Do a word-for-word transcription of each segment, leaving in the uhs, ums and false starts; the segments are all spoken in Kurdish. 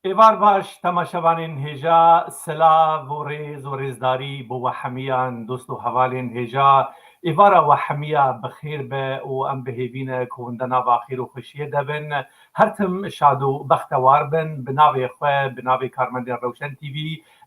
Êvar baş, temaşevanên hêja, silav û rêz û rêzdarî bo we hemiyan, dost û hevalên hêja. Êvara we hemiya bi xêr be û em bi hêvî ne ku hûn di nava xêr û xweşiyê de bin. Her tim şad û bextewar bin. Bi navê xwe, bi navê karmendên Rewşen T V,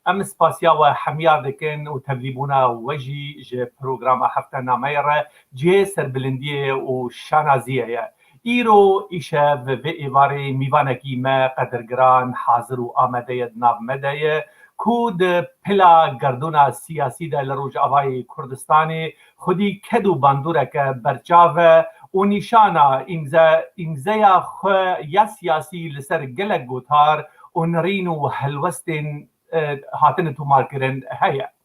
em spasiya we hemiya dikin û tevlîbûna we jî ji programa heftenameyê re cihê serbilindiyê û şanaziyê ye. Îro, îşev, vê êvarê mîvanekî me qedirgiran hazir û amade ye, di nav me de ye, ku di pila gerdûna siyasî de li Rojavayê Kurdistanê xwedî ked û bandoreke berçav e û nîşana îmze-, îmzeya xwe ya siyasî li ser gelek gotar û nirîn û helwestên, e, hatine tomarkirin heye.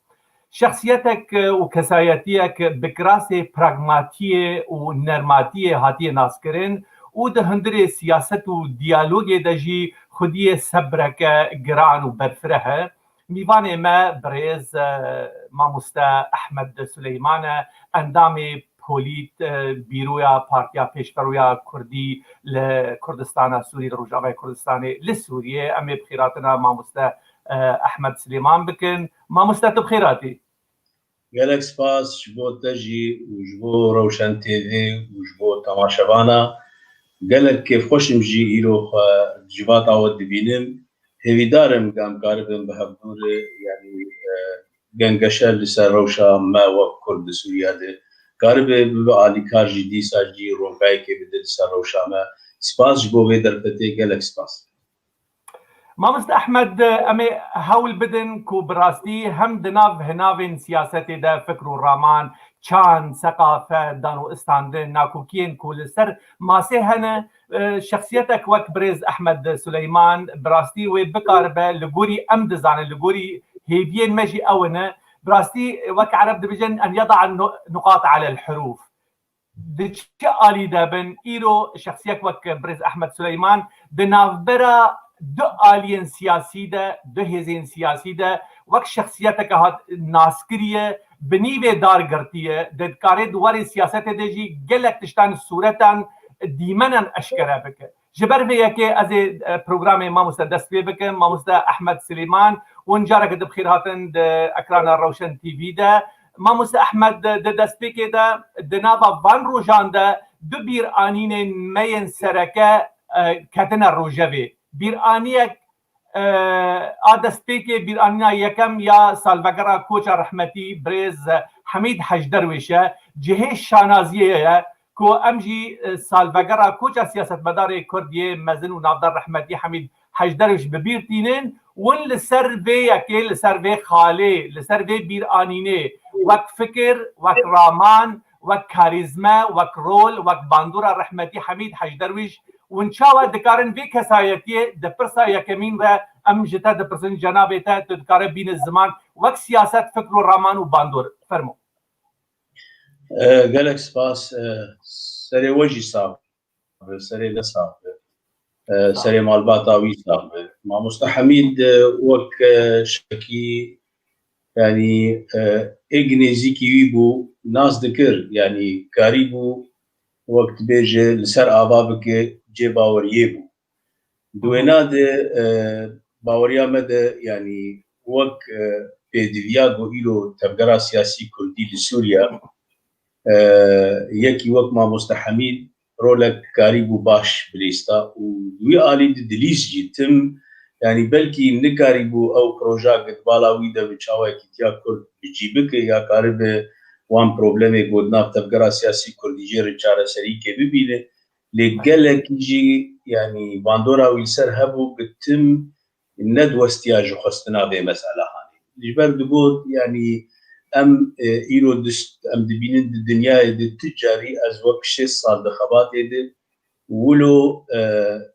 Şexsiyetek û kesayetiyek bi kirasê pragmatiyê û nermatiyê hatiye naskirin û di hundirê siyaset û diyalogê de jî xwediyê sebreke giran û berfireh e. Mîvanê me birêz, e, mamoste Ehmed Suleyman e, endamê polît, e, bîroya Partiya Pêşveroya Kurdî li Kurdistana Sûrî, li Rojavayê Kurdistanê li Sûriyê. Em ê bi xêrhatina mamoste, e, Ehmed Silêman bikin. Mamoste, tu bi xêr hatî. Gelek spas ji bo te jî û ji bo Rewşen T V û ji bo temaşevana. Gelek kêfxweş im jî îro xwe civata we dibînim. Hêvîdar im ku em karibin bi hevdû re, yanî, e, gengeşe li ser rewşa me wek Kurd li Sûriye de karibe bibe alîkar jî, dîsa jî rongayekê bide li ser rewşa me. Spas ji bo vê derfetê, gelek spas. Mamoste Ehmed, em ê hewl bidin ku bi rastî hem di nav hinavên siyasetê de fikr û raman, çand, seqafet, dan û istandin, nakokiyên ku li ser masê hene, e, şexsiyetek wek birêz Ehmed Suleyman, bi rastî wê bikaribe, li gorî em dizanin, li gorî hêviyên me jî ew ne, bi rastî wek ereb dibêjin, en yeda nu-, nuqat alel hurûf. Di çi alî de bin, îro şexsiyek wek birêz Ehmed Suleyman di navbera du aliyên siyasî de, du hêzên siyasî de wek şexsiyeteke hat naskiriye, bi nîvê dar girtiye, di karê di warê siyasetê de jî gelek tiştan sûretan dîmenan eşkere bike. Ji ber vê yekê ez ê, e, programê mamoste dest pê bikim, mamoste Ehmed Silêman, hûn careke din bi xêr hatin di ekrana Rewşen T V de. Mamoste Ehmed, di, di destpêkê de, di nava van rojan de du bîranînên me yên sereke, e, ketine rojevê. Bîraniyek, e, a destpêkê, bîranîna yekem ya salvegera koça rehmetî birêz Hemîd Hecderwêş e. Cihê şanaziyê ye ku em jî, e, salvegera koça siyasetmedarê Kurd yê mezin û navdar rehmetî Hemîd Hecderwêş bi bîr tînin. Win li ser vê yekê, li ser vê xalê, li ser vê bîranînê, wek fikir, wek raman, wek karîzme, wek rol, wek bandora rehmetî Hemîd Hecderwêş, win çawa dikarin vê kesayetiyê di pirsa yekemîn re em ji te dipirsin, cenabê te, tu dikare bîne ziman, wek siyaset, fikr û raman û bandor. Fermo. E, gelek spas. E, serê we jî sax be, serê we sax be. E, serê malbata wî sax be. Mamoste Hemîd, e, wek, e, şekî, yanî, e, êk nêzîkî wî bû, nas dikir, yanî karîbû, wek dibêje, li ser ava bike, cê baweriyê bû. Di wêna de, e, baweriya me de, yanî wek, e, pêdiviya ku îro tevgera siyasî kurdî li Sûriye, e, yekî wek Mamoste Hemîd rolek karîbû baş bilîsta û di wî alî di dilîst jî tim, yanî belkî nikarîbû ew proja ku di bala wî de bi çawa yekîtiya Kurd bi cî bike ya karibe wan problemê ku di nav tevgera siyasî kurdî jê re çareserîkê bibîne. Lê gelekî jî, yanî bandora wî li ser hebû, bi tim nediwestiya ji xwestina vê mesele hanê. Ji ber digot, yanî em, e, îro dist, em dibînin di dinyayê de tu carî, ez wek şêst sal di xebatê de, wilo, e,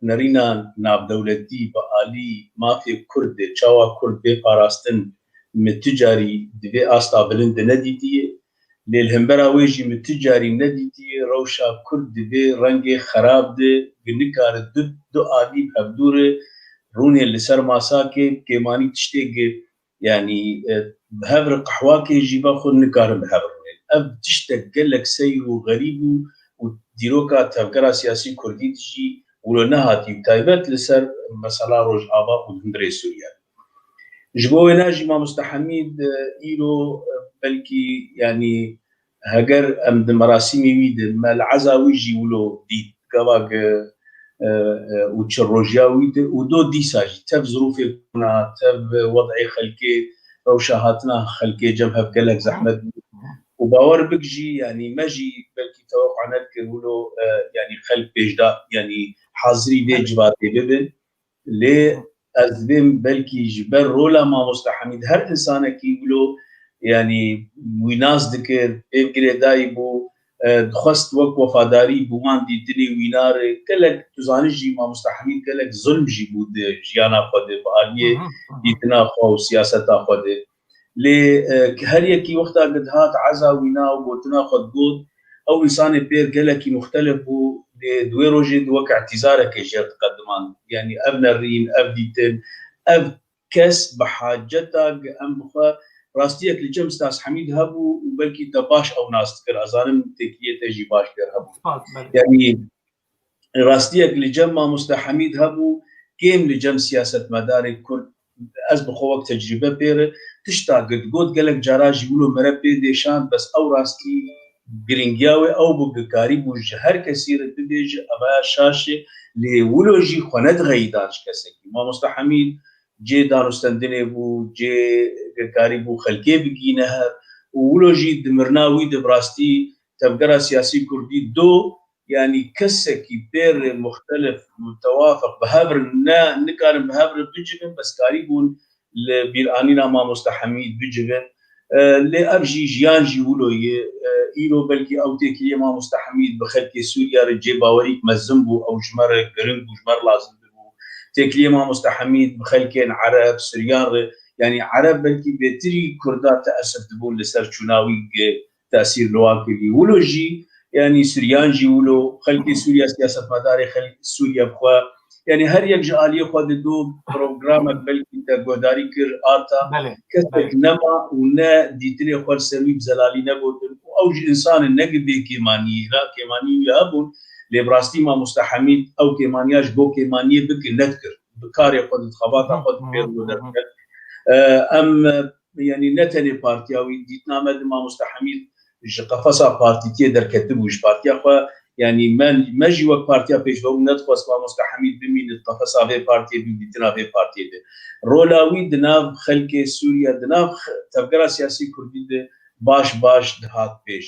nerîna navdewletî bi alî mafê Kurd de, çawa Kurd bê parastin, min tu carî di vê asta bilind de nedîtiye. Lê li hembera wê jî min tu carî nedîtiye rewşa Kurd di vê rengê xerab de, ku nikare du, du alî bi hevdû re rûnê li ser masakê, kêmanî tiştê ku, yanî, e, bi hev re qehwakê jî vexwe nikarin bi hev re rûnê. Ev tiştek gelek seyr û xerîb û, û dîroka tevgera siyasî kurdî de jî wilo nehatî, taybet li ser mesela Rojava û hundirê Sûriye. Ji bo wêne jî mamoste Hemîd, e, îro, e, belkî, yanî, heger em di merasîmê wî de me li eza wî jî wilo dît, gava ge, e, e, û çi rojiya wî de û do dîsa jî tev zirûfê kuna, tev wed'ê xelkê, rewşa hatina xelkê cem hev gelek zehmet bû. Û bawer bik jî, yanî me jî belkî teweqqa nedikir wilo, e, yanî xelk pêşda, yanî hazirî vê Evet. civatê bibin. Lê ez dibêm belkî ji ber rola mamoste Hemîd her insanekî wilo, yanî wî nas dikir, pê girêdayî bû, e, dixwest wek wefadarî bi wan dîtinê wîna re. Gelek, tu zanî jî mamoste Hemîd gelek zulm jî bû di jiyana xwe de, bi aliyê Hı hı, hı hı. dîtina xwe û siyaseta xwe de. Lê, e, her yekî wexta ku dihat eza wîna û gotina xwe digot, ew însanê pêr gelekî muxtelif bû, lê di wê rojê de wek îtîzareke jêr diqedimand. Yanî ev nerîn, ev dîtin, ev kes bi haceta ge em bi xwe rastiyek li cem Staz Hemîd hebû û belkî te baş ew nas dikir. Ez zanim têkiliyê te jî baş kir hebû. Spas, belê. Yanî rastiyek li cem mamoste Hemîd hebû, kêm li cem siyasetmedarê Kurd, ez bi xwe wek tecrîbe pê re, tişta ku digot gelek cara jî wilo mere pê dêşand, bes ew rastî giringiya wê ew bû ku karîbû ji her kesî re bibêje, eva şaşê, lê wilo jî xwe nedixeyidan ji kesekî. Mamoste Hemîd cê danûstendinê bû, cê ku karîbû xelkê bigîne hev û wilo jî di mirina wî de bi rastî tevgera siyasî kurdî do, yanî kesekî pêr muxtelif, mutewafik bi hev re ne, nikarin bi hev re bicivin, bes karîbûn li bîranîna mamoste Hemîd bicivin. E, lê ev jî jiyan jî wilo ye. E, îro belkî ew têkiliyê mamoste Hemîd bi xelkê Sûriye re cê bawerîk mezin bû, ew ji me re giring bû, ji me re lazim dibû. Têkiliyê mamoste Hemîd bi xelkên Ereb, Suryan re, yanî Ereb belkî bêtirî Kurda teesif dibûn li ser çûna wî ge tesîr li wan kirî. Wilo jî, yanî Suryan jî wilo, xelkê Sûriye, siyasetmedarê xelk Sûriye bi xwe, yanî her yek ji aliyê xwe dido programek belkî te guhdarî kir, arta Belê, kesek belê. nema û ne dîtinê xwe li ser wî bi zelalî negotin û ew ji însan in, ne ki bê kêmaniyê, na kêmanî wî hebûn, lê bi rastî mamoste Hemîd ew kêmaniya ji bo kêmaniyê bikir nedikir. Bi karê xwe di xebata Hı, xwe di hı, pêr hı, hı. derket. E, em, e, yanî ne tenê partiya wî, dîtina me di mamoste Hemîd ji qefesa partîtiyê derketibû, ji partiya xwe, yanî me, me jî wek partiya pêşverû nedixwest mamoste Hemîd bimîne di qefesa vê partiyê, bibîtina vê partiyê de. Rola wî di nav xelkê Sûriye, di nav x-, tevgera siyasî kurdî de baş baş dihat pêş.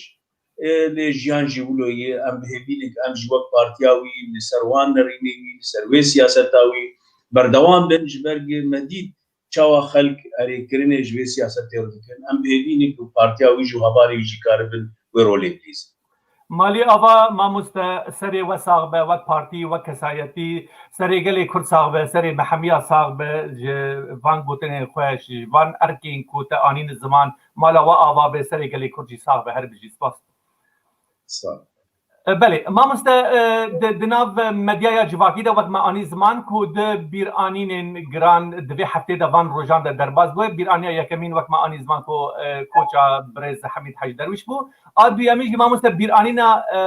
E, lê jiyan jî wilo ye, em bi hêvî ne em jî wek partiya wî li ser wan nerînê wî, li ser wê siyaseta wî berdewam bin, ji ber ku me dît çawa xelk erêkirinê ji vê siyasetê re dikin. Em bi hêvî ne ku partiya wî jî û hevalê wî jî karibin wê rolê bilîzin. Malî Ava, mamoste, serê we sax be, wek partî, wek kesayetî, serê gelê Kurd sax be, serê me hemiya sax be, ji van gotinên xwe, ji van erkên ku te anîne ziman, mala we ava be, serê gelê Kurd jî sax be, her bijî. Spas. Sağ ol. E, belê, mamoste, e, di, di nav medyaya civakî de wek me anî ziman ku du bîranînên giran di vê heftê de van rojan de derbas bûye. Bîraniya yekemîn wek me anî ziman ku, e, koça birêz Hemîd Hec Derwîş bû. A duyemîn jî mamoste bîranîna, e,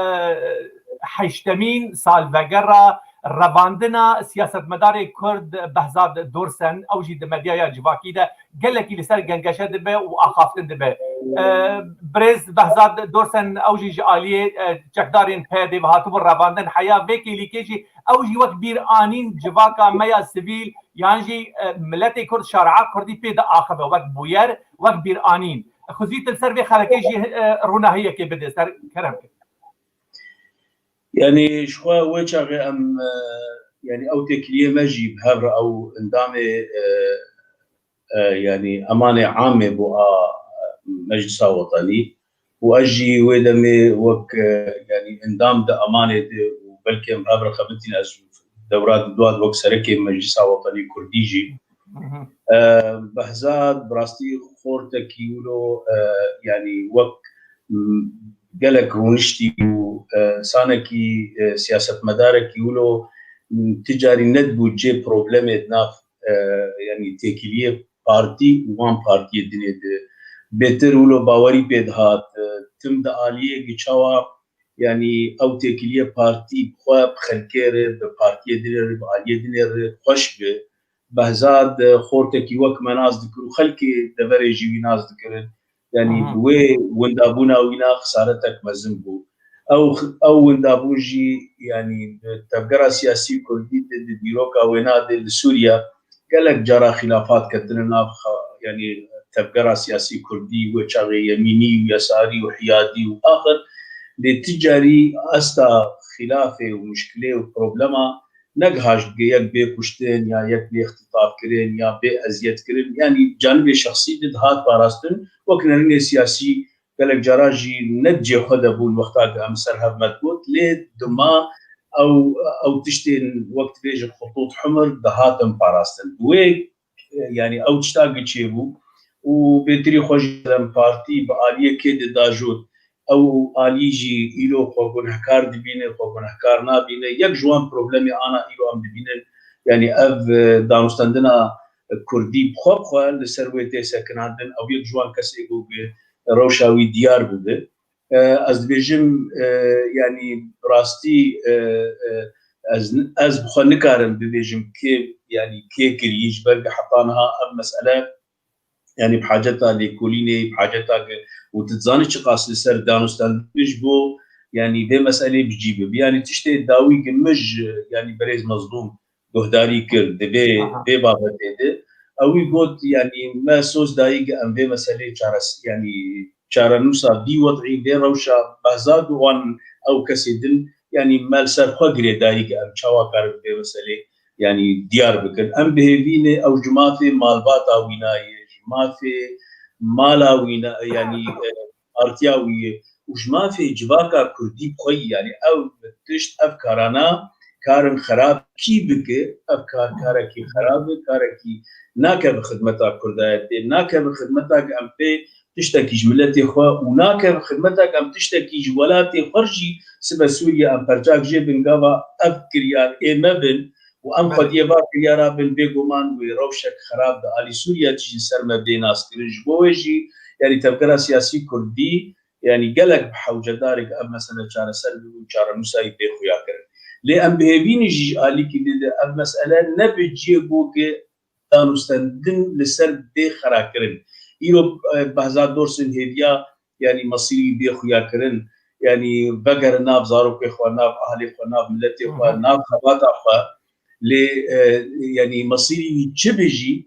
heştemîn salvegera revandina siyasetmedarê Kurd Behzad Dorsen, ew jî di medyaya civakî de gelekî li ser gengeşe dibe û axaftin dibe. E, birêz Behzad Dorsen ew jî ji aliyê, e, çekdarên P Y D'ê ve hatibû revandin. Heya vê kêlîkê jî ew jî wek bîranîn civaka me ya sivîl yan jî, e, miletê Kurd, şare'a Kurdî pê diaxive wek bûyer, wek bîranîn. Xwezî tu li ser vê xelekê jî, e, rûnahiyekê bide ser kerem kir. Yanî ji xwe wê çaxê em, e, yanî ew têkiliyê me jî bi hev re ew endamê, e, e, yanî emanê amê bû a, e, Meclisa Wetanî û ez jî wê demê wek, e, yanî endam di emanê de û belkî em bi hev re xebitîne, ez dewra di dua wek serekê Meclisa Wetanî Kurdî jî. Hı hı. E, Behzad bi rastî xortekî wilo, e, yanî wek, m, gelek rûniştî û, e, insanekî, e, siyasetmedarekî wilo, m, ti carî nedibû cê problemê di nav, e, yanî têkiliyê partî û wan partiyê dinê de. Bêtir wilo bawerî pê dihat, e, tim di aliyê gi çawa yanî ew têkiliyê partî bi xwe, bi xelkê re, bi partiyê dinê re, bi aliyê dinê re xweş bi. Behzad, e, xortekî wek me nas dikir û xelkê deverê jî wî nas dikirin. Yanî Aha. bi wê windabûna wî na xisaretek mezin bû. Ew, ew windabûn jî, yanî di tevgera siyasî kurdî de, di dîroka wêna de li Sûriye gelek cara xilafat ketine nav xa-, yanî tevgera siyasî kurdî, wê çaxê yemînî û yesarî û hiyadî û axir lê ti carî asta xilafê û muşkilê û problema negihaşt bike yek bê kuştin ya yek bê ixtitafkirin ya bê eziyetkirin. Yanî canibê şexsî de dihat parastin, wek nerînê siyasî gelek cara jî ne di cihê xwe de bûn wexta ku em ser hev me digot, lê dima ew, ew tiştên wek dibêjin xutût humir dihatin parastin. Bi wê, yanî ew tişta giçê bû û bêtirî xwe jî dem partî bi aliyê kê de dajot. Ew alî jî îro xwe gunehkar dibîne, xwe gunehkar nabîne. Yek ji wan problemê ana îro em dibînin, yanî ev, e, danûstendina kurdî bi xwe bi xwe li ser wê tê sekinandin, ew yek ji wan kesê bû ku rewşa wî diyar bibe. E, ez dibêjim, e, yanî bi rastî, e, e, ez, ez bi xwe nikarim bibêjim kê, yanî kê kirî, ji ber ku heta niha ev mesele, yanî bi haceta lêkolînê, bi haceta ku, û tu dizanî çiqas li ser danûstendin ji bo, yanî vê meselê bi cî bibe. Yanî tiştê dawî ku min ji, yanî birêz Mezlûm guhdarî kir di vê, Aha. vê babetê de. Ew wî got, yanî me soz dayî ku em vê meselê çares-, yanî çarenûsa vî wed'î, vê rewşa Behzad û wan ew kesê din, yanî me li ser xwe girêdayî ku em çawa karin vê meselê, yanî diyar bikin. Em bi hêvî ne ew ji mafê malbata wîna ye, ji mafê mala wîna, yanî, e, partiya wî ye û ji mafê civaka kurdî bi xwe yî, yanî ew tişt, ev karana karin xerab kî bike, ev kar karekî xerab e, karekî nakeve xidmeta kurdayetê, nakeve xidmeta ku em pê tiştekî ji miletê xwe û nakeve xidmeta ku em tiştekî ji welatê xwe jî sibe Sûriye em perçak jê bin gava ev kiryar ê me bin û em xwediyê va kiryara bin, bêguman wê rewşek xerab di alî Sûriye jî ser me bê naskirin. Ji bo wê jî, yanî tevgera siyasî kurdî, yanî gelek bi hewcedarê ku ev mesele çareser bibe û çarenûsa wî bê xuya kirin. Lê em bi hêvî ne jî ji alîkî dî de ev mesele ne bi cihê ku danûstendin li ser bê xera kirin. Îro, e, Behzad Dorsin hêviya, yanî mesîrî wî bê xuya kirin, yanî vegerin nav zarokê xwe, nav ahlê xwe, nav miletê xwe, Hı hı. nav xebata xwe. Lê, e, yanî mesîrî wî çi be jî,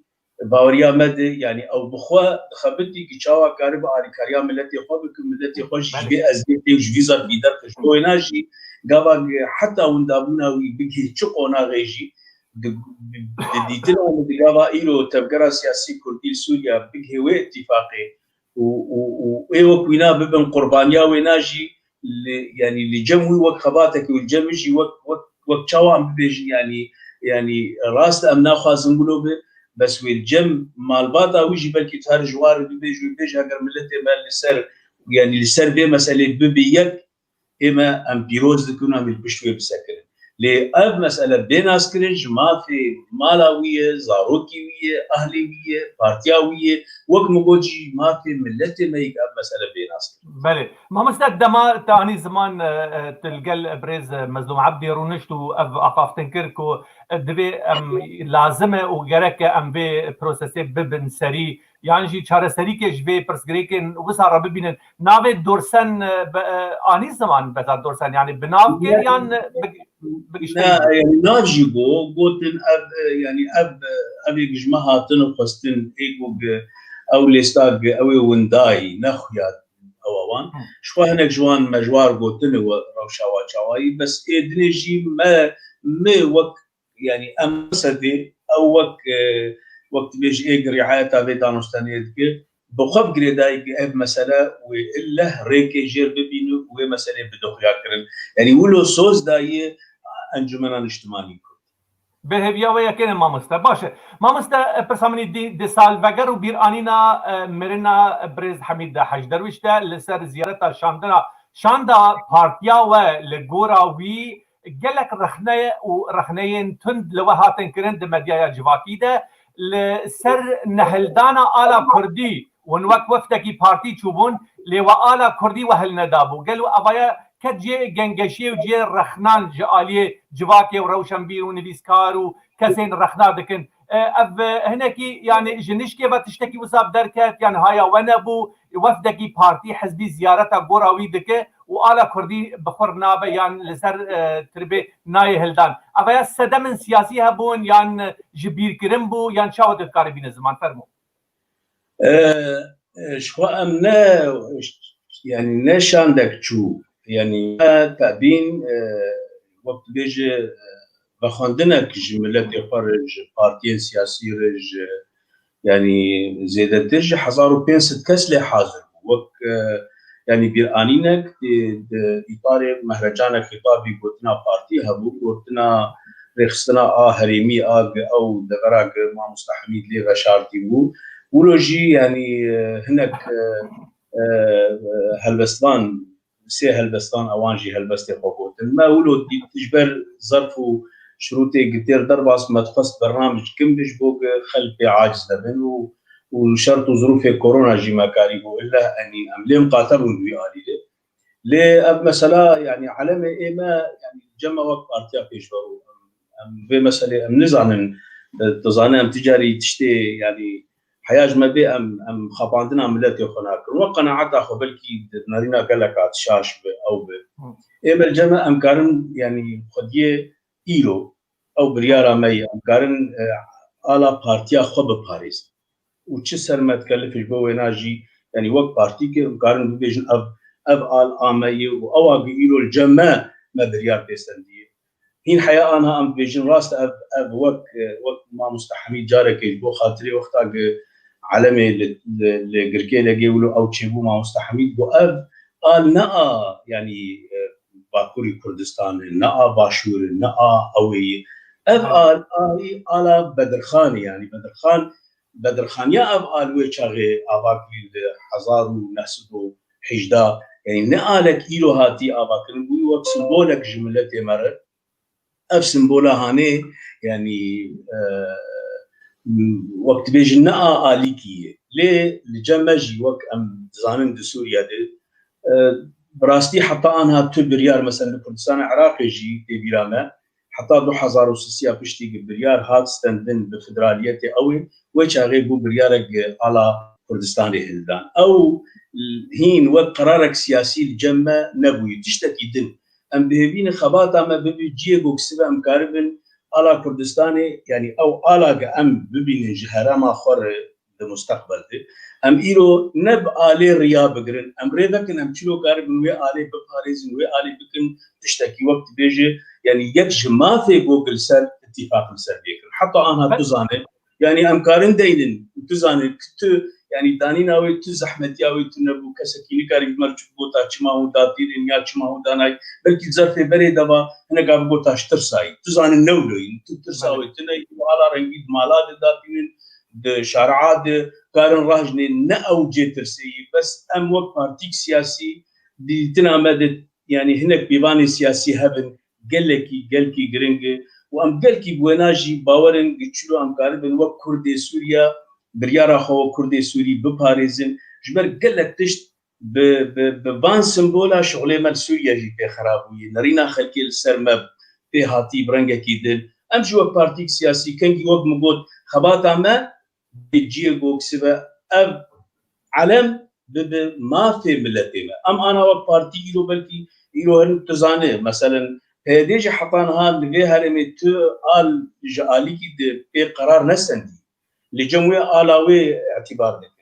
baweriya me de, yanî ew bi xwe dixebitî ku çawa karibe alîkariya miletê xwe bike, miletê xwe jî ji Belê. vê eziyetê û ji vî zerfî derxe. Ji bo wêna jî gava heta windabûna wî bigihê çi qonaxê jî di, di, di dîtina min di gava îro tevgera siyasî kurdî li Sûriye bigihê wê îtîfaqê û, û, û ê wek wîna bibin qurbaniya wêna jî li, yanî li cem wî wek xebatekê û li cem min jî wek, wek, wek çawa em bibêjin, yanî, yanî rast em naxwazin wilo be, bes wê li cem malbata wî jî belkî tu her ji wan re bibêj û bêj eger miletê me li ser, yanî li ser vê meselê bibe yek, ê me em pîroz dikin û em ê li pişt wê bisekirin. Lê ev mesele bê naskirin ji mafê mala wî ye, zarokî wî ye, ahlê wî ye, partiya wî ye. Wek min got jî mafê miletê me yek ev mesele bê naskirin. Belê. Mamoste, dema te anî ziman, e, e, tu li gel birêz, e, Mezlûm Ebdî rûnişt û ev axaftin kir ku, e, divê em lazim e û gerek e em vê prosesê bibin serî, yan jî çareserîkê ji vê pirsgirêkên wisa re bibînin. Navê Dorsen, e, be, e, anî ziman Behzad Dorsen, yanî bi nav kir Ne, yan bi, bi ne, giştî? Yanî nav jî got, gotin ev, e, yanî ev, e, ev yek ji me hatin û xwestin ê ku bi ew lêsta bi ew ê windayî nexuya ewa wan. Hı. Ji xwe hinek ji wan me ji war gotine we rewşa wa çawayî, bes ê dinê jî me, me wek, yanî em sedê ew wek, e, wek dibêje ê girîayeta vê danûstenê dike, bi xwe bi girêdayî ku ev mesele wê illeh rêkê jêr bibîne û wê meselê bide xuya kirin. Yanî wilo soz daye Encûmena Niştimanî Kurd. Bi hêviya we yekê ne mamoste. Baş e. Mamoste, e, pirsa min î dî, di salveger û bîranîna, e, mirina birêz Hemîd Hec Derwîş de li ser ziyareta şandina, şanda partiya we li gora wî gelek rexne û rexneyên tund li we hatin kirin di medyaya civakî de li ser nehildana ala kurdî. Hûn wek wefdekî partî çûbûn, lê we ala kurdî we hilnedabû. Gelo evaya ket cihê gengeşiyê û cihê rexnan ji aliyê civakê û rewşenbîr û nivîskar û kesên rexna dikin. E, ev, e, hinekî, yani, ji nişkê ve tiştekî wisa bi derket, yani, haya we nebû, wefdekî partî, hizbî ziyareta gora wî dike û ala kurdî bi xwe nabe, yan li ser, e, tirbê nayê hildan. Ev ya sedemên siyasî hebûn, yan ji bîrkirin bû, yan çawa tu dikarî bîne ziman? Fermo. E, e, ji xwe em ne, yani ne şandek çû. Yani me tebîn, e, wek dibêje, e, vexwendinek ji miletê xwe re, ji partiyên siyasî re, ji, yani zêdetir ji hezar û pênc sed kes lê hazir bû. Wek, e, yani bîranînek di, di îtarê mehrecanek xîtabî gotina partî hebû, gotina rêxistina a herêmî a gi ew devera gi mamosta Hemîd lê veşartî bû. Wilo jî, yani, e, hinek, e, e, helbestvan, sê helbestvan ewan jî helbestê xwe gotin. Me wilo dît ji ber zerf û şirûtê gi têr derbas me dixwest bernamij kim bi ji bo gi xelk pê aciz nebin û, û şert û zirûfê korona jî me karî bû. Ille, enî, em lê miqate bûn wî alî de. Lê ev mesela, yani, elemê ê me, yani, cem me wek partiya pêşverû. Em, em vê meselê em nizanin, e, tu zane em ticarî tiştê, yani, heya ji me bê em, em xapandina miletê xwe nakin. Wek qenaeta xwe belkî di nerîna gelek hat şaş bi, ew bi. Ê me li cem me em karin, yani, xwediyê îro, ew biryara me ye, em karin, e, ala partiya xwe biparêzin. Û çi ser me dikelif ji bo wêna jî, yani wek partî ki em karin bibêjin ev, ev al a me ye û ewa gi îro li cem me, me biryar pêstendiye. Hîn heya anha em dibêjin rast ev, ev wek, e, wek mamosta Hemîd carekê ji bo xatirê wexta gi elemê li, li, li girkê legê wilo ew çêbû mamosta Hemîd got ev al ne a, yani, e, Bakurî Kurdistan e, ne a Başûr e, ne a ew ê ye. Ev al, a, ala Bedirxan e, yani Bedirxan, Bedirxan ya ev al wê çaxê ava kirî li hezar û neh sed û hejda, yani ne alek îro hatî avakirin, bûyî wek simbolek ji miletê me re. Ev simbola hanê, yani, e, wek dibêjin ne a alîkî ye. Lê li cem me jî wek em dizanin di Sûriye de, e, bi rastî heta anha tu biryar, mesela li Kurdistana Iraqê jî tê bîra me, heta du hezar û sisiya piştî ki biryar hat stendin bi federaliyetê ew ê, wê çaxê bû biryarek ala Kurdistanê hildan. Ew hîn wek qerarek siyasî li cem me nebûyî, tiştekî din. Em dihêvînin xebata me bibe ciyê ku sibe em karibin ala Kurdistanê, yani ew ala ge em bibînin ji herêma xwe re di musteqbel de. Em îro ne bi alê riya bigirin, em rê vekin, em çilo karibin wê alê biparêzin, wê alê bikin tiştekî wek dibêje, yani yek ji mafê ku li ser îtîfaq li ser bêkin. Heta anha tu zane, yani em karin deynin û tu zane ki tu, yani danîna wê tu zehmetiya wê tu nebû, kesekî nikarî bi me çi bigota çima hûn datînin ya çima hûn danay, belkî zerfê berê de va hinek a bigota ji tirsayî. Tu zane newloyîn, tu tirsa wê tune, û ala rengî di mala de datînin, di şaria de karin rahijnê, ne ew cê tirsê yî. Bes em wek partîk siyasî dîtina me de, yani hinek pîvanê siyasî hebin, gelekî, gelkî giring e û em gelkî bi wêna jî bawer in, gi çilo em karibin wek Kurdê Sûriye, biryara xwe wek Kurdê Sûrî biparêzin. Ji ber gelek tişt bi, bi, bi van simbola şixulê me li Sûriye jî pê xera bûyî. Nerîna xelkê li ser me pê hatî bi rengekî din. Em jî wek partîk siyasî, kengî wek min got, xebata me bi ciyê goksî ve ev elem bibe mafê miletê me. Em ana wek partî îro belkî îro hin tu zane, meselen P Y D jî heta niha li vê herêmê tu al ji alîkî de pê qerar nesendî. Li cem wê ala wê îtîbar dikin.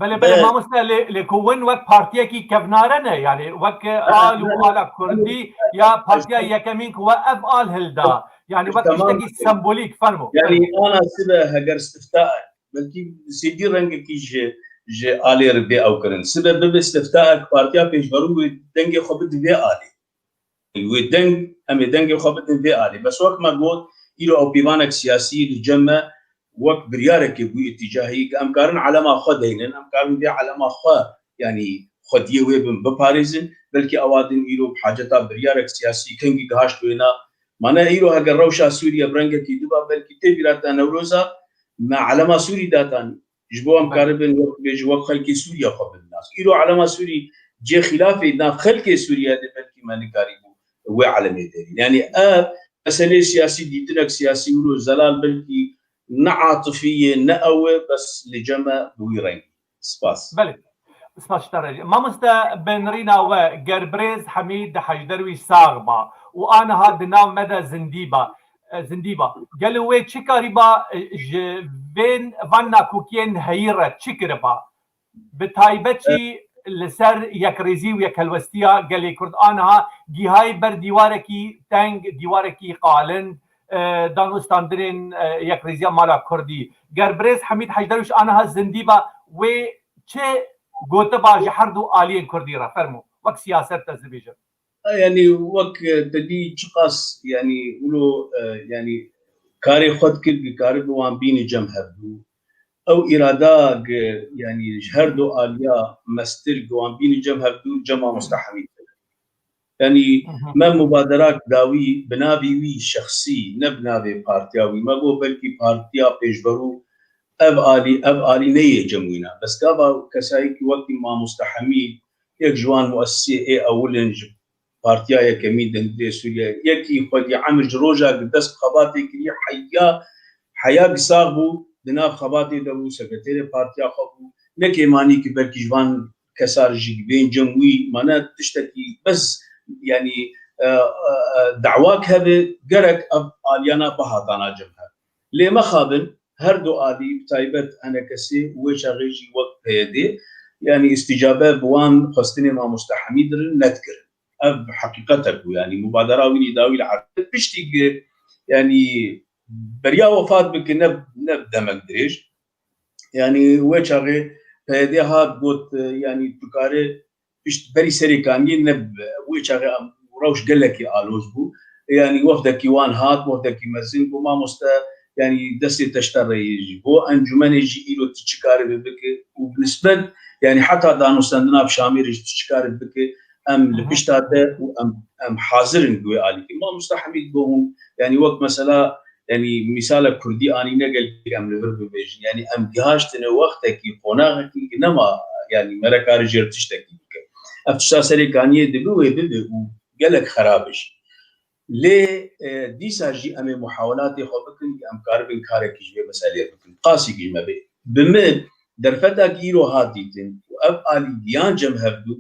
Belê, belê, mamoste, lê, lê ku win wek partiyekî kevnare ne, yani wek al û ala kurdî ya partiya yekemîn ku we ev al hilda, yani wek tiştekî sembolîk, fermo. Yani ana sibe heger istifta e, belkî sêdî rengekî ji, ji alê re bê ew kirin. Sibe bibe istifta e, partiya pêşverû wê dengê xwe bide vê alê. Wê deng, em ê dengê xwe bidin vê alî. Bes wek me got, îro ew pîvanek siyasî li cem me wek biryarekê bû îtîcahî, ki em karin elema xwe deynin, em karin vê elema xwe, yanî xwediyê wê bin biparêzin, belkî ewa din îro bi haceta biryarek siyasî kengî gihaşt wêna. Mane îro heger rewşa Sûriye bi rengekî diba, belkî tê bîra te Newroza me elema Sûrî datan. Ji bo em karibin wek bêjin wek xelkê Sûriye xwe bidin nas. Îro elema Sûrî cê xîlafê nav xelkê Sûriye de belkî me nikarîbû wê elemê derîn. Yanî ev meselê siyasî, dîtinek siyasî wilo zelal belkî ne atifî ye, ne ew e, bes li cem me bi wî rengî. Spas. Belê. Spas ji te re jî. Mamoste, bi nirîna we, ger birêz Hemîd Hejderwîş sax ba û aniha di nav me de zindî ba, e, zindî ba, gelo wê çi karîba, e, ji vên, van nakokiyên heyî re çi kiriba? Bi taybet jî li ser yekrêzî û yekhelwestiya gelê Kurd aniha gihayî ber dîwarekî teng, dîwarekî qalin, e, danûstandinên, e, yekrêziya mala Kurdî. Ger birêz Hemîd Hejderwîş aniha zindî ba, wê çi gotiba ji her du aliyên Kurdî re? Fermo, wek siyaset ez dibêjim. Yanî wek te dî çiqas, yanî wilo, e, yanî karê xwe dikir, dikaribe wan bînî cem hevdû. Ew îrada ge, yanî ji her du aliya mestir ge wan bînî cem hevdû, cem Mamoste Hemîd. Yanî Hı hı. me mubaderak dawî bi navê wî şexsî, ne bi navê partiya wî. Me got belkî partiya pêşberû ev alî, ev alî neyê cem wîna. Bes gava kesayekî wekî Mamoste Hemîd, yek ji wan muesisê ê ewil in ji partiya yekemîn di hundirê Sûriye, yekî xwedî emir ji roja ku dest bi xebatê kiriye, heya, heya ku sax bû, di nav xebatê de bû, sekreterê partiya xwe bû. Ne kêmanî ku belkî ji van kesar jî bên cem wî, mane tiştekî bes, yanî, e, e, e, dawak hebe, gerek ev aliyana bihatana cem hev. Lê mexabin, her du alî, bi taybet H N K S û wê çaxê jî wek P Y D, yanî îstîcabe bi wan xwestinê Mamoste Hemîd re nedikirin. Ev heqîqetek bû, yanî mubadera wî nî dawî li erdê. Piştî ku, yanî beriya wefat bike ne, ne demek dirêj. Yanî wê çaxê P Y D hat got, e, yanî tu kare pişt berî Serê Kaniyê ne, wê çaxê em rewş gelekî aloz bû. Yanî wefdekî wan hat, wefdekî mezin, got, mamoste, yanî destê te ji te re yê jî. Bo encûmenê jî îro tu çi karibî bike û bi nisbet, yanî heta danûstendina bi Şamê re jî tu çi karibî bike, em li Hı hı. pişta te û em, em hazir in bi wê alîkî. Mamoste Hemîd got hûn, yanî wek mesela, yanî mîsalek kurdî anîne gelkî em li vir bibêjin. Yanî em gihaştine wextekî, qonaxekî ki nema, yanî mere kare jê re tiştekî bike. Ev tişta Serê Kaniyê dibe wê bibe û gelek xerab e jî. Lê, e, dîsa jî em ê muhawelatê xwe bikin, em karibin karekî ji vê meselê bikin. Qasîkî ji me bê. Bi min derfetakî îro hat dîtin û ev alî giyan cem hevdû,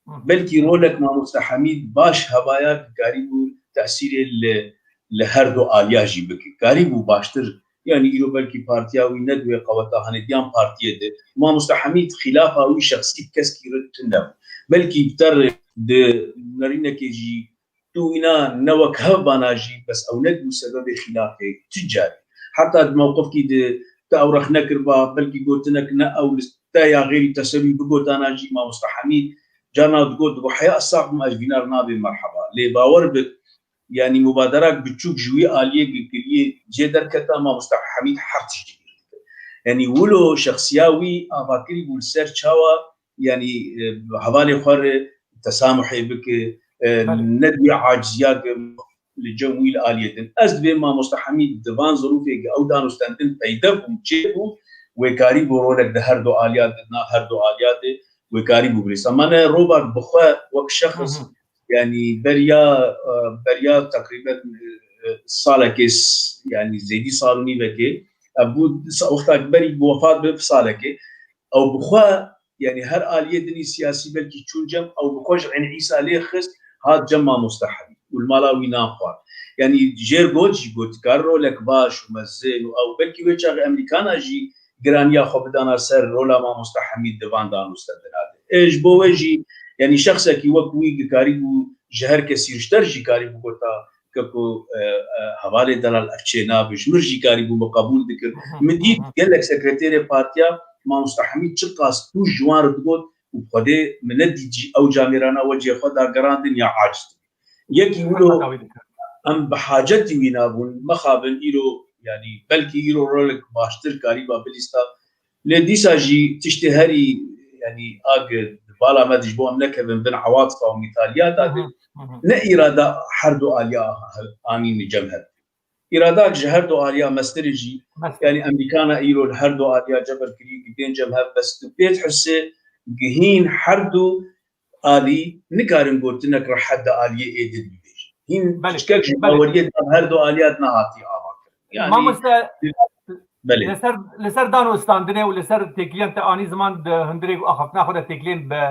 Hı. belkî rolek Mamoste Hemîd baş hebaya ki karîbû tesîrê li, li her du aliya jî bike. Karîbû baştir, yanî îro belkî partiya wî ne di wê qeweta hene, diyan partiyê de. Mamoste Hemîd xîlafa wî şexsî keskî re tune bû. Belkî bi te re di nerînekê jî tu wîna ne wek hev bana jî, bes ew nebû sebebê xîlafê tu carî. Heta di mewqifkî di te ew rex nekiriba, belkî gotinek ne ew li te ya xêrî teselî bigotana jî, Mamoste Hemîd carna digot, digot, heya ez sax bim, ez vîna re nabêm merheba. Lê bawer bik, yanî mubaderak biçûk ji wî aliyê girgiriyê cê derketa, Mamoste Hemîd her tiştî dikir. Yanî wilo şexsiya wî avakirî bû li ser çawa, yanî, e, hevalê xwe re tesamuhê bike, e, Belê. ne diye aciziya ki li cem wî li aliyê din. Ez dibêm Mamoste Hemîd di van zirûfê ki ew danûstendin peyde bû, çêbû, wê karîbû rolek di her du aliya de, na her du aliya de wê karîbû birîsa. Mane Robert bi xwe wek şexs, Hı hı. yanî beriya, e, beriya teqrîben, e, salekê s-, yanî zêdî sal û nîvekê, e, bû sa-, wexta berî bi wefat bi salekê, ew bi xwe, yanî her aliyê dinî siyasî belkî çûn cem, ew bi xwe ji Eyn Îsa lê xist, hat cem Mamoste Hemîd û li mala wî nan xwar. Yanî jêr got jî gotikar rolek baş û mezin û ew belkî wê çaxê Emerîkana jî giraniya xwe bidana ser rola Mamoste Hemîd di van danûstendina de. Ê, ji bo wê jî, yanî şexsekî wek wî ki karîbû ji her kesî ji ter jî karîbû gota ke ku, e, e, hevalê delal ev çê nabe, ji min jî karîbû min qebûl dikir. Hı hı, Min dît hı hı. gelek sekreterê partiya Mamoste Hemîd çiqas tûj ji wan re digot û bi Xwedê min nedît jî ew camêrana wecihê xwe dagerandin ya aciz dibî. Yekî wilo Heta wî dikir. em bi hacetî wî nabûn, mexabin îro, yanî belkî îro rolek baştir karîba bilîsta. Lê dîsa jî tiştê herî, yanî ag di bala me de ji bo em nekevin bin ewatifa û mîtaliya Hı de hı, hı hı. ne îrada her du aliya anîn cem hev. Îradak ji her du aliya mestirê jî, Mestir. yanî Emerîkana îro li her du aliya ceber kirî, gidên cem hev bes tu pê dihirse gihîn her du alî nikarin gotinek rehet di aliyê êdî bibêjin. Hîn piçkek ji baweriyê de her du aliya nehatiye avakirin. Yani, mamoste, belê. Li ser, li ser dan û standinê û li ser têkiliyên te anî ziman di hundirê axaftina xwe de têkiliyên bi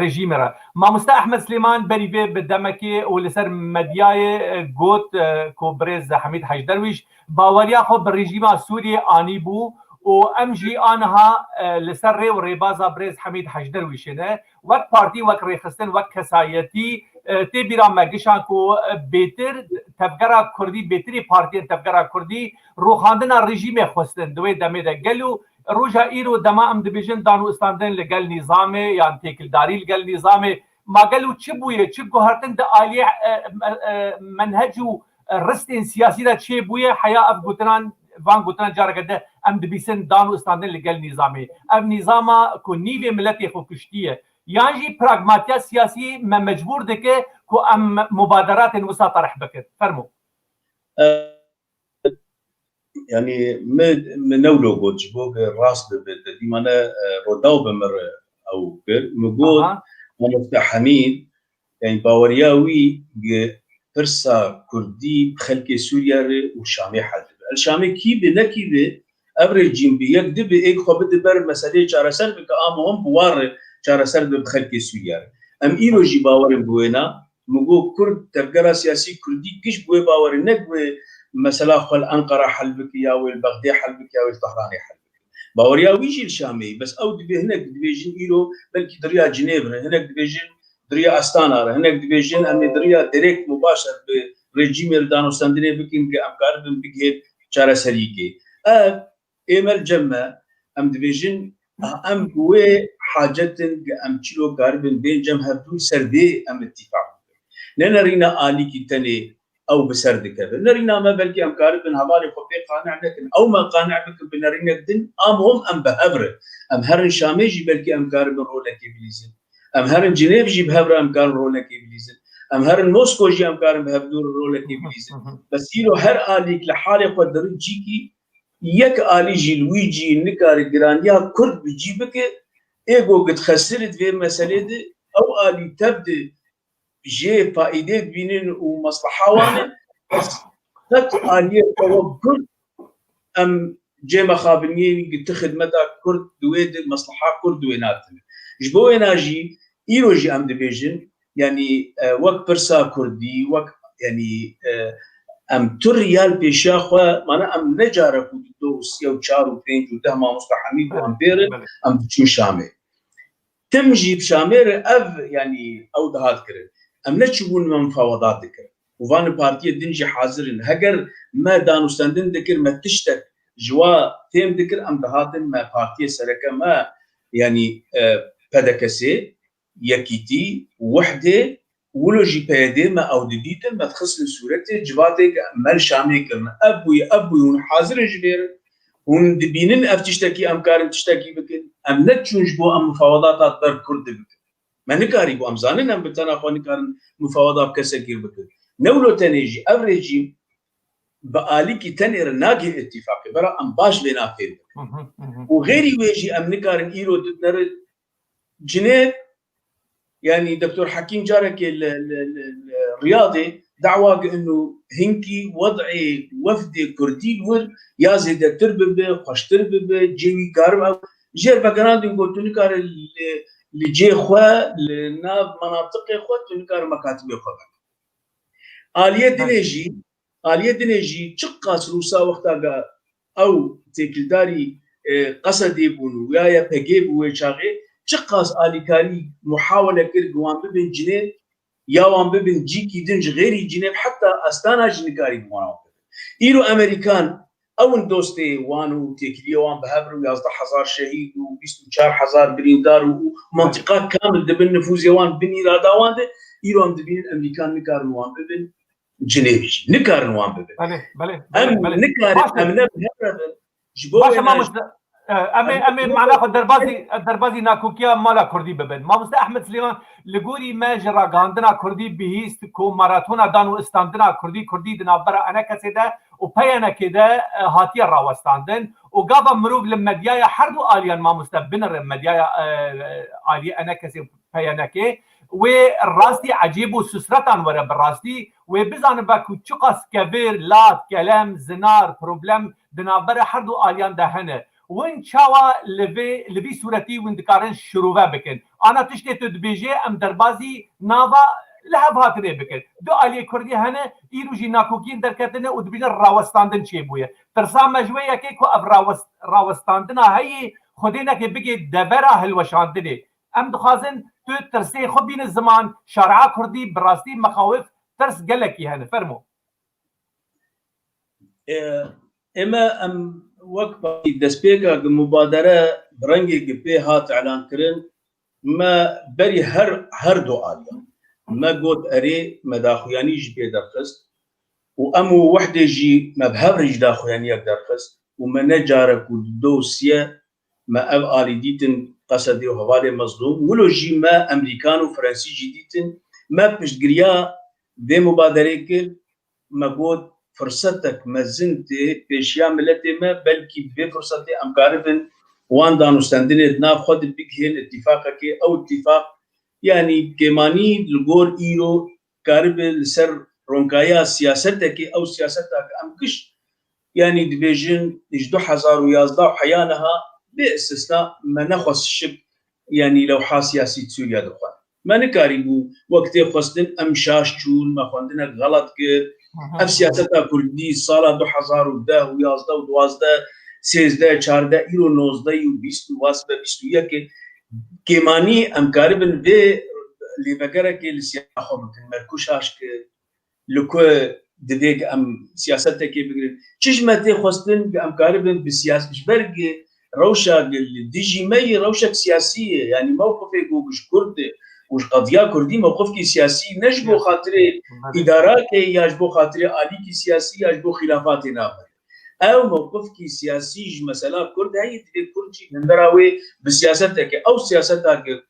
rejîmê re. Mamoste Ehmed Silêman berî vê bi demekê û li ser medyayê, e, got, e, ku birêz Hemîd Hecderwîş baweriya xwe bi rejîma Sûriyê anî bû û em jî aniha, e, li ser rê û rêbaza birêz Hemîd Hecderwîşê ne. Wek partî, wek rêxistin, wek kesayetî, e, tê bîra me gişan ku, e, bêtir tevgera Kurdî, bêtirî partiyên tevgera Kurdî rûxandina rejîmê xwestin di wê demê de. Gelo roja îro dema em dibêjin dan û istandin li gel nîzamê yan têkildarî li gel nîzamê, ma gelo çi bûye, çi guhertin di aliyê, e, e, e, menhec û, e, ristên siyasî de çêbûye, heya ev gotinan, van gotinan careke de em dibîsin dan û istandin li gel nîzamê. Ev nîzama ku nîvê miletê xwe kuştiye, yan jî pragmatiya siyasî me mecbûr dike ku em mubaderatên wisa terih bikin. Fermo. E, yani, me, me newlo got, ji bo ke rast bibe, te dîmane, e, rodaw bi min re ew kir. Min got, Aha. Mamoste Hemîd, yani, baweriya wî gi pirsa Kurdî bi xelkê Sûriye re û Şamê hel dibe. El Şamê kî bi, ne kî bi, ev rejîm bi, yek dibi, êk xwe bidi ber meseleyê çareser bike, a muhim bi war re çareser bibe bi xelkê Sûriye re. Em îro jî bawerin bi wêna, min got Kurd, tevgera siyasî Kurdî giş bi wê bawerê, ne bi wê mesela xwe li Enqera hel bike, ya wê li Bexdê hel bike, ya wê li Tehranê hel bike. Baweriya wî jî li Şamê ye, bes ew dibê hinek dibêjin îro belkî di riya Cinêv re, hinek dibêjin di riya Astana re, hinek dibêjin em ê di riya dirêk mubaşer bi rejîmê re danûstendinê bikin ke em karibin bigihên çareseriyê. Ev ê me li cem me, em dibêjin, em bi wê hacet in ke em çilo karibin bên cem hevdû li ser vê em îtîfaq bikin. Ne nerîna alîkî tenê ew bi ser dikeve. Nerîna me belkî em karibin hevalê xwe pê qane nekin. Ew me qane bikin bi nerînek din, a muhim em bi hev re. Em herin Şamê jî belkî em karibin rolekê bilîzin. Em herin Cinêv jî bi hev re em karin rolekê bilîzin. Em herin Mosko jî em karin bi hevdû re rolekê bilîzin. Bes îro her alîk li halê xwe dirin cîkî, yek alî jî li wî cî nikare giraniya Kurd bi cî bike, ê go gidxesir di vê meselê de, ew alî tev de jê faîdê dibînin û mesleha wan e. Qet aliyê xwe wek Kurd em cê mexabiniyê gi ti xidmeta Kurd di wê de mesleha Kurd di wê natin. Ji bo wêna jî îro jî em dibêjin, yanî, e, wek pirsa Kurdî, wek, yanî, e, em tu riyal pêşiya xwe, mana em ne carek û du û sê û çar û pênc û deh mamosta Hemîd û em pê re, em diçûn Şamê. Tim jî bi Şamê re ev, yanî ew dihat kirin. Em neçûbûn me mifawedat dikir. Û van partiyê din jî hazir in. Heger me danûstendin dikir, me tiştek ji wa fêm dikir, em dihatin me partiyê sereke me, yanî, e, P D K S, Yekîtî, Wehdê, wilo jî P Y D me ew didîtin, me dixistin sûretê, civatê ke me li Şamê kirine. Ev bûye, ev bûye, hûn hazir in ji vê re. Hûn dibînin ev tiştekî em karin tiştekî bikin. Em neçûn ji bo em mufawedata ber Kurd de bikin. Me nikarîbû, em zanin em bi tena xwe nikarin mufaweda bi kesekî re bikin. Ne wilo tenê jî ev rejîm bi alîkî tenê re nagihê îtîfaqê. Bera em baş vêna fêm bikin. Û xêrî wê jî em nikarin îro didnere Cinêv, yanî Doktor Hekîm carekê li, li, li, li Riyadê dawa kir inu hinkî wed'ê wefdê Kurdî li wir ya zêdetir bibe, xweştir bibe, cê wî karim ew jêr vegerandin got tu nikare li, li cê xwe, li nav menatiqê xwe tu nikare mekatibê xwe veke. Aliyê dinê jî, aliyê dinê jî çiqas Rûsa wexta ga ew têkildarî, e, Qesedê bûn û ya Y P G bû wê çaxê, çiqas alîkarî muhawele kir ku wan bibin Cinêv, ya wan bibin cîkî din ji xêrî Cinêv, heta Astana jî nikarî bi wan bibin. Îro Amerîkan, ew in dostê wan û têkiliyê wan bi hev re û yazdeh hezar şehîd û bîst û çar hezar birîndar û, û mentiqa kamil dibin nifûzê wan bin îrada wan de, îro em dibînin Amerîkan nikarin wan bibin Cinêv jî. Nikarin wan bibin. Belê, belê, belê, Em belê. nikarin, Baş e. em ne bi hev re bin. Ji bo Baş e, wêna mamoste. E, em ê, em ê mana xwe derbazî, derbazî nakokiya mala Kurdî bibin. Mamoste Ehmed Silêman, li gorî me ji ragihandina Kurdî bihîst ku maratona dan û istandina Kurdî, Kurdî di navbera E N K S'ê de û P Y N K'ê de, e, hatiye rawestandin û gava mirov li medyaya her du aliyan mamoste binire medyaya, e, aliyê E N K S'ê P Y N K, wê rastî ecêb û susretan were bi rastî, wê bizanibe ku çiqas kevir, lat, kelem, zinar, problem di navbera her du aliyan de hene. Win çawa li vê, li vî sûretî win dikarin şirove bikin? Ana tiştê tu dibêjê, em derbazî nava li hev hatinê bikin. Du aliyê Kurdî hene, îro jî nakokiyên derketine û dibêjin rawestandin çêbûye. Tirsa me ji wê yekê ku ev rawest-, rawestandina heyî xwedê neke bigê devera hilweşandinê. Em dixwazin tu tirsê xwe bîne ziman, şareya Kurdî bi rastî mexawif tirs gelekî hene. Fermo. Ê, ê me em wek partî destpêka ki mubadere bi rengê ki pê hat elan kirin, me berî her, her du aliyan me got erê, me daxuyanî jî pê derxist û em û wehdê jî me bi hev re jî daxuyaniyek derxist û me ne carek û dosye me ev alî dîtin Qesedê û hevalê Mezlûm. Wilo jî me Emerîkan û Frensî jî dîtin. Me piştgiriya vê mubaderê kir. Me got, firsetek mezin tê pêşiya miletê me, belkî di vê firsetê em karibin wan danûstendinê di nav xwe de bigihên îtîfaqekê. Ew îtîfaq, yanî kêmanî li gor îro karibe li ser ronkahiya siyasetekê, ew siyaseta ki em giş, yanî dibêjin ji du hezar û yazdeh û heya niha bê istisna me nexwest şik, yanî lewha siyasî di Sûriye dixwe. Me nikarîbû wek tê xwestin, em şaş çûn, me xwendinek xelet kir. Ev siyaseta kurdî sala du hezar û deh û yazdeh û duwazdeh, sêzdeh, çardeh, îro nozdeh û bîst û wasibe bîst û yek e. Kêmanî em karibin vê lêvegerekê li siyaseta xwe bikin. Me ku şaş kir, li ku divê ki em siyasetekê bigirin. Çi ji me tê xwestin ki em karibin bi siyas-, ji ber ki rewşa li dijî me yê rewşek siyasî ye. Yanî mewqifê ku ji Kurd û ji qediya Kurdî mewqifkî siyasî ne ji bo xatirê îdarakê ya ji bo xatirê alîkî siyasî ya ji bo xîlafatê navberê. Ew mewqifkî siyasî ji mesela Kurd heye, divê Kurd jî li hembera wê bi siyaseteke, ew siyaseta ki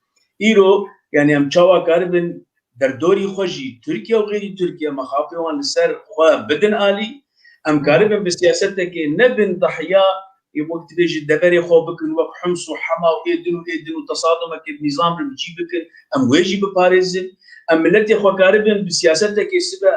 îro, yanî em çawa karibin derdorî xwe jî, Tirkiye û xeyrî Tirkiye, mexafê wan li ser xwe bidin alî. Em karibin bi siyasetekê nebin dahiya, ê wek dibêjin deverê xwe bikin wek Hims û Hema û ê din û ê din û tesadumekê bi nîzam re bi cî bikin, em wê jî biparêzin. Em miletê xwe karibin bi siyasetekê sibe,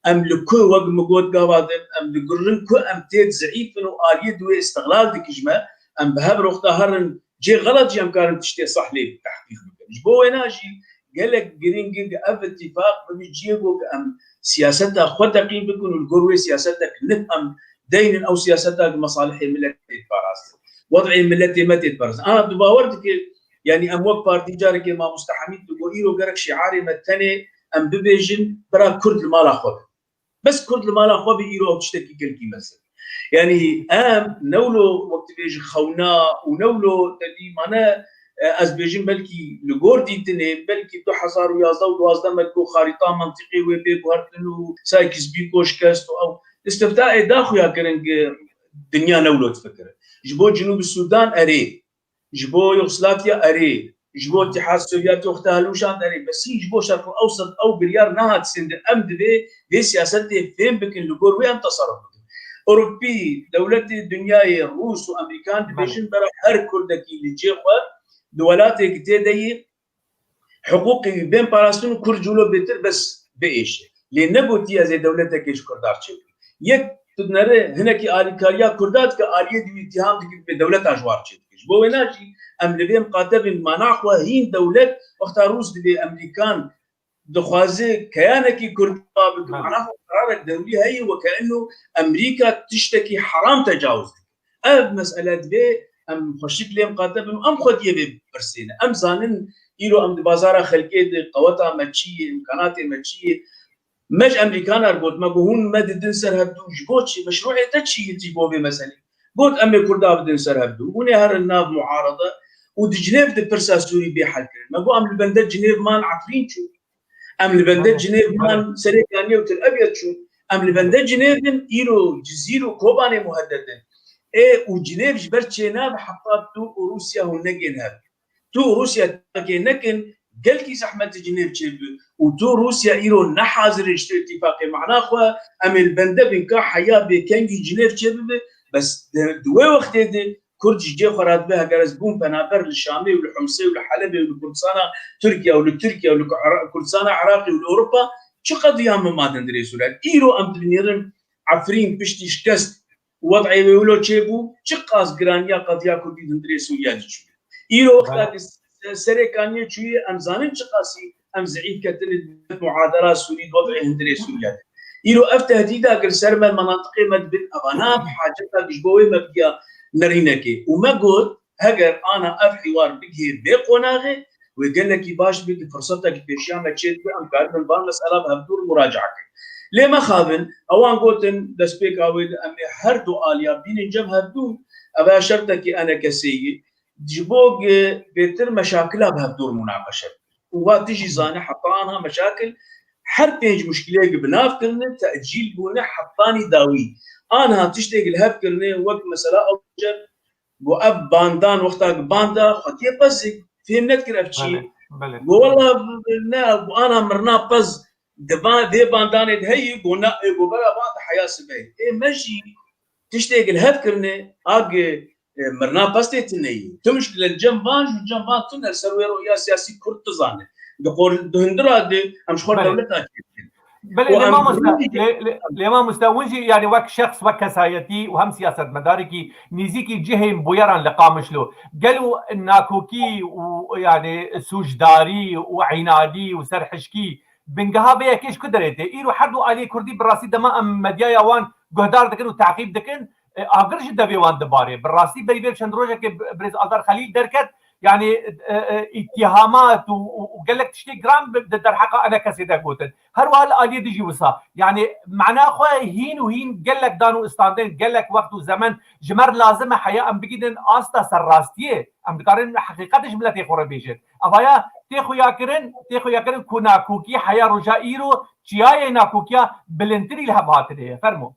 em li ku, wek min got gava din, em li gurin ku em tê zeîf in û aliyê di wê îstiqlal dikij me, em bi hev roxta herin cê xelet jî em karin tiştê seh lê tehqîq bikin. Ji bo wêna jî gelek girîng e ku ev îtîfaq bibe cihê ku em siyaseta xwe teqîn bikin û li gor wê siyasetek nif em deynin ew siyaseta ku mesalihê miletê tê parastin. Wed'ê miletê me tê parastin. Ana tu bawer dikî, yanî em wek partî carekê mamoste Hemîd digot, îro gerek şiarê me tenê em bibêjin, bira Kurd li mala xwe be. Bes Kurd li mala xwe be, îro ew tiştekî gelkî mezin. Yanî em newlo wek dibêjin xewna û newlo tedî mane, e, ez bêjim belkî li gor dîtinê, belkî du hezar û yazdeh û duwazdeh me ku xarîta mentiqê wê pê guhertin û Sykes-Picot şikest û ew istiftaê daxuya kirin ki dinya newlo difikire. Ji bo Cinûbî Sûdan erê, ji bo Yugoslavya erê, ji bo Îtîhad Sovyetê wexta hilûşand erê, besî ji bo Şerq û Ewsat ew biryar nehat sindin. Em divê vê siyasetê fêm bikin, li gor wê em teserruf bikin. Ewropî, dewletê dinyayê, Rûs û Emerîkan dibêjin bera her Kurdekî li cê xwe di welatê ki tê de yî, hiqûqê wî bên parastin û Kurd ji wilo bêtir bes biêşe. Lê negotiye ez ê dewletekê ji Kurda re çêbikim. Yek tu dinere hinekî alîkariya Kurda dike, aliyê dî wî îtîham dike, dibê dewleta ji wan re çêdike. Ji bo wêna jî em li vê miqate bin mana xwe hîn dewlet wexta Rûs dibê Emerîkan dixwaze keyanekî Kurd ava bike, mana xwe qerarek dewlî heye weke eno Emerîka tiştekî heram tecawiz dike. Ev mesele divê em xweşik lê miqate bin û em xwediyê vê bipirsêne. Em zanin îro em di bazara xelkê de qeweta me çi ye, îmkanatê me çi ye. Me ji Emerîkana re got, me got, hûn me didin ser hevdû ji bo çi? Meşrûê te çi ye tî bo vê meselê? Got, em ê Kurda bidin ser hevdû. Hûn ê herin nav muarede û di Cinêv de pirsa Sûrî bê helkirin. Me got, em li bende Cinêv man Efrîn çûn. Em li bende Cinêv man Serêkaniyê û Til Ebyed çûn. Em li bende Cinêv in, îro Cizîr û Kobanê muhedded in. Ê û Cinêv ji ber çênabe heta tu û Rûsya hûn negên hev. Tu û Rûsya tevkê nekin, gelkî zehmet di Cinêv çêbibe. Û tu û Rûsya îro ne hazir in ji tu îtîfaqê mana xwe, em ê li bende bin ka heya bê kengî Cinêv çêbibe, bes di, di wê wextê de Kurd ji cê xwe radibe, heger ez bûm penaber li Şamê û li Humsê û li Helebê û li Kurdistana Tirkiye û li Tirkiye û li Kurdistana Iraqê û li Ewropa, çi qediya min ma di hundirê Sûriye? Îro em dibînin Efrîn piştî şikest û wed'ê wê wilo çêbû, çiqas giraniya qediya Kurdî di hundirê Sûriye de çûye. Îro wexta Bele. ki se-, serê kaniyê çûye, em zanin çiqasî em zeîf ketine di muadera Sûrî, di wed'ê hundirê Sûriye de. Îro ev tehdîda ki li ser me, menatiqê me dibin, eva na bi haceta ki ji bo wê me bigiya nerînekê. Û me got, heger ana ev hîwar bigihê vê qonaxê, wê gelekî baş bê, di firsetekî pêşiya me çê dibe, em karibin van mesela bi hevdûr muracae kin. Lê mexabin, ewan gotin destpêka wê de em ê her du aliya bînin cem hevdû, eva şertekî enekesê ye, ji bo bêtir meşakila bi hevdûr munaqeşe bikin. Û wa tu jî zane heta anha meşakil her pênc muşkileyek bi nav kirine, tecîl bûne hetanî dawî. Anha tiştêk li hev kirine, wek mesela ew cem Go ev bandan wexta ki banda xwetiye pezê, fêm nedikir ev çi ye. Belê, belê. Go wela ne, go ana mirina pez di van, vê bandanê de heyî, go na, ê, go bera van de heya sibehê. Ê me jî tiştê ki li hev kirine, a gi, e, mirina pez tê tune yî. Tu muşkile li cem van, ji cem van tune li ser wê roya siyasî Kurd tu zane. Di qor-, di hundira de em ji xwe Belê. dewleta çêdikin. Belê, Û lê em mamoste, lê, lê, lê mamoste, hûn jî, yani, wek şexs, wek kesayetî û hem siyasetmedarekî nêzîkî cihên bûyeran li Qamişlo. Gelo nakokî û, yani, sûcdarî û înadî û serhişkî bingeha vê yekê ji ku derê tê? Îro her du aliyê Kurdî bi rastî dema em medyaya wan guhdar dikin û teqîb dikin, e, agir ji devê wan dibare. Bi rastî berî vê çend rojekê bi-, birêz Aldar Xelîl derket, yani, e, e, îttihamat û, û, û gelek tiştê giran bi, di derheqa enekesê de gotin. Her wiha li aliyê dijî wisa. Yani, mana xwe hîn û hîn gelek dan û istandin, gelek wext û zemen ji me re lazim e, heya em bigînin asta serrastiyê. Em dikarin heqîqetê ji miletê xwe re bêjin. Evaya tê xuyakirin, tê xuyakirin ku nakokî heya roja îro çiyayê nakokiya bilindtirî li hev hatine ye. Fermo.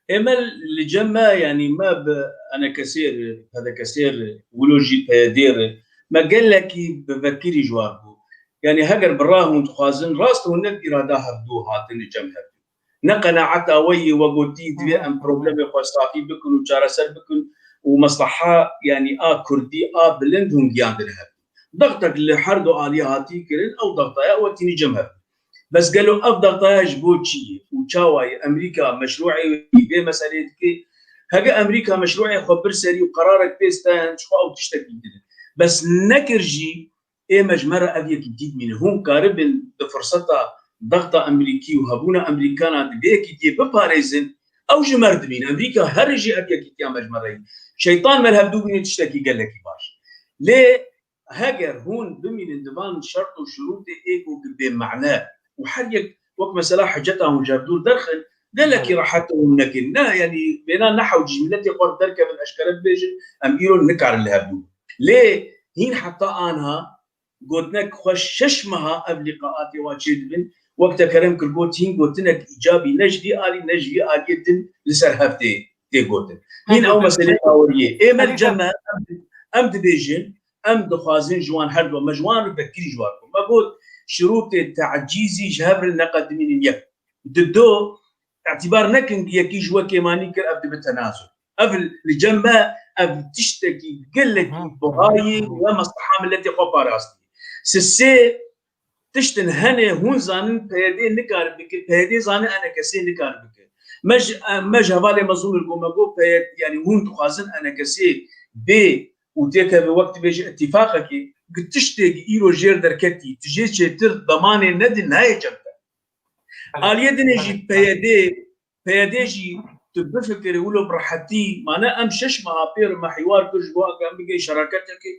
Ê me li cem me, yanî me bi enekesê re, pedekesê re, wilo jî peyedê re, me gelekî bi vekirî ji wan bû. Yanî heger bi ra hûn dixwazin, rast hûn ne bi îrada hevdû hatin li cem hevdû. Ne qenaeta we yê we gotî, divê em problemê xwe safî bikin û çareser bikin û mesleha, yanî a kurdî, a bilind hûn giyandin hevdû. Dextek li her du aliyê hatî kirin, ew dextaya we tînî cem hevdû. Bes gelo ev dextaya ji bo çi ye û çawa ye? Amerîka meşruê wî vê meseleyê dike. Heke Amerîka meşruê xwe bir serî û qerarek pê stend, ji xwe ew tiştekî din e. Bes nekir jî, ê me ji me re ev yekîtî dimîne. Hûn karibin di firseta dexta Amerîkî û hebûna Amerîkana di vê yekîtiyê biparêzin, ew ji me re dimîne. Amerîka here jî ev yekîtiya me ji me re ye. Şeytan me li hevdû bîne tiştekî gelekî baş. Lê heger hûn bimînin di van şert û şirûtê ê ku bi bêmane û her yek wek mesela hiceta hûn ji hevdû derxin, gelekî Belê. rehet hûn nekin. Ne, yanî bêna ne hewcî miletê xwe derkevin, eşkere bibêjin, em îro nikarin li hevdû. Lê hîn heta anha gotinek xwe şeş meha ev lîqaatê wa çêdibin, wek te kerem kir got, hîn gotinek îcabî ne ji vî alî ne ji vî aliyê din li ser hev tê, tê gotin. Hîn ew meselê baweriyê. Ê me li cem me, em, em dibêjin, em dixwazin ji wan her du, me ji wan re vekirî ji wan got. Me got, şirûtê tecîzî ji hev re neqedimînin yek. Di do, îtîbar nekin, yekî ji we kêmanî kir, ev dibe tenazul. Ev li cem me, ev tiştekî gelekî buha ye, we mesleha miletê xwe parastî. Sisê, tiştin hene hûn zanin P Y D nikare bike, P Y D zane enekesê nikare bike. Me ji, me ji hevalê mezlûm li gome got, P Y D, yanî hûn dixwazin enekesê bê û têkeve wek dibêje îtîfaqekê, gi tiştê gi îro jêr derketî, tu jê çêtir demanê nedî nayê cem te. Belê. Aliyê dinê jî P Y D, P Y D jî tu bifikirî wilo bi rehetî, mane em şeş meha pê re me hîwar kir ji bo eke em bigihê şeraketeke,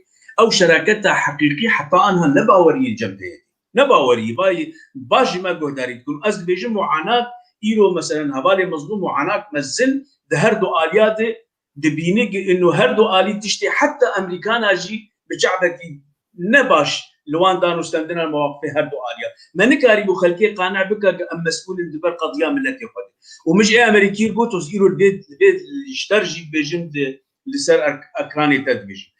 ew şeraketa heqîqî heta anha ne baweriyê cem P Y D. Ne baweriyê, bayê baş jî me guhdarî dikim. Ez dibêjim muanat, îro meselen hevalê mezlûm muanat mezin di her du aliya de dibîne ki ino her du alî tiştê heta Amerîkana jî bi çavekî ne baş li wan dan û stendina mewaqifê her du aliya. Me nikarîbû xelkê qane bike ki em mesûl in di ber qediya miletê xwe de. Û min ji ê Amerîkî got, ez îro divê, divê ji te re jî dibêjim di, li ser ek-, ekranê te dibêjim.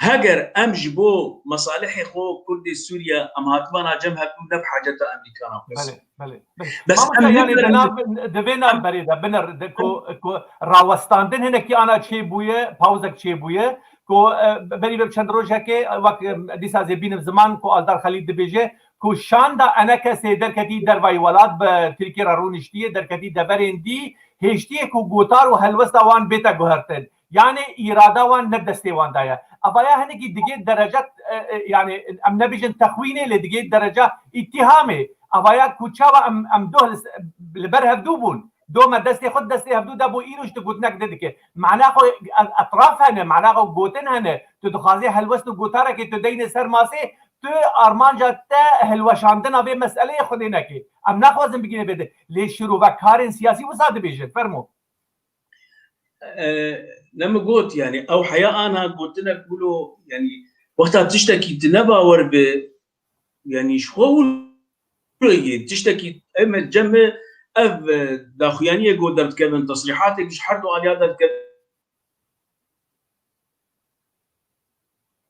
Heger em ji bo mesalihê xwe Kurdê Sûriye em hatibana cem hevdû ne bi haceta Amerîkana bes. Belê, belê, belê. Bes Mamoste, em yanî di nav, di vê navberê de binir de ku, ku rawestandin hinekî ana çêbûye, pawzek çêbûye, ku, e, berî vê çend rojekê, e, wek, e, dîsa zê bînim ziman ku Aldar Xelîl dibêje, ku şanda enekesê derketî dervayî welat bi Tirkiyê re rûniştiye, derketî deverên dî, hêştiye ku gotar û helwesta wan bête guhertin. Yanê îrada wan ne destê wan de ye. Evaya hinekî digê derece, e, e, yanî em nebêjin texwînê, lê digê derece îttihamê. Evaya ku çawa em, em doh li, li ber hevdû bûn. Do me destê xwe destê hevdû de bû, îro ji tu gotinek de dike. Mana xwe etraf hene, mana xwe gotin hene. Tu dixwazê helwest û gotarekê tu deyne ser masê, tu armanca te hilweşandina vê meseleyê Xwedê neke. Em naxwazin bigîne vê de. Lê şirovekarên siyasî wisa dibêjin. Fermo. E, ne min got, yanî ew heya ana gotinek wilo, yanî wexta tiştekî tu ne bawer bi, yanî ji xwe wilo yê, tiştekî em cem ev, e, daxuyaniyê got derdikevin, tesrîhatê ji her du aliya derdikevin.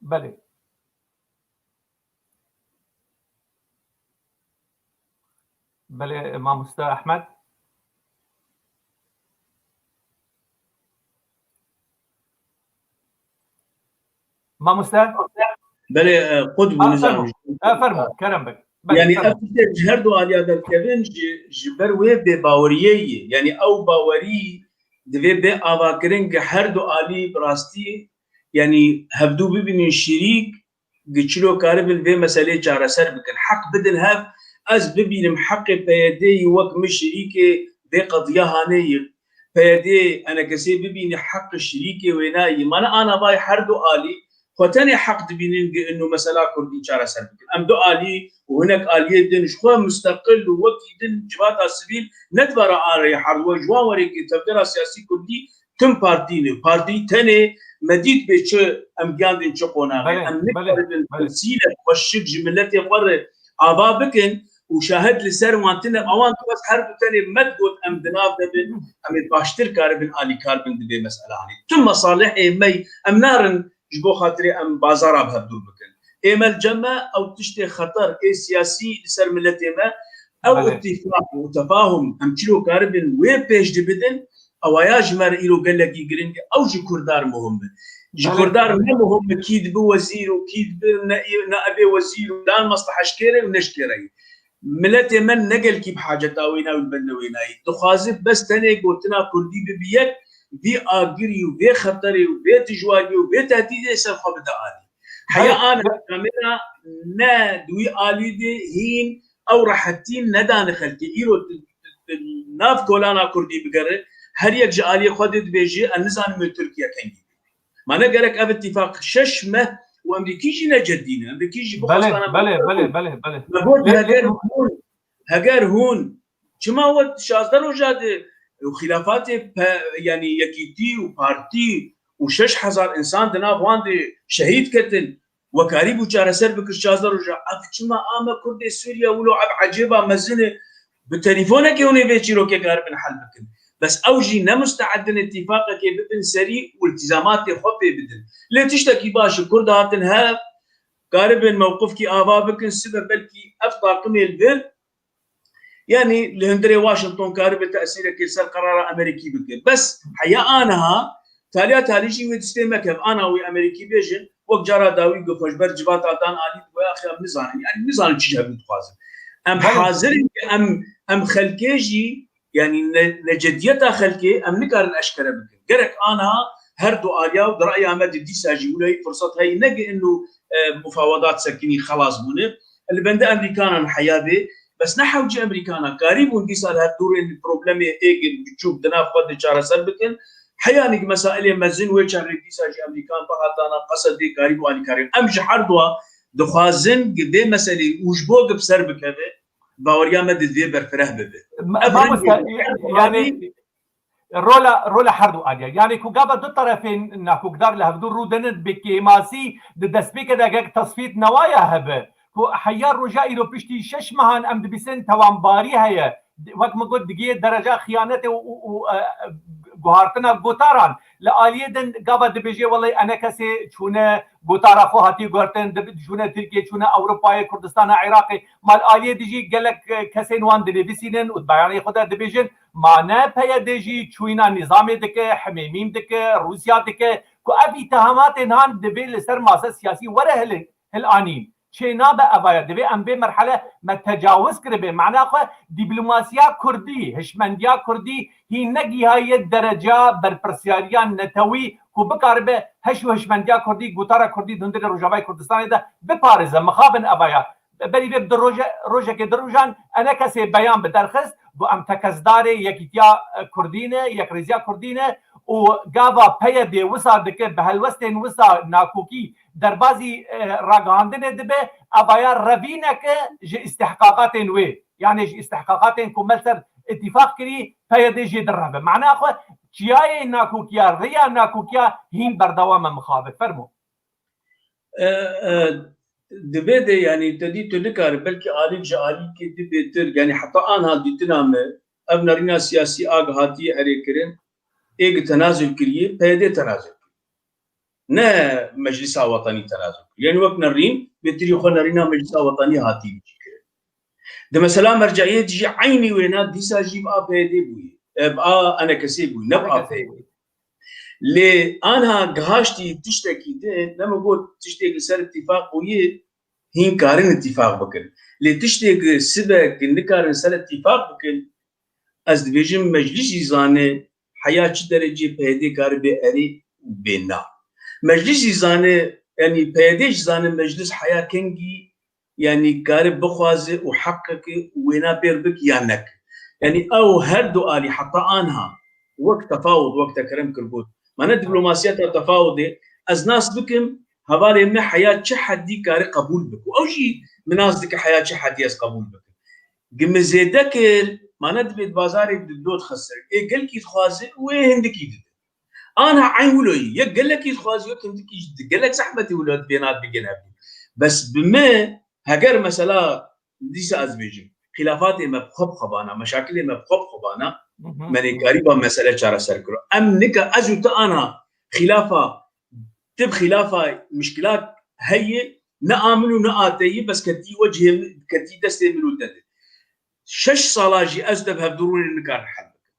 Belê. Belê, mamoste Ehmed. Mamoste? Belê, e, qut bû, nizam. Fermo, kerem bik. Belê, yanî ev tiştê ji her du aliya derdikevin ji, ji ber wê bêbaweriyê ye. Yanî ew bawerî divê bê avakirin ki her du alî bi rastî, yanî hevdû bibînin şirîk, gi çilo karibin vê meseleyê çareser bikin. Heq bidin hev, ez bibînim heqê P Y D'yî wek min şirîkê vê qediya hanê yî. P Y D enekesê bibîne heqê şirîkê wêna yî. Mane ana vay her du alî xwe tenê heq dibînin gi inu mesela kurdî çareser bikin. Em du alî û hinek aliyê din ji xwe musteqil û wekî din civata sivîl ne divara arê her we ji wan werekê tevgera siyasî kurdî tim partî ne. Partî tenê me dît bê çi em giyandin çi qonaxê. Em nikaribin temsîlek xweşik ji miletê xwe re ava bikin û şahid li ser wan tine. Awan tu bes her du tenê me digot em di nav de bin, em ê baştir karibin alîkar bin di vê meselanê. Tu mesalihê me em narin ji bo xatirê em bazara bi hevdûr bikin. Ê me li cem me ew tiştê xeter ê siyasî li ser miletê me, ew îtîfaq û tefahum em çilo karibin wê pêş dibidin, ewaya ji me re îro gelekî giring e, ew ji Kurdar muhim e. Ji Kurdar ne muhim e kî dibi wezîr û kî dibi ne, ne ebê wezîr û dan mesleheşkêre û neşkêre ye. Miletê me ne gelkî bi haceta wêna û li bende wênayî. Dixwaze bes tenê gotina Kurdî bibi yek, vî agirî û vê xeterê û vê dijwarî û vê tehdîdê ser xwe bide alî. Heya ana kamera ne di wî alî de hîn ew rehetî nedane xelkê. Îro di, di, di nav kolana Kurdî bigere, her yek ji aliyê xwe de dibêje, ez nizanim wê Tirkiye kengî bê. Ma ne gerek ev îtîfaq şeş meh û Emrîkî jî ne cedî ne. Emrîkî jî bi xwestana belê, belê, belê, belê. Me got heger hûn, heger hûn, çima we şazdeh roja de û xîlafatê pe, yanî yekîtî û partî û şeş hezar însan di nav wan de şehîd ketin, we karîbû çareser bikir şazdeh roja. Ev çima a me Kurdê Sûriye wilo ev ecêba mezin e? Bi telîfonekê hûn ê vê çîrokê karibin hel bikin. Bes ew jî ne musteedin îtîfaqekê bibin serî û îltîzamatê xwe pê bidin. Lê tiştekî baş e, Kurd hatin hev, karibin mewqifkî ava bikin, sibe belkî ev taqimê li vir, yanî li hundirê Washington karibe tesîrekê li ser qerara Amerîkî bike. Bes heya aniha taliya talî jî wê tiştê meke. Ana wê Amerîkî bêjin, wek cara dawî ku xwe ji ber civata dan alî digoya, axê em nizanin. Yanî nizanin çi ji hevdû dixwazin. Em hazir in ku em, em xelkê jî, yanî ne, necediyeta xelkê em nikarin eşkere bikin. Gerek aniha her du aliya û di reya me de dîsa jî wilo hîn firset heye, ne ki inu, e, mufawedat sekinî xelas bûne. Li bende Amerîkanan heya bê, bes ne hewcî Amerîkana karîbûn dîsa li hevdûrên problemê êgin biçûk di nav xwe de çareser bikin. Heyanî ki mesailê mezin wê çerê dîsa jî Amerîkan bihatana Qesedê karîbû alîkarî. Em ji her dua dixwazin ki vê meselê û ji bo ki bi ser bikeve, baweriya me di vê berfireh bibe. Ev Mamoste, rengê yanî rola, rola her du aliya. Yanî ku gava du terefên nakokdar li hevdû rûdinin bi kêmasî di destpêkê de gek tesfît newaya hebe. Ku heya roja îro piştî şeş mehan em dibîsin tewanbarî heye. wek min got, digihê dereca xiyanetê û, û, û, e, guhartina gotaran. Li aliyê din gava dibêje, welay enekesê çûne gotara xwe hatiye guhertin, dibi-, çûne Tirkiye, çûne Ewropayê, Kurdistana Iraqê. Ma li aliyê din jî gelek, e, kesên wan dinivîsînin û di beyanê xwe de dibêjin, ma ne P Y D jî çûyîna nîzamê dike, hemêmîn dike, Rûsya dike, ku ev îtehamatên han divê li ser masa siyasî were hilin, hilanîn. Çê nabe evaya, divê em vê merhele me tecawiz kiribe. Mana xwe dîplomasiya kurdî, hişmendiya kurdî hîn negihaye dereca berpirsiyariya netewî ku bikaribe heş û hişmendiya kurdî, gotara kurdî di hundirê Rojavayê Kurdistanê de biparêze. Mixabin evaya. Berî vê bi du roje, rojekê du rojan enekesê beyan bi derxist, got, em tekesdarê yekîtiya, e, kurdî ne, yekrêziya kurdî ne û gava P Y D wisa dike, bi helwestên wisa nakokî derbazî, e, ragihandinê dibe, evaya revîneke ji îstihqaqatên wê, yanê ji îstihqaqatên ku me ser îtîfaq kirî, P Y D jê direve. Mana xwe çiyayê nakokiya, riya nakokiya hîn berdewam e mixabin. Fermo. E, e, dibe de, yanî, te dî tu nikare, belkî alîk ji alîkê dibê tir, yanî heta anha dîtina me, ev nerîna siyasî a hatiye erêkirin, ê gi tenazul kiriye, P Y D tenazul kiriye. Ne Meclisa Wetanî tenazul kiriye. Yanî wek nerîn, bêtirî xwe nerîna Meclisa Wetanî hatiye bicî kirin. Di mesela merceiyê de jî eynî wêna dîsa jî bi A P D bûye. E, bi A N K S bûye, ne bi A P D. Lê anha gihaştî tiştekî din, ne min got tiştê li ser îtîfaq bûye, hîn karin îtîfaq bikin. Lê tiştê ki sibe ki nikarin ser îtîfaq bikin, ez dibêjim meclis jî zane heya çi derecê P Y D karibe erê û bê na. Meclis jî zane, yanî P Y D jî zane meclis heya kengî, yanî kare bixwaze û heqeke û wêna pêr bik ya nek. Yanî ew her du alî heta anha wek tefawud, wek te kerem kir got. Me ne dîplomasiyeta tefawudê, ez nas bikim, hevalê me heya çi heddî kare qebûl bik. Û ew jî min nas dike heya çi heddî ez qebûl bikim. Gi min zêde kir, ma ne dibê di bazarê di dot xesir. Ê gelkî dixwaze û ê hindikî dide. Anha eyn wilo yî. Yek gelekî dixwaze, yek hindikî jî dide. Gelek zehmetî wilo dibê nat bigên hevdî. Bes bi me, heger mesela dîsa ez bêjim, xilafatê me bi xwe bi xwe bana, meşakilê me bi xwe bi xwe bana, Hı hı. me nêkarî ba mesele çareser kiro. Em nika ez û tu anha xilafa, tu bi xilafa mişkilat heye, ne a min û ne a te yî, bes ketî wecihê min, ketî destê min û te de. Şeş sala jî ez te bi hevdû rûnê nikarin hel bikin.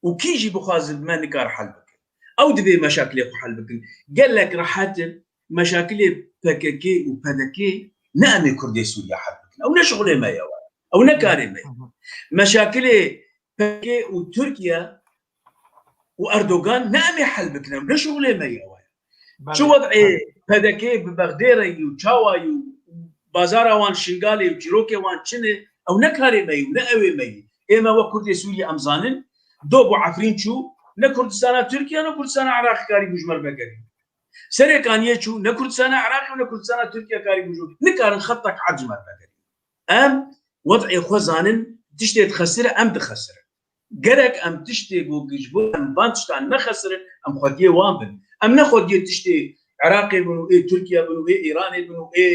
Û kî jî bixwaze bi me nikare hel bikin. Ew divê meşakilê xwe hel bikin. Gelek rehet in, meşakilê P K K û P D K ne em ê Kurdê Sûriye hel bikin. Ew ne şixulê me ye we. Ew ne karê me ye. Hı hı. Meşakilê P K K û Tirkiye û Erdogan ne em ê hel bikin. Ew ne şixulê me ye we. Belê. Çi wed'ê P D K bi Bexdê re yî û çawa yî û bazara wan Şingalê û çîrokê wan çi ne, ew ne karê me yî û ne ew ê me yî. Ê me wek Kurdê Sûriyê em zanin, do bo Efrîn çû, ne Kurdistana Tirkiye, ne Kurdistana Iraqê karî bû ji me re vegerî. Serê Kaniyê çû, ne Kurdistana Iraqê û ne Kurdistana Tirkiye karî bû ji me. Nikarin xetek erd ji me re vegerî. Em wed'ê xwe zanin, tiştê dixesire, em dixesirin. Gerek em tiştê ku ji bo em van tiştan nexesirin, em xwediyê wan bin. Em ne xwediyê tiştê Iraqê bin û ê Tirkiye bin û ê Îranê bin û ê,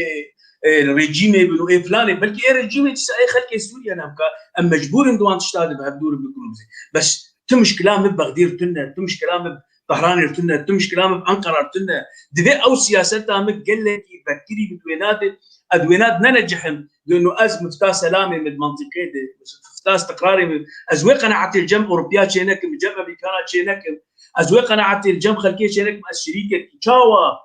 ê rejîmê bin û ê filanê. Belkî ê rejîmê dîsa ê xelkê Sûriye ne, em ka, em mecbûr in di wan tişta de bi hevdû re bikin û bizê. Bes tu mişkila min Bexdê re tune, tu mişkila min Tehranê re tune, tu mişkila min Enqera re tune. Divê ew siyaseta min gelekî vekirî bi wêna de, ez wêna de ne necihim. Lêno ez mifta selamê min di mentiqê de, mifta istiqrarê min, ez wê qenaetê li cem Ewropiya çê nekim, li cem Amerîkana çê nekim. Ez wê qenaetê li cem xelkê çê nekim, ez şirîkekî çawa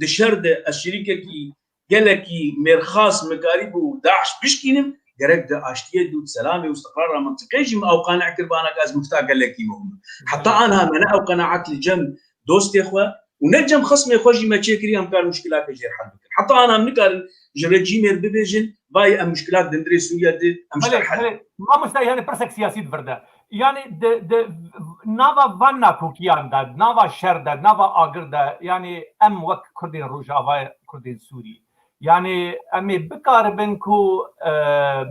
di şer de, ez şirîkekî gelekî mêrxas mikarî bû DAIŞ bişkînim, gerek di aştiyê dû, di selamê û istiqrara mentiqê jî min ew qane kir bana ke ez mifta gelekî muhim im. Heta anha me ne ew qenaet li cem dostê xwe û ne cem xismê xwe jî me çêkirî em karin muşkilake jêr hel bikin. Heta anha em nikarin ji rejîmê re bibêjin, vay em muşkilat di hundirê Sûriye de em ji Belê, te hel belê. Mamoste, yani pirsek siyasî di vir de. Yani di, di nava van nakokiyan de, nava şer de, nava agir de, yani em wek Kurdên Rojava, Kurdên Sûrî, yani em ê bikaribin ku, e,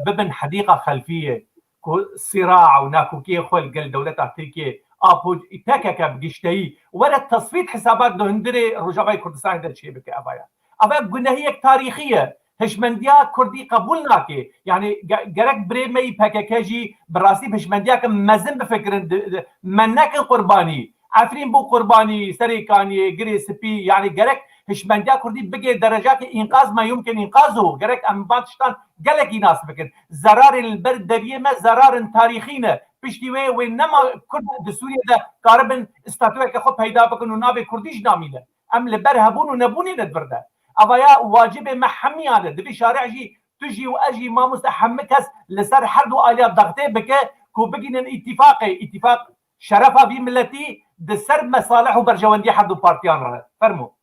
bibin hedîqa xelfiyê, ku sira û nakokiyê xwe li gel dewleta Tirkiyê, apo, P K K bi gişteyî, were tesfît hisabat di hundirê Rojavayê Kurdistanê de çêbike evaya. Eva gunehiyek tarîxî ye. Hişmendiya Kurdî qebûl nake. Yani ge-, gerek birê me yî P K K jî bi rastî bi hişmendiyeke mezin bifikirin, di, di, me nekin qurbanî. Efrîn bû qurbanî, Serê Kaniyê, Girê Spî, yani gerek hişmendiya Kurdî bigê derecakê înqaz, me yumkin înqaz û gerek em van tiştan gelekî nas bikin. Zerarên li ber deriyê me zerarên tarîxî ne. Piştî wê, wê nema Kurd di Sûriyê de karibin statuyeke xwe peyda bikin û navê Kurdî jî namîne. Em li ber hebûn û nebûnê ne di vir de. Eva ya wacibê me hemiyan e. Divê şarî jî, tu jî û ez jî, mamoste, hemî kes li ser her du aliya dextê bike ku bigînin îtîfaqê. Îtîfaq şerefa vî miletî di ser mesalih û berjewendiya her du partiyan re. Fermo.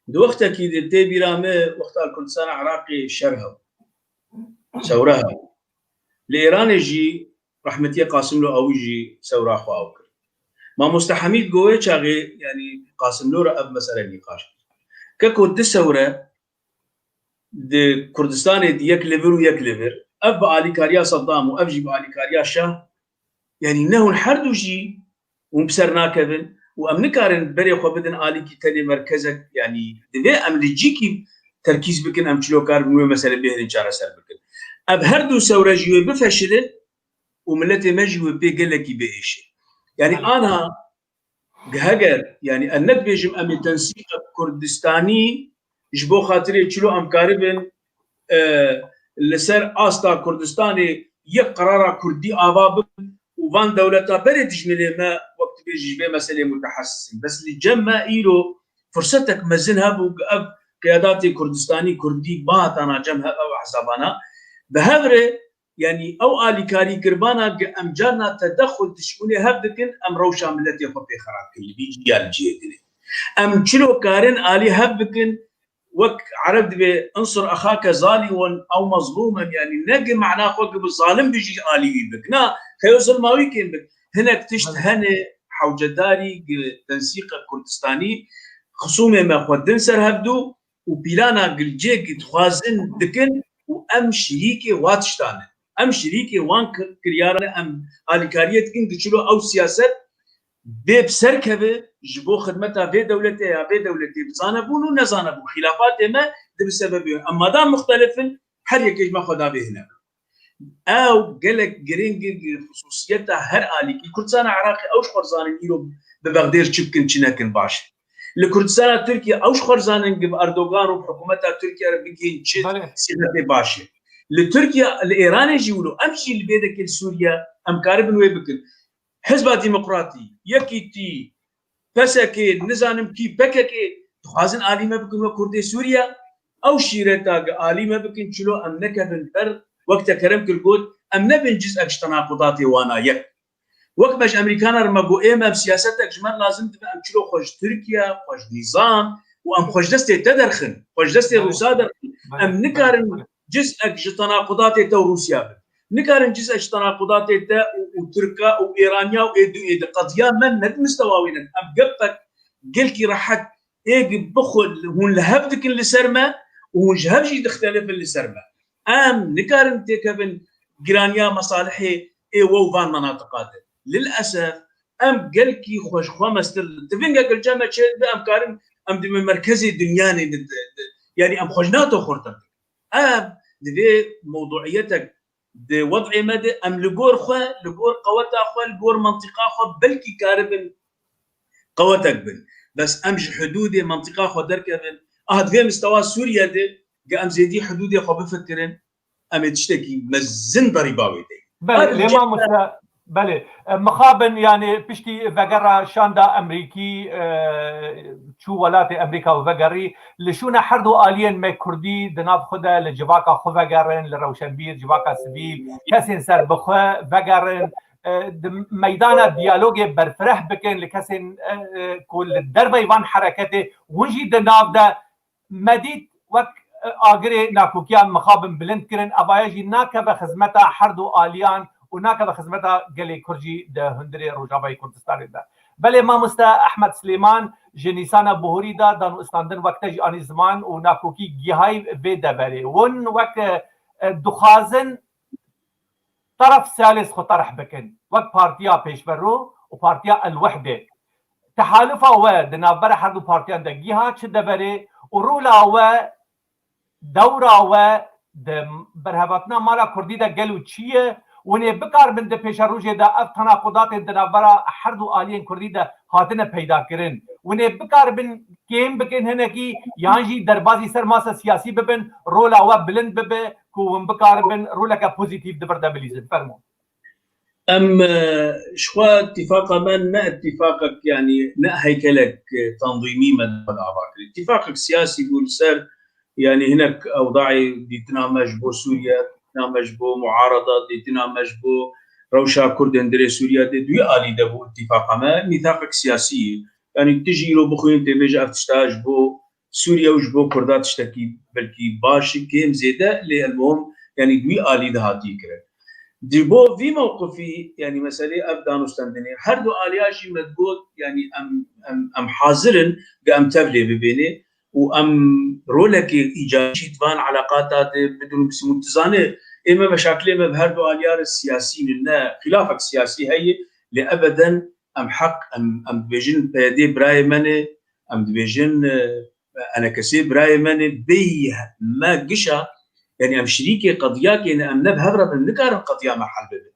Di wextekî de tê bîra me wexta Kurdistana Iraqê şer hebû. Sewre hebû. Li Îranê jî rehmetiyê Qasimlo ew jî sewra xwe ew kir. Mamoste Hemîd go wê çaxê, yanî Qasimlo re ev mesele nîqaş kir. Keko di sewre di Kurdistanê di yek li vir û yek li vir, ev bi alîkariya Seddam û ev jî bi alîkariya Şah, yanî ne hûn her du jî hûn bi ser nakevin û em nikarin berê xwe bidin alîkî tenê merkezek, yanî divê em li cîkî terkîz bikin, em çilo karibin wê mesele bihêlin çareser bikin. Ev her du sewre jî wê bifeşilin û miletê me jî wê pê gelekî biêşe. Yanî anha heger, yanî ez ne dibêjim em ê tensîqa Kurdistanî ji bo xatirê çilo em karibin, e, li ser asta Kurdistanê yek qerara Kurdî ava bibin û van dewleta berê dijminê me wek dibêjî ji vê meselê mutehesis in. Bes li cem me îro firsetek mezin hebû ku ev qiyadatê Kurdistanî Kurdî bihatana cem hev ev hesabana. Bi hev re, yanî ew alîkarî kiribana ku em carna tedexul tişbûnê hev dikin, em rewşa miletê xwe pê xerab kin, li vî cî ya li cihê dinê. Em çilo karin alî hev bikin, wek Ereb dibê, "Insur axake zalimen ew mezlumen", yanî ne gi mana xwe gi bi zalim bijî alî wî bik. Na, xeyo zilma wî kêm bik. Hinek tişt hene hewcedarî gi tensîqa Kurdistanî, xisûmê me xwe din ser hevdu û pîlana gilcêk dixwazin dikin û em şirîkê wa tiştan in. Em şirîkê wan ki-, kiryaran e, em alîkariyê dikin, gi çilo ew siyaset bê bi ser keve ji bo xidmeta vê dewletê ya vê dewletê bi zanebûn û nezanebûn. Xîlafatê me di bi sebebê em madan muxtelif in, her yekê ji me xwe davê hine. Ew gelek giring e, xusûsiyeta her alîkî. Kurdistana Iraqê ew ji xwe zanin îro bi Bexdê re çi bikin, çi nekin baş e. Li Kurdistana Tirkiye ew ji xwe zanin bi Erdogan û bi hikûmeta Tirkiye re bigihên çi Belê. sîxetê baş e. Li Tirkiye, li Êranê jî wilo, em jî li vê dekê li Sûriye em karibin wê bikin. Hizba Demokratî, Yekîtî, P S K, nizanim kî, P K K, dixwazin alî me bikin wek Kurdê Sûriye. Ew şîreta gi alî me bikin, çilo em nekevin ber, wek te kerem kir got, em nebin cizek ji tenaqudatê wana yek. Wek me ji Amerîkana re me got, ê me em siyasetek ji me re lazim dibe, em çilo xwe ji Tirkiye, xwe ji nîzam û em xwe ji destê te derxin, xwe ji destê Belê. Rûsa derxin. Belê, Em belê, nikarin belê. cizek ji tenaqudatê te û Rûsya bin. Nikarin cizek ji tenaqudatê te û, û Tirka û Êraniya û ê du ê di qediya me ne di mistewa wî ne. Em gepek gelkî rehet ê gi bixwe hûn li hev dikin li ser me û hûn ji hev jî dixtelifin li ser me. Em nikarin têkevin giraniya mesalihê ê we û van menatiqa de. Lilesef em gelkî xwe ji xwe mestir li tivingek li cem me çêdibe, em karin em di merkezê dinya ne, di, di, di, yanî em xwe ji NATO xurtir dikin. Ev divê mewduiyetek di wed'ê me de em li gor xwe, li gor qeweta xwe, li gor mentiqa xwe belkî karibin qewetek bin. Bes em ji hidûdê mentiqa xwe derkevin. Aha, di vê mistewa Sûriye de, ge em zêdî hidûdê xwe bifikirin, em ê tiştekî mezin derîba wê de. Belê, Her lê cem- mamoste, belê. E, mixabin, yani piştî vegera şanda Emerîkî, e, çû welatê Emerîka û vegerî, li şûna her du aliyên me Kurdî di nav xwe de li civaka xwe vegerin, li rewşenbîr, civaka sivîl, kesên ser bi xwe vegerin, e, di meydana diyalogê berfireh bikin li kesên, e, e, ku li derveyî van hereketê hûn jî di nav de me dît wek, e, agirê nakokiyan mixabin bilind kirin, evaye jî nakeve xizmeta her du aliyan û nakeve xizmeta gelê Kurd jî di hundirê Rojavayê Kurdistanê de. Belê mamoste Ehmed Silêman ji Nîsana Buhurî de dan û istandin wek te jî anî ziman û nakokî gihayî vê deverê. Hûn wek, e, e, dixwazin teref Sêalês xwe terh bikin wek Partiya Pêşverû û Partiya El Wehdê. Tehalufa we di navbera her du partiyan de giha çi deverê û rola we dewra we di berhevatina mala kurdî de gelo çi ye? Hûn ê bikaribin di pêşerojê de ev tenaqudatên di navbera her du aliyên kurdî de hatine peydakirin? Hûn ê bikaribin kêm bikin hinekî, yan jî derbazî ser masa siyasî bibin, rola we bilind bibe ku hûn bikaribin roleke pozîtîf di vir de bilîzin? Fermo. Em, e, ji xwe îtîfaqa me ne îtîfaqek, yanî ne heykelek, e, tanzîmî me ava kir. Îtîfaqek siyasî bû li ser, yanî hinek ewdayê dîtina me ji bo Sûriye, dîtina me ji bo muarada, dîtina me ji bo rewşa Kurdên dirê Sûriye de duy alî de bû îtîfaqa me. Mîthaqek siyasî ye. Yanî tu jî îro bixwîn tê bêje ev tişta ji bo Sûriye û ji bo Kurda tiştekî belkî baş, kêm zêde, lê elmuhim, yanî duy alî de hatiye kirin. Di bo vî mewqifî, yanî meselê ev danûstendinê, her du aliya jî me digot, yanî em, em, em hazir in, ge em tevlê bibênê û em rolekê îcabî jî di van eleqata de bidin û bisin. Û tu zanê, ê me meşakilê me bi her du aliya re siyasî ne, ne xilafek siyasî heye, lê ebeden em heq, em, em dibêjin P Y D birayê me ne, em dibêjin, e, enekesê birayê me ne, bêyî me gişa, yanî em şirîkê qediyakê ne, em ne bi hev re bin, nikarin qediya me hel bibe.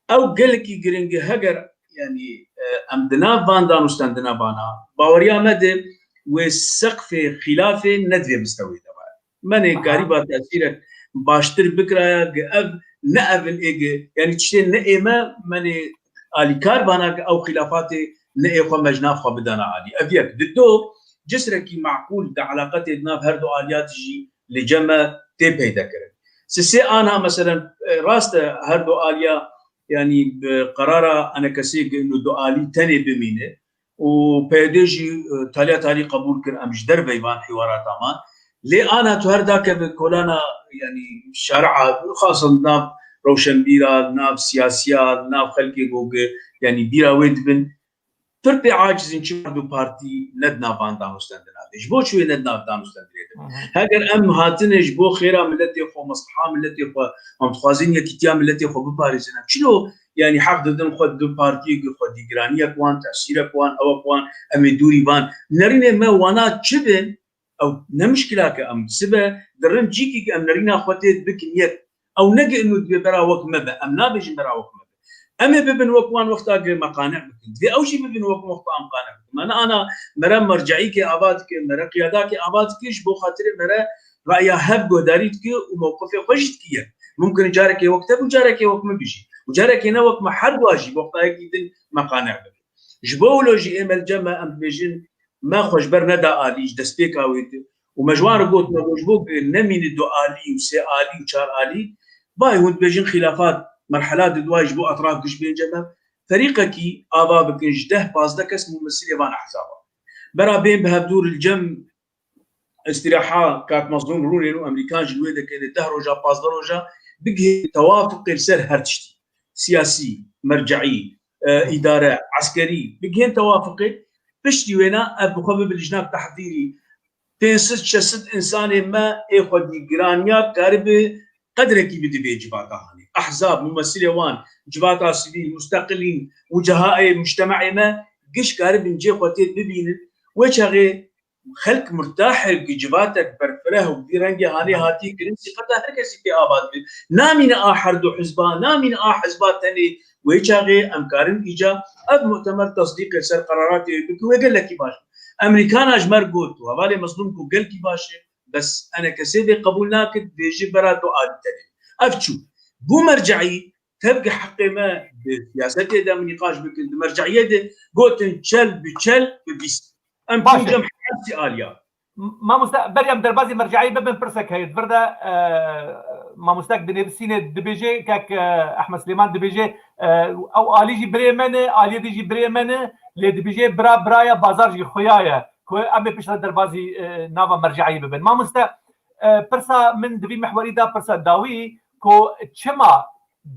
Ew gelekî giring e, heger, yanî, e, em di nav van danûstendina vana, baweriya me de wê seqfê xîlafê ne di vê mistewê de be. Me nê Aha. karîba tesîrek baştir bikiraya, ge ev ne ev in ê ge, yanî tiştên ne ê me, me nê alîkar vana ge ew xîlafatê ne ê xwe me ji nav xwe bidana alî. Ev yek. Di do, cisrekî meqûl di eleqetê di nav her du aliya de jî li cem me tê peyde kirin. Sisê anha, meselen, e, rast e, her du aliya, yanî bi qerara enekesê ge û du alî tenê bimîne, û P Y D jî, e, taliya tarî qebûl kir, em ji derveyî van hîwarata man. Lê ana tu her dakeve kolana, yanî şaria, xasan nav rewşenbîra, nav siyasiya, nav xelkê ku, yanî bîra wê dibin, pir pê aciz in çima du partî ne di nav van danûstendina de. Ji bo çi wê ne di nav danûstendinê de? Hı hı. Heger em hatine ji bo xêra miletê xwe, mesleha miletê xwe, em dixwazin yekîtiya miletê xwe biparêzin, em çilo, yanî heq didin xwe du partiyê ku xwedî giraniyek wan, tesîrek wan, ewek wan, em ê dûrî van. Nerînê me wana çi bin, ew ne mişkilak e, em sibe dirin cîkî ku em nerîna xwe tê bikin yek. Ew ne ku inu dibê bera wek me be, em nabêjin bera wek me be. Em ê bibin wek wan wexta ku me qane bikin. Divê ew jî bibin wek wexta em qane bikin. Me ne ana mere merceîkê ava dike, mere qiyadakê ava dike, ji bo xatirê mere raya hev guhdarî dike û mewqifê xwe jî dike yek. Mumkin carekê wek te bû, carekê wek min bijî. Û carekê ne wek me her dua jî wexta yekî din me qane bikin. Ji bo wilo jî ê me li cem me em dibêjin, me xwe ji ber neda alî ji destpêka wê de. Û me ji wan re got, me got, ji bo ku nemîne du alî û sê alî û çar alî, vay hûn dibêjin xîlafat merhela di duayê ji bo etraf giş bên cem me. Ferîqekî ava bikin ji deh pazdeh kes mumessilê van ehzaba. Bera bên bi hevdû li cem îstîraha kak Mezlûm rûnên û Emerîkan ji wê dekê dê deh roja, pazdeh roja bigihên tewafiqê li ser her tiştî. Siyasî, merceî, e, îdare, eskerî, bigihên tewafiqê. Piştî wêna ev bi xwe bibe lijnak tehdîrî. Pênc sed şeş sed însanê me ê xwedî giraniya karibe qedrekî bide vê civata hanê. Ehzab, mumessilê wan, civata sivîl, musteqilîn û cehayê mujtema'ê me giş karibin cê xwe tê bibînin. Wê çaxê xelk murtah e ku civatek berfireh û bi vî rengê hanê hatiye kirin, sîqeta her kesî pê ava dibe. Namîne a her du hizba, namîne a hizba tenê. Wê çaxê em karin îca ev mutemer tesdîqê ser qeraratê wê bikin, wê gelekî baş. Emerîkana ji me re got û hevalê Mezlûm ku gelkî baş e, bes enekesê vê qebûl nake, dibêje bera du alî tenê. Ev çû. Bû merceî, tevgî heqê me di siyasetê de em nîqaş bikin, di merceiyê de gotin çel bi çel bi bîst. Em Baş e. Cem hepsî aliya. Mamoste, berî em derbazî merceiyê bibin, pirsek heye. Di vir de, e, mamostek dinivîsîne dibêje, kek, e, Ehmed Silêman dibêje, e, ew alî jî birê me ne, aliyê din jî birê me ne, lê dibêje bira biraya, bazar jî xuya ye. Ku em ê piştre derbazî, e, nava merceiyê bibin. Mamoste, e, pirsa min di vî mihwerî de pirsa dawî, ku çima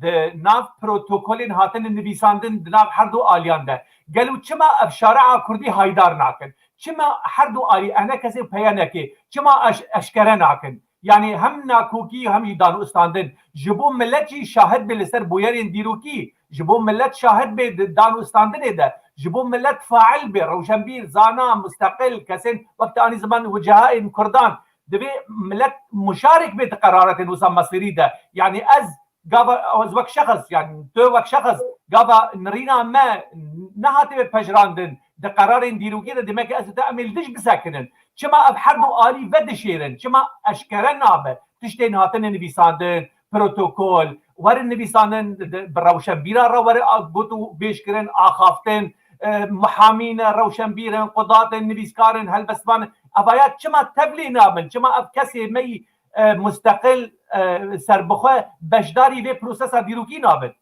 di nav protokolên hatine nivîsandin di nav her du aliyan de, gelo çima ev şare'a kurdî haydar nakin? Çima her du alî, enekesê û peyenekê, çima eş-, eşkere nakin? Yanî hem nakokî hem jî danûstandin. Ji bo milet jî şahid bê li ser bûyerên dîrokî, ji bo milet şahid bê di danûstandinê de, ji bo milet fail bê, rewşenbîr, zana, musteqil, kesên wek te anî ziman wecehayên kurdan, Divê milet muşarik bê di qeraretên wisa mesîrî de. Yanî ez gava ez wek şexs, yanî tu wek şexs, gava nirîna me nehatibe pejirandin di qerarên dîrokî de, demek ez û te em ê li dij bisekinin. Çima ev her du alî vedişêrin? Çima eşkere nabe? Tiştên hatine nivîsandin, protokol, werin nivîsandin, di, bi rewşenbîra re were a-, got û bêj kirin, axaftin, e, muhamî ne, rewşenbîr in, qudat in, nivîskar in, helbestvan in. Evaya çima tevlî nabin? Çima ev kesê me yî, e, musteqil, e, serbixwe beşdarî vê prosesa dîrokî nabin?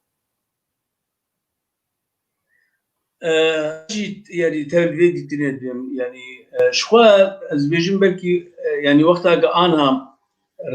E, jî, yanî, tev vê dîtinê dibêm. Yanî, e, ji xwe ez dibêjim belkî, e, yanî, wexta ke ana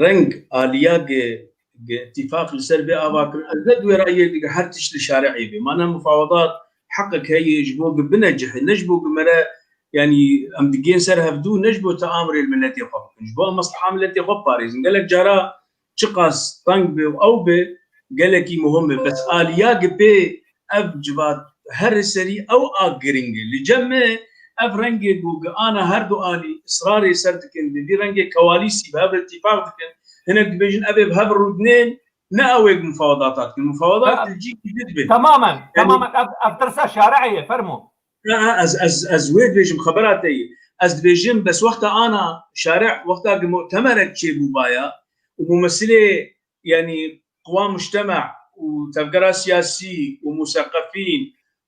reng aliya ge, ge îtîfaq li ser bê ava kirin, ez ne di wê rayê dike her tişt li şare'ê bê. Mana mufawedat heqek heye ji bo ge binecihê, ne ji bo ge mere, yanî, em digên ser hevdû, ne ji bo te amrê li miletê xwe bikin. Ji bo em mesleha miletê xwe biparêzin. Gelek cara çiqas teng be û ew be, gelekî muhim e. Bes aliya gi pê ev civat her serî ew a giring e. Li cem me ev rengê ku gi ana her du alî israrê ser dikin, bi vî rengê kewalîsî bi hev re îtîfaq dikin, hinek dibêjin ev ê bi hev rûdinên, ne ew ê mufawedata dikin. Mufawedat Ha, li cî jî dibe. Temamen, Yanî- temamen ev, ev tirsa şare'ê ye, fermo. Ha, ha, ez, ez, ez wê dibêjim, xebera te yê. Ez dibêjim, bes wexta ana şare, wexta ki mu'temerek çêbûbaya û mumesilê, yanî, qiwa mujtema û tevgera siyasî û museqefîn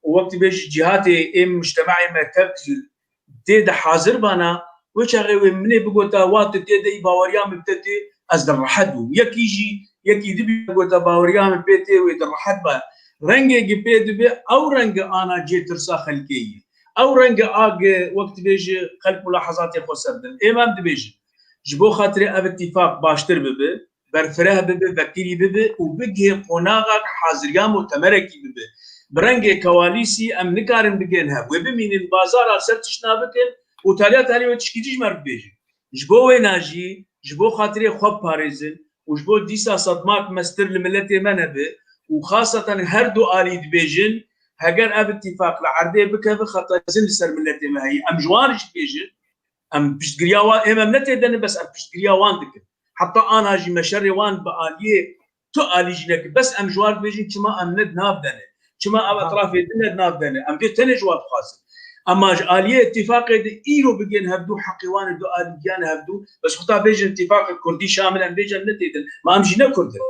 û wek dibêjî cîhatê ê mujtemaê me tev tê de hazir bana, wê çaxê wê min ê bigota, wa tu tê de, î baweriya min te tê, ez di rehet bûm. Yekî jî, yekî dibî bigota, baweriya min pê tê, wê di rehet ba. Rengê gi pê dibe, ew renge ana cê tirsa xelkê yî. Ew renge a gi, wek dibêji, xelk mulahezatê xwe ser din. Ê me em dibêjin. Ji bo xatirê ev îtîfaq baştir bibe, berfireh bibe, vekirî bibe û bigihê qonaxa haziriya mutemerekî bibe. Bi rengê kewalîsî em nikarin bigên hev. Wê bimînin bazara ser tiştna bikin û taliya talî wê tişkî dî ji me re bibêjin. Ji bo wêna jî, ji bo xatirê xwe biparêzin û ji bo dîsa sedmak mestir li miletê me nebe û xaseten her du alî dibêjin, heger ev îtîfaq li erdê bikeve, xeterî mezin li ser miletê me heye. Em ji wan jî dibêjin, em piştgiriya wan, êm em ne tê de ne, bes em piştgiriya wan dikin. Heta ana jî me şerê wan bi aliyê tu alî jî nekin. Bes em ji wan dibêjin, çima em ne di nav de ne? Çima ev Ha. etrafê din ne di nav de ne? Em dê tenê ji wan dixwazin. Ema ji aliyê îtîfaqê de îro bigên hevdû, heqê wan e du alî giyane hevdû. Bes xwe ta bêjin îtîfaqê kurdî şamil em bêjin ne tê din. Ma em jî ne kurd in.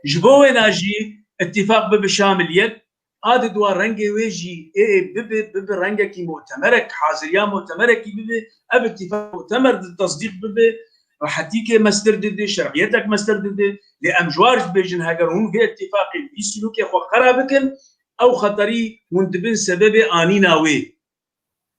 Ji bo wêna jî îtîfaq bibe şamil yek, a di dua rengê wê jî ê, ê bibe, bibe rengekî mutemerek, haziriya mutemerekî bibe, ev îtîfaq mutemer di tesdîq bibe, rehetîkê mestir dide, şer'iyetek mestir dide. Lê em ji wan re dibêjin, heger hûn vê îtîfaqê, vî silûkê xwe qera bikin, ew xeterî hûn dibin sebebê anîna wê.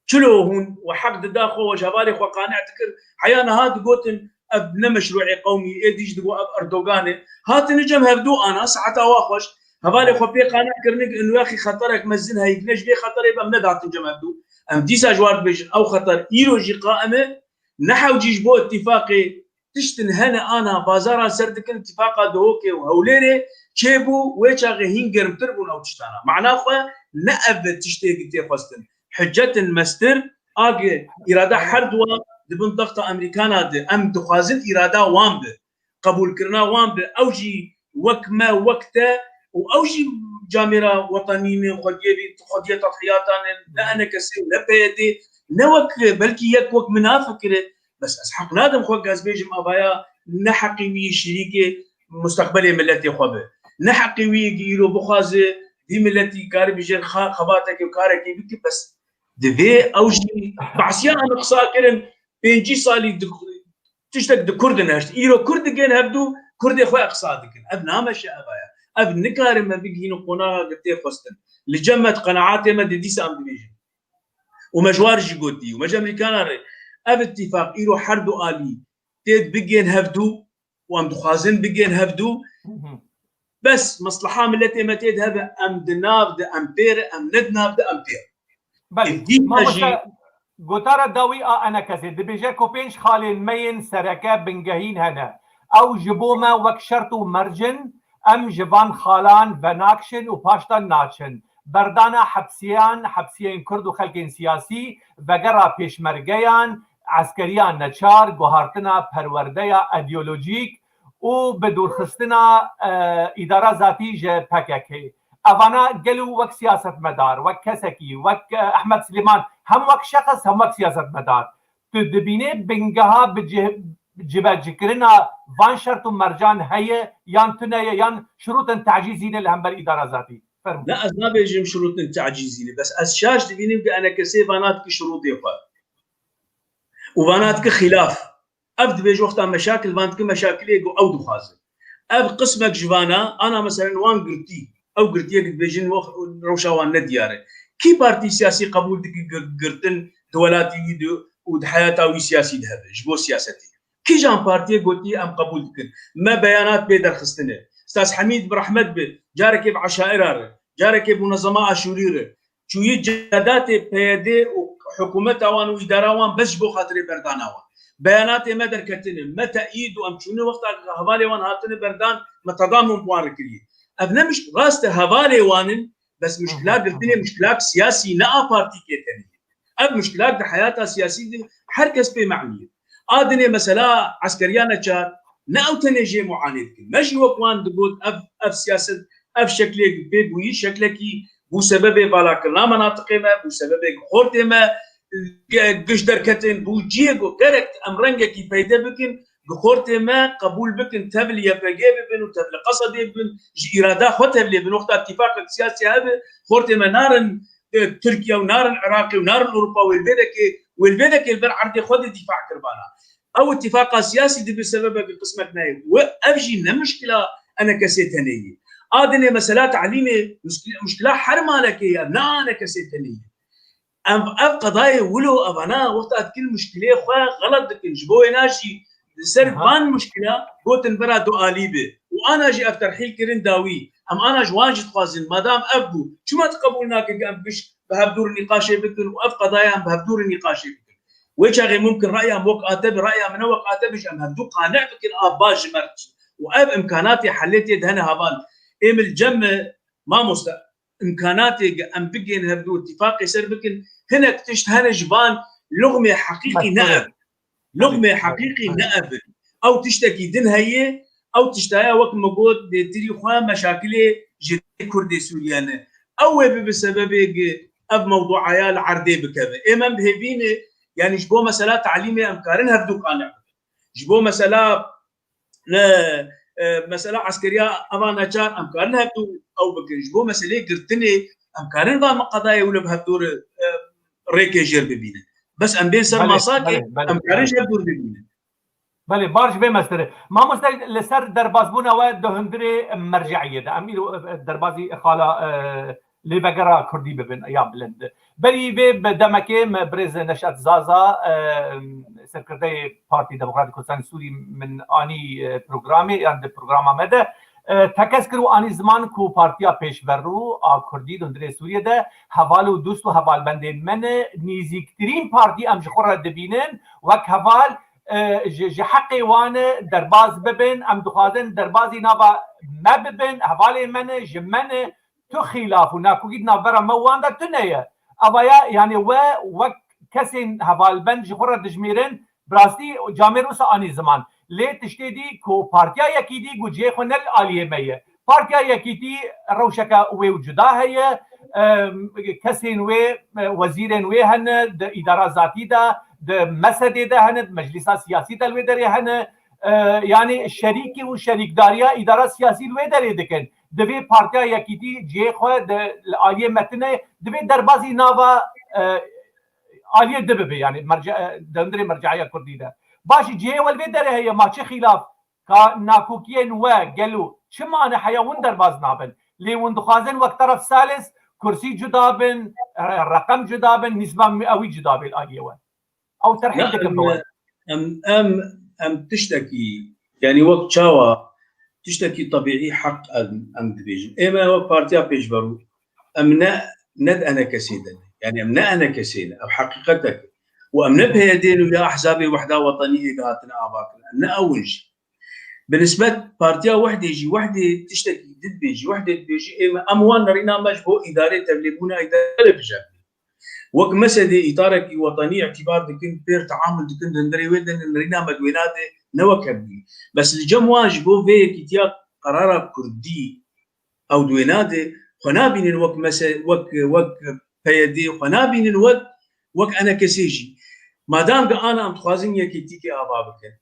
Çilo hûn we heq dida xwe, we ji hevalê xwe qane dikir. Heya niha digotin, ev ne meşrûê qewmî, ê dî jî digot, ev Erdogan e. Hatine cem hevdû ana, saeta wa xweş. Hevalê xwe pê qane kirine, in wexî xeterek mezin heyî, ne ji vê xeterê be em nedihatin cem hevdû. Em dîsa ji wan re dibêjin, ew xeter îro jî qaim e, ne hewcî ji bo îtîfaqê tiştin hene ana bazaran ser dikin, îtîfaqa Duhokê û Hewlêrê çêbû, wê çaxê hîn germtir bûn ew tiştana. Mana xwe ne ev tiştê tê xwestin. Hiccetin mestir, a gi îrada her duwa di bin dexta Amerîkana de, em dixwazin îrada wan bi, qebûlkirina wan bi, ew jî wek me, wek te û ew jî camêra wetenî ne, xwediyê vî, xwediyê tedhiyatan in, ne enekesê û ne P Y D, ne wek, belkî yek wek min nafikire, bes ez heq nadim xwe ke ez bêjim avaya ne heqî wî şirîkê musteqbelê miletê xwe be. Ne heqî wî yê îro bixwaze vî miletî kare bijêr xa-, xebateke û karekê bike, bes divê ew jî behsiya em qisa kirin, pêncî salî di-, tiştek di Kurd de neşt. Îro Kurd digên hevdû, Kurdê xwe qisa dikin. Ev nameşe ev aya. Ev nikarin me bigihînin qonaxa girtê xwestin. Li cem me di qenaatê me de dîsa em dibêjin. Û me ji wan jî gotî, û me ji Amerîkana re, ev îtîfaq îro her du alî tê bigên hevdû û em dixwazin bigên hevdû. Hı hı. Bes mesleha miletê me tê de hebe, em di nav de em pê re, em ne di nav de em pê re. Belê. Ê dî me jî Mamoste, gotara dawî a enekesê dibêje ku pênc xalên me yên sereke bingehîn hene. Ew ji bo me wek şert û merc in, em ji van xalan venakişin û paşdan naçin. Berdana hepsiyan, hepsiyên Kurd û xelkên siyasî, vegera pêşmergeyan, eskeriya neçar, guhartina perwerdeya ideolojîk û bi dûrxistina, e, îdara zatî ji P K K. Evana gelo wek siyasetmedar, wek kesekî, wek, e, Ehmed Silêman, hem wek şexs, hem wek siyasetmedar, tu dibînî bingeha bi cih-, cibecikirina van şert û mercan heye yan tune ye, yan şirûtên tecîzî ne li hember îdara zatî? Fermû. Ne, ez nabêjim şirûtên tecîzî ne, bes ez şaş dibînim ku enekesê vana dike şirûtê xwe. Û vana dike xîlaf. Ev dibêje wexta meşakil van dike meşakilê ku ew dixwazin. Ev qismek ji vana, ana meselen wan girtî. Ew girtiyek dibêjin wek rewşa wan ne diyar e. Kî partî siyasî qebûl dike gir-, girtin di welatî wî de û di heyata wî siyasî de hebe ji bo siyasetê? Kîjan partiyê gotiye em qebûl dikin? Me beyanat bê derxistine. Stas Hemîd bi rehmet be, carekê bi eşaira re, carekê bi munezema Aşûrî re, çûyî cedatê P Y D û hikûmeta wan û îdara wan bes ji bo xatirê berdana wan. Beyanatê me derketine, me teîd û em çûne wexta hevalê wan hatine berdan, me tedamûn bi wan re kiriye. Ev ne mişk-, rast e, hevalê wan in, bes mişkila girtinê mişkilak siyasî ne a partîkê tenê ye. Ev mişkilak di heyata siyasî de her kes pê me'nî ye. A dinê mesela eskeriya neçar, ne ew tenê jê muanê dikin. Me jî wek wan digot, ev, ev siyaset, ev şeklê pê bûyî, şeklekî bû sebebê valakirina menatiqê me, bû sebebê xortê me, e, giş derketin, bû ciyê ku gerek em rengekî peyde bikin, ku xortê me qebûl bikin, tev li Y P G bibin û tev li Qesedê bibin, ji îrada xwe tevlê bin. Wexta tîfaqek siyasî hebe, xortê me narin, e, Tirkiye û narin Iraqê û narin Ewropa, wê li vê dekê, wê li vê dekê li ber erdê xwe de dîfa kir vana. Ew îtîfaqa siyasî dibe sebebeke qismek nayê. Wê ev jî ne mişkila enekesê tenê ye. A dinê mesela talîmê mişkil-, mişkila her malekê ye, ne enekesê tenê ye. Em, ev qedayê wilo evana wexta dikin mişkilê xwe xelet dikin. Ji bo wêna jî li ser Aha. van mişkila gotin bira du alî be. Û ana jî ev terhîl kirin dawî. Em ana ji wan jî dixwazin, madam ev bû, çima tu qebûl nake ku em giş bi hevdû re nîqaşê bikin û ev qedaya em bi hevdû re nîqaşê bikin? Wê çaxê mumkin raya min wek a te be, raya min ne wek a te be, ji em hevdû qane bikin, a baş ji me re diçin. Û ev imkanatê helê tê de hene heval. Ê min li cem me, mamoste, imkanatê ge em bigên hevdû îtîfaqê ser bikin, hinek tişt hene ji van luxmê heqîqî ne ev. Luxmê heqîqî ne ev in. Ew tiştekî din heye, ew tiştaya wek min got, dêtirî xwe meşakilê ji Kurdê Sûriye ne. Ew wê bibe sebebê ge ev mewduaya li erdê bikeve. Ê me em bi hêvî ne, yanî ji bo mesela talîmê em karin hevdû qane bikin. Ji bo mesela ne, e, mesela eskeriya eva neçar em karin hevdû ew bikin. Ji bo meseleyê girtinê em karin van qedayê wilo bi hevdû re, e, rêkê jêr bibînin. Bes em bên ser Belê, masakê, belê, belê, em karin belê. ji hevdû re bibînin. Belê, baş vê mesele. Mamoste, li ser derbazbûna we di hundirê merceiyê de. Em îro, e, derbazî xala, e, lêvegera Kurdî bibin ya bilind. Berî vê bi demekê me birêz Neşet Zaza, e, serkirdeyê Partî Demokratîk Kurdistanê Sûrî min anî, e, programê, yan di programa me de, e, tekez kir û anî ziman ku Partiya Pêşverû a Kurdî di hundirê Sûriyê de heval û dost û hevalbendên me ne, nîzîktirîn partî em ji xwe re dibînin, wek heval, e, ji, ji heqê wan e derbaz bibin, em dixwazin derbazî nava me bibin, hevalên me ne, ji me ne, tu xîlaf û nakokî di navbera me û wan de tune ye. Eva ya, yanî we wek kesên hevalbend ji xwe re dijmêrin, bi rastî camêr wisa anî ziman. Lê tiştê dî ku Partiya Yekîtî ku cihê xwe ne li aliyê me ye. Partiya Yekîtî rewşeke wê û cuda heye, em, kesên wê, e, wezîrên wê hene, di îdara zatî de, di mesedê de hene, di meclîsa siyasî de li wê derê hene, e, yanî şerîkî û şerîkdariya îdara siyasî li wê derê dikin. Divê Partiya Yekîtî cihê xwe di, li aliyê me tune, divê derbazî nava, e, aliyê di bibe, yanî merce-, e, di hundirê merceya Kurdî de. Başî cihê we li vê derê heye, ma çi xîlaf, ka nakokiyên we gelo çi mane heya hûn derbaz nabin? Lê hûn dixwazin wek teref salis kursî cuda bin, e, reqem cuda bin, nîsba miewî cuda bê li aliyê we. Ew terhîl dikin bi we. Em, em, em tiştekî, yanî wek çawa tiştekî tebîî heq em, em dibêjin. Ê me wek Partiya Pêşverû, em ne, ne di enekesê de ne. Yanî em ne enekesê ne. Ev heqîqetek e. Û em ne P Y D ne û ya Ehzabê Wehda Wetaniyê de hatine avakirin. Em ne ew in jî. Bi nisbet Partiya Wehdê jî, Wehdê tiştekî din dibêjî, Wehdê dibêjî, ê me, em wan nerîna me ji bo îdarê tevlêbûna îdare bicem. Wek mesedê îtarekî wetanî îtîbar dikin, pêr teamul dikin, di hundirê wê de nirîna me di wêna de ne wek hevdî. Bes li cem wan ji bo vê yekîtiya qerara kurdî ew di wêna de xwe nabînin wek mese-, wek, wek P Y D, xwe nabînin wek, wek enekesê jî. Madam ki ana em dixwazin yekîtîkê ava bikin.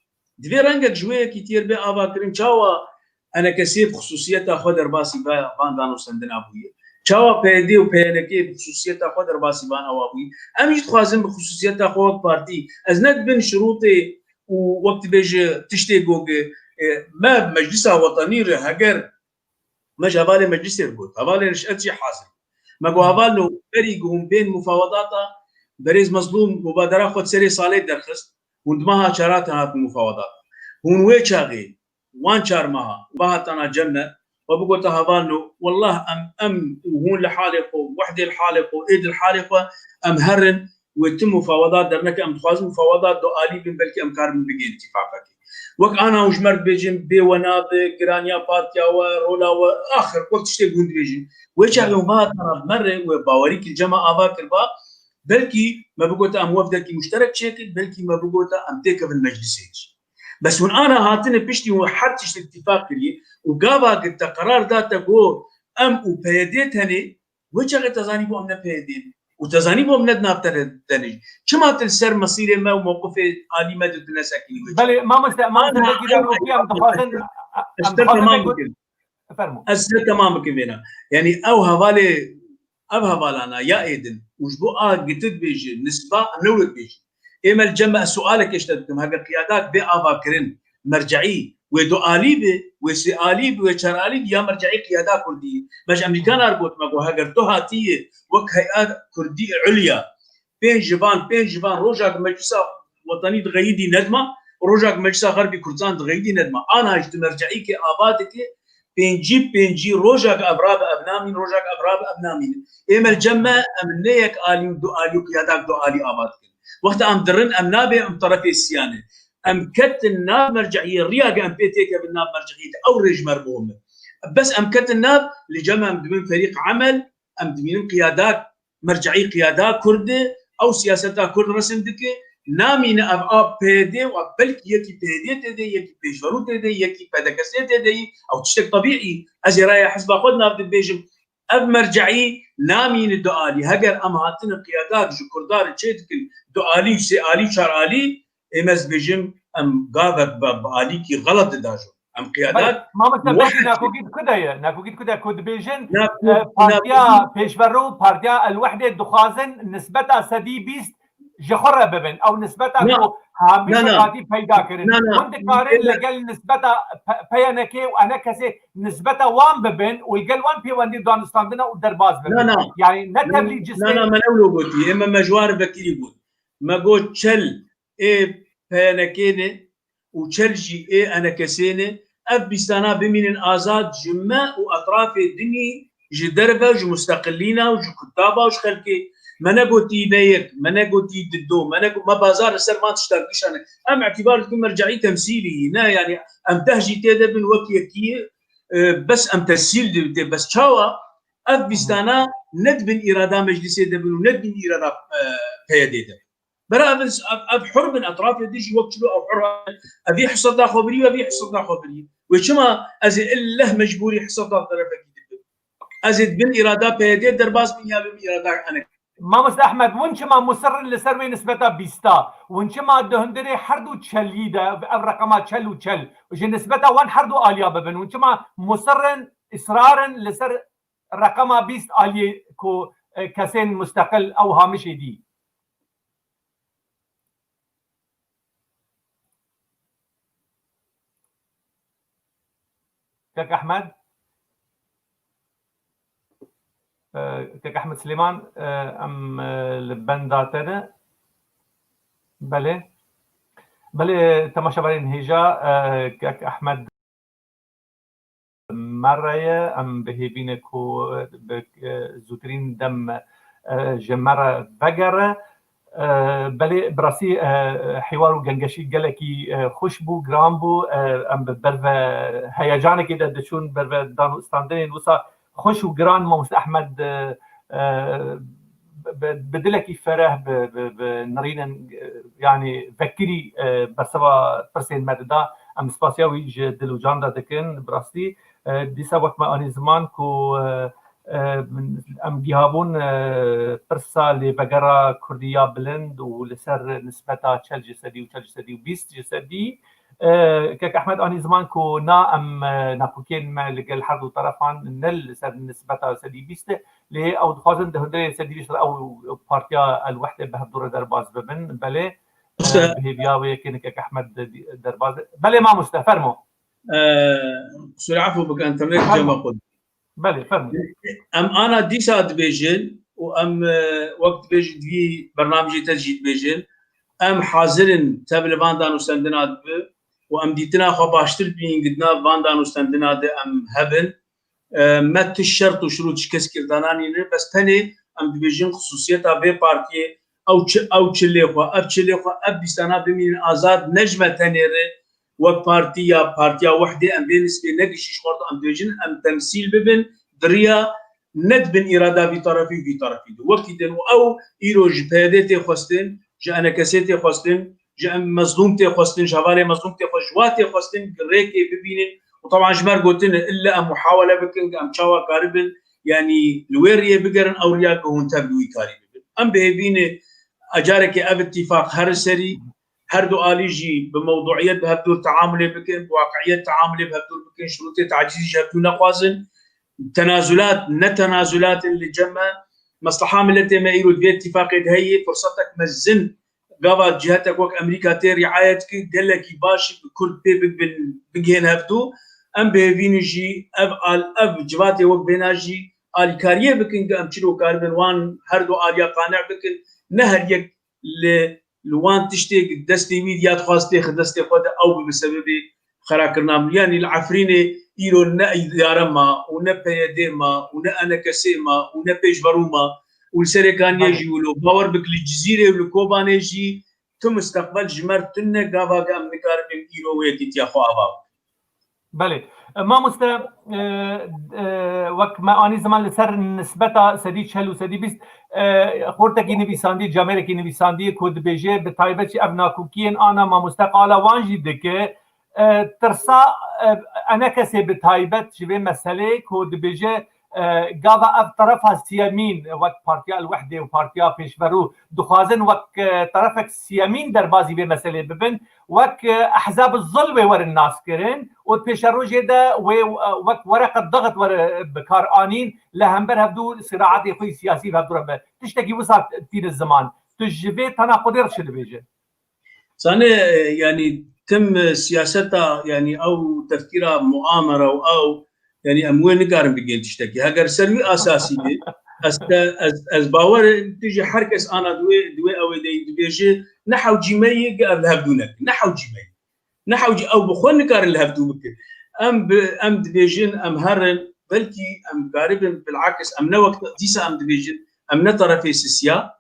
Divê rengek ji wê yekîtiyê re bê avakirin, çawa enekesê bi xisûsiyeta xwe derbasî va-, van danûstendina bûye? Çawa P Y D û P Y N K bi xisûsiyeta xwe derbasî van awa bûye? Em jî dixwazin bi xisûsiyeta xwe wek partî. Ez ne di bin şirûtê û wek dibêje tiştê gogê, e, me meclisa wetanî re heger Me ji hevalê meclisê re got. Hevalê Reşet jî hazir. Me got, hevalno, berî ku hûn bên mufawedata, berêz Mezlûm mubadera xwe di serê salê derxist, hûn di meha çara te hatin mufawedata. Hûn wê çaxê, wan çar meha, ve hatana cem me, we bigota, hevalno, wellah em, em û hûn li halê xwe, wehdê li halê xwe, êd li halê xwe, em herin, wê tu mufawedat derneke, em dixwazin mufawedat dualî bin, belkî em karibin bigihên îtîfaqekê. Wek ana hûn ji me re dibêjin, bê we nabe, giraniya partiya we, rola we, axir, wek tiştê ku hûn dibêjin. Wê çaxê hûn ve hatana bi me re, wê bawerî kir, cema ava kiriba, belkî me bigota em wefdekî muşterek çêkin, belkî me bigota em têkevin meclisê jî. Bes hûn ana hatine piştî hûn her tişt îtîfaq kiriye û gava ki te qerar da te got em û P Y D tenê, Wê çaxê te zanîbû em ne P Y D in. Û te zanîbû em ne di nav te de ne jî. Çima tu li ser mesîrê me û mewqifê alî me de tu nesekinî wê çaxê? Belê, mamoste, mamoste, Ana belkî ew daxukiya em dixwazin, ez em te dixwazin temam bêgun-, bikim. Fermo. Ez te temam bikim vêna. Yanî ew hevalê, ev hevalana ya êdin û ji bo a gitit bêjin, nisba em ne wê bêjin. Ê me li cem me ez sualekê ji te dikim, heger qiyadak bê avakirin, merceî, wê du alî bi, wê sê alî bi, wê çar alî bi, ya merceî qiyada kurdî. Me ji Emerîkana re got, me got, heger tu hatiyê wek hey'a kurdî ulya, pênc ji van, pênc ji van rojak meclisa wetanî dixeyidî nedma, rojak meclisa xerbî Kurdistan dixeyidî nedma. Ana ji tu merceîkê ava dike, pêncî pêncî rojak ev rabe ev namîn, rojak ev rabe ev namîn. Ê me li cem me, em ne yek alî û du alî û qiyadak du alî ava dikin. Wexta em dirin, em nabê em terefê siya ne. Em ketin nav merceiyê, riya ge em pê têkevin nav merceiyê de, ew rê ji me re bihome. Bes em ketin nav, li cem em dibin ferîq emel, em dibînin qiyadak, merceî qiyada Kurd e, ew siyaseta Kurd resim dike, namîne ev a P Y D û belkî yekî P Y D tê de, yekî Pêşverû tê de, yekî P D K S tê de, ew tiştek tebîî. Ez ê raya hizba xwe di nav de bêjim, Ev merceî namîne du alî. Heger em hatine qiyadak ji Kurdan re çê dikin du alî û sê alî û çar alî, ê me ez dibêjim em gavek bi, bi alîkî xelet dida jo. Em qiyadak Belê, mamoste, belkî nakokî di ku de ye? Nakokî di ku de ku dibêjin, Nak-, e, partiya nak-, Pêşverû, partiya El Wehdê dixwazin nisbeta sedî bîst ji xwe re bibin. Ew nisbeta Na, ku hemî na, na. Hatî peyda kirin. Na, na. Hûn dikarin Ê, li gel nisbeta P-, P Y N K û enekesê nisbeta wan bibin û li gel wan pêwendî danûstandine û derbas bibin. Na, na. Yani ne Na, tevlî na, cisê na, me ne wilo gotî. Ê me, me ji wan re vekirî got. Me got çel ê P Y N K ne û çel jî ê enekesê ne. Ev bîstana bimînin azad ji me û etrafê dinî, ji derve, ji musteqilîna û ji kutaba û ji xelkê. Me negotî ne yek, me negotî dido, me nego-, me bazar li ser van tişta gişane. Em îtibar dikin merceî temsîlî ne, yanî em deh jî tê de bin wek yekî, e, bes em tesîl dibin tê. Bes çawa ev bîstana ne di bin îrada meclisê de bin û ne di bin îrada, e, P Y D de bin? Bera ev, ev, ev hur bin, etrafê din jî wek çilo ew hur in. Ev vî heseta xwe birî, ev vî heseta xwe birî. Wê çima ez ê illeh mecbûrî heseta terefekî dikim? Ez ê di bin îrada P Y D derbas bin ya bin îrada enekê? Mamoste Ehmed, hûn çima musir in li ser wê nisbeta bîsta? Hûn çima di hundirê her du çelî de, ev reqema çel û çel, ji nisbeta wan her du aliya bibin? Hûn çima musir in, israr in li ser reqema bîst aliyê ku, e, kesên musteqil ew hamişê dî? Kek Ehmed? E, Kek Ehmed Silêman, e, em, e, li benda te ne. Belê. Belê, temaşevanên hêja, e, Kek Ehmed me re ye, em bi hêvî ne ku bi, e, zûtirîn dem, e, ji me re vegere. E, belê, bi rastî, e, hêwar û gengeşî gelekî, e, xweş bû, giran bû. E, em bi berve heyecanekê de diçûn, berve dan û standinên wisa xweş û giran. Mamoste Ehmed, e, e, bi, bi dilekî fereh, bi, bi, bi nirînin, e, yanî vekirî, e, bersiva pirsên me dida. Em spasiya wî ji dil û can re dikin, bi rastî. E, dîsa wek me anî ziman ku, e, e, em gihabûn, e, pirsa lêvegera Kurdî ya bilind û li ser nisbeta çel ji sedî û çel ji sedî û bîst ji sedî. E, Kek Ehmed anî ziman ku na em, e, nakokên me li gel her du terefan ne li ser nisbeta sedî bîst e, lê ew dixwazin di hundirê sedî bîst re ew partiya El Wehdê bi hevdû re derbas bibin. Belê, e, Usta. Bi hêviya wê yekê ne Kek Ehmed de-, derbas be. Belê mamoste, fermo. E, Qusûrê efû bike, internet Fermo. Cema xwe. Belê, fermo. Em ana dîsa dibêjin û em, e, wek dibêjin di vî bernamijê te jî dibêjin, em hazir in tev li van danûstendina dibi û em dîtina xwe baştir bînin, gidina van danûstendina de em hebin. E, me tu şert û şirût ji kes kir dananîne, bes tenê em dibêjin xisûsiyeta vê partiyê, ew çi, ew çilê xwe, ev çilê xwe, ev bîstana bimînin azad, ne ji me tenê re, wek partî ya Partiya Wehdê em vê nisbê ne gişî ji xwe re em dibêjin, em temsîl bibin, di riya ne di bin îrada vî terefî û vî terefî de. Wekî din û ew îro ji P Y D'ê tê xwestin, ji E N K S'ê tê xwestin, ji em Mezlûm tê xwestin, ji hevalê Mezlûm tê xwe-, ji wa tê xwestin rêkê bibînin û teban ji me re gotin, ille em muhawele bikin, em çawa karibin, yanî li wê riyê bigerin, ew riya ku hûn tev li wî karî bibin. Em bi hêvî ne, e, carekê ev îtîfaq here serî, her du alî jî bi mewduiyet bi hevdûr teamulê bikin, bi waqiiyet teamulê bi hevdûr bikin, şurûtê tacîzî ji hevdû nexwazin, tenazulat, ne tenazulat in li cem me. Mesleha miletê me îro di vê îtîfaqê de heye, firsetek mezin gava cihetek wek Amerîka tê riayet ki gelekî baş bi Kurd pê bibin, bigihên hevdû. Em bi hêvî ne jî ev al-, ev civatê wek vêna jî alîkariyê bikin ki em çilo karibin wan her du aliya qane bikin. Ne her yek li, li wan tiştê destê wî ya dixwast têxe destê xwe de ew bibe sebebê xerakirina min. Yanî li Efrînê îro ne îdare ma û ne P Y D ma û ne E N K S ma û ne pêşverû ma û li Serêkaniyê Belê. Jî wilo. Bawer bik li Cizîrê û li Kobanê jî tu misteqbel ji me re tune gava ke em nikaribin îro wê yekîtiya xwe ava bikin. Belê. E, mamoste, e, e, wek me anî ziman li ser nisbeta sedî çel û sedî bîst, e, xortekî nivîsandî, camêrekî nivîsandî ku dibêje, bi taybet jî ev nakokiyên ana mamoste qala wan jî dike, e, tirsa, e, E N K S'ê bi taybet ji vê meselê ku dibêje, e, gava ev terefa siyemîn, wek Partiya El Wehdê û Partiya Pêşverû, dixwazin wek, e, terefek siyemîn derbazî vê meselê bibin, wek, e, ehzab zilm wê werin naskirin û di pêşerojê de wê, e, wek wereqe dixit were bi kar anîn, li hember hevdû siraetê xwe yî siyasî bi hevdû re be. Tiştekî wisa tîne ziman. Tu ji vê tena xwedê re çi dibêje? Zanê, e, yanî tim, e, siyaseta, yanî ew tefkîra muamera û ew, yanî em wê nikarin bigên tiştekî. Heger ser wî asasî be, ez te, ez, ez bawer im, tu jî her kes ana di wê, di wê ew ê de dibêje, ne hewcî me yê, ge ev li hevdû nekin. Ne hewcî me yê. Ne hewcî ew bi xwe nikarin li hevdû bikin. Em bi, em dibêjin, em herin, belkî em karibin, bilakis em ne wek dîsa em dibêjin, em ne terefê sisiya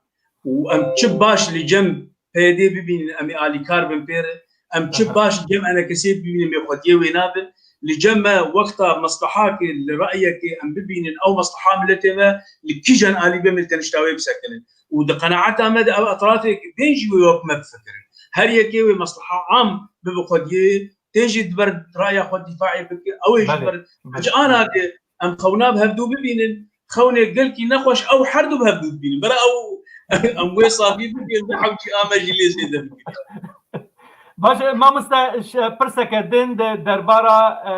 û em çi baş li cem P Y D bibînin, em ê alîkar bin pê re. Em çi Aha. baş li cem E N K S'ê bibînin, bê xwediyê wê nabin. Li cem me wexta meslehakê, li reyekê em bibînin, ew mesleha miletê me li kîjan alî be, em li tenişta wê bisekinin. Û di qenaeta me de ev etrafê bên jî wê wek me bifikirin. Her yekê wê mesleha am bibe xwediyê, tê jî di ber raya xwe dîfaê bike, ew ê ji Belê, ber belê. Ji ana ke em xewna bi hevdû bibînin, xewnê gelkî nexweş ew her du bi hevdû dibînin. Bera ew em wê sabî bikin, ne hewcî ame jî lê zêde bikin. Baş e, mamoste, ş-, pirseke din de derbara, e,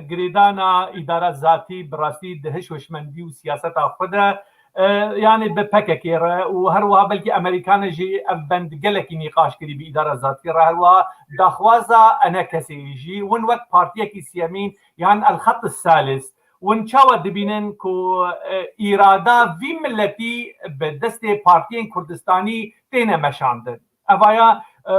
girêdana îdara zatî bi rastî di hiş hişmendî û siyaseta xwe de, e, yanî bi P K K re û her wiha belkî Amerîkane jî ev bend gelekî nîqaş kirî bi îdara zatî re, her wiha daxwaza E N K S'ê jî win wek partiyekî siyemîn yan El Xet Salis, win çawa dibînin ku, e, îrada vî miletî bi destê partiyên Kurdistanî têne meşandin? Evaya, e,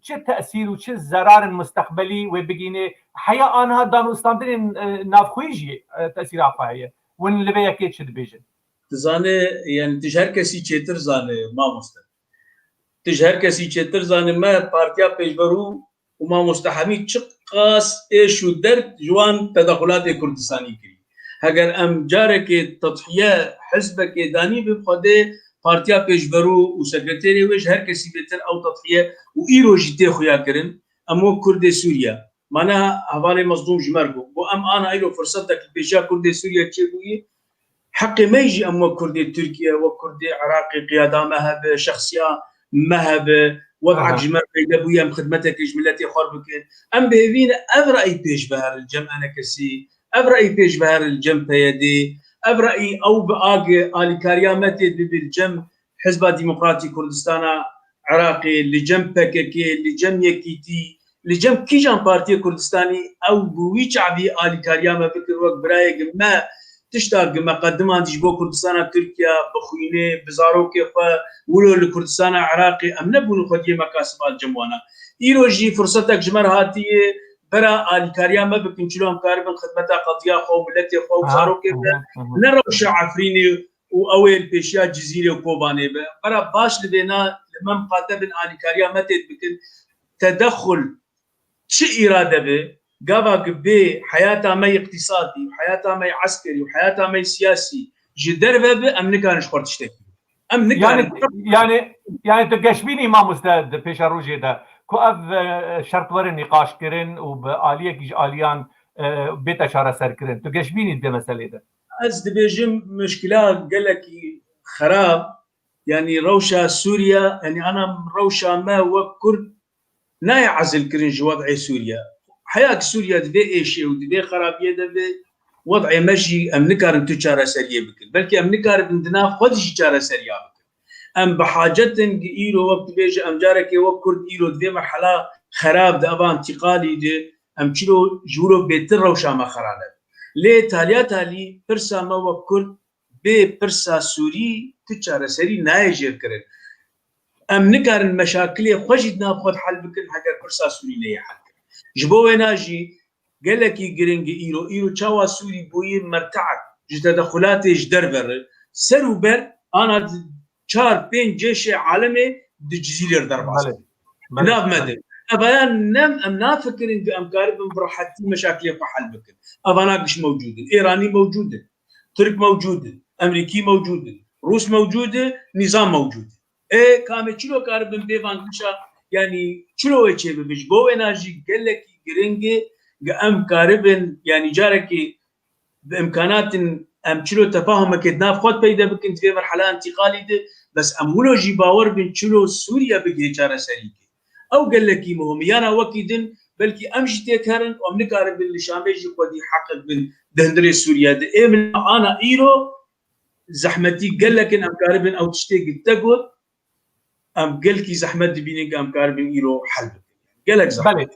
çi tesîr û çi zerarin mustaqbelî wê bigîne? Heya aniha danûstandinên, e, navxweyî jî, e, tesîra xwe heye. Win li vê yekê çi dibêjin? Tu zanê, yani tu ji her kesî çêtir zanê, mamoste. Tu ji her kesî çêtir zanî, me Partiya Pêşverû û Mamoste Hemîd çiqas êş û derd ji wan tedexulatê Kurdistanî kirî. Heger em carekê tedhiye hizbekê danî bin, Xwedê Partiya pêşverû û sekreterê wê ji her kesî bêtir ew tedhiye û îro jî tê xuya kirin. Em wek Kurdê Sûriye, mana hevalê Mezlûm ji me re got, got, em ana îro firsetek li pêşiya Kurdê Sûriye çêbûyî, heqê me jî em wek Kurdê Tirkiye, wek Kurdê Iraqê qiyada me hebe, şexsiya me hebe, wed'ek Aha. ji me re peyde bûye, em xidmetekê ji miletê xwe re bikin. Em bi hêvî ne ev re'yî pêş biherin cem enekesî, ev re'yî pêş biherin cem P Y D, ev re'yî ew bi ag alîkariya me tê bibin cem Hizba Demokratî Kurdistana Iraqê, li cem P K K, li cem Yekîtî, li cem kîjan partiyê Kurdistanî ew bi wî çavî alîkariya me bikir wek birayê gi me tişta gi me qediman ji bo Kurdistana Tirkiye bi xwînê, bi zarokê xwe, wilo li Kurdistana Iraqê em nebûn xwediyê mekasiba li cem wana. Îro jî firsetek ji me re hatiye, bera alîkariya me bikin, çilo em karibin xidmeta qediya xwe û miletê xwe û Aha, zarokê me, aha, aha. ne rewşa Efrînê û ew ê li pêşiya Cizîrê û Kobanê be. Bera baş li vêna li me miqate bin alîkariya me tê bikin. Tedexul çi îrade be, gava ki bê heyata me îqtîsadî û heyata me eskerî û heyata me siyasî ji derve be, em nikarin ji xwe tiştekî. Em nikarin. Yani, yani, yani tu geşbînî mamoste di pêşerojê de ku ev, e, şert were nîqaşkirin û bi aliyekî ji aliyan, e, bête çareserkirin. Tu geşbînî di vê meselê de? Ez dibêjim, muşkila gelekî xerab, yanî rewşa Sûriye, yanî ana rewşa me wek Kurd nayê ezilkirin ji wed'ê Sûriye. Heya ki Sûriye di vê êşê û di vê xerabiyê de be, wed'ê me jî em nikarin tu çareseriyê bikin. Belkî em nikaribin di nav xwe de jî çareseriya bikin. Em bi hacet in ki îro wek dibêje, em carekê wek Kurd îro di vê merhela xerab de, eva întîqalî de, em çilo ji wilo bêtir rewşa me xera nebe. Lê taliya talî pirsa me wek Kurd bê pirsa Sûrî tu çareserî nayê jêr kirin. Em nikarin meşakilê xwe jî di nav xwe de hel bikin heger pirsa Sûrî neyê hel kirin. Ji bo wêna jî gelekî giring e îro, îro çawa Sûrî bûyî merte'ek ji tedexulatê ji derve re ser û ber ana di çar pênc cêşê alemê di Cizîrê re derbas Belê. bû. Belê. Di nav me de. Evaya nem em nafikirin ku em karibin bi rehetî meşakilê xwe hel bikin. Evana giş mewcûd in. Êranî mewcûd in. Tirk mewcûd in. Emerîkî mewcûd in. Rûs mewcûd in. Nîzam mewcûd in. Ê, kamê çilo karibin bê van gişa, yanî çilo wê çêbibe? Ji bo wêna jî gelekî giring e, ge em karibin, yanî carekî bi imkanatên em çilo tefahumekê di nav xwe de peyde bikin, di vê merhela întîqalî de, bes em wilo jî bawer bin çilo Sûriye bigihê çareserîkê. Ew gelekî muhim e. Yana wekî din, belkî em jî têk herin û em nikaribin li Şamê jî xwedî heqik bin di hundirê Sûriye de. Ê min ana îro zehmetî gelek in, em karibin ew tiştê ki te got, em gelkî zehmet dibînin ki em karibin îro hel bikin. Gelek zehmet. Belê.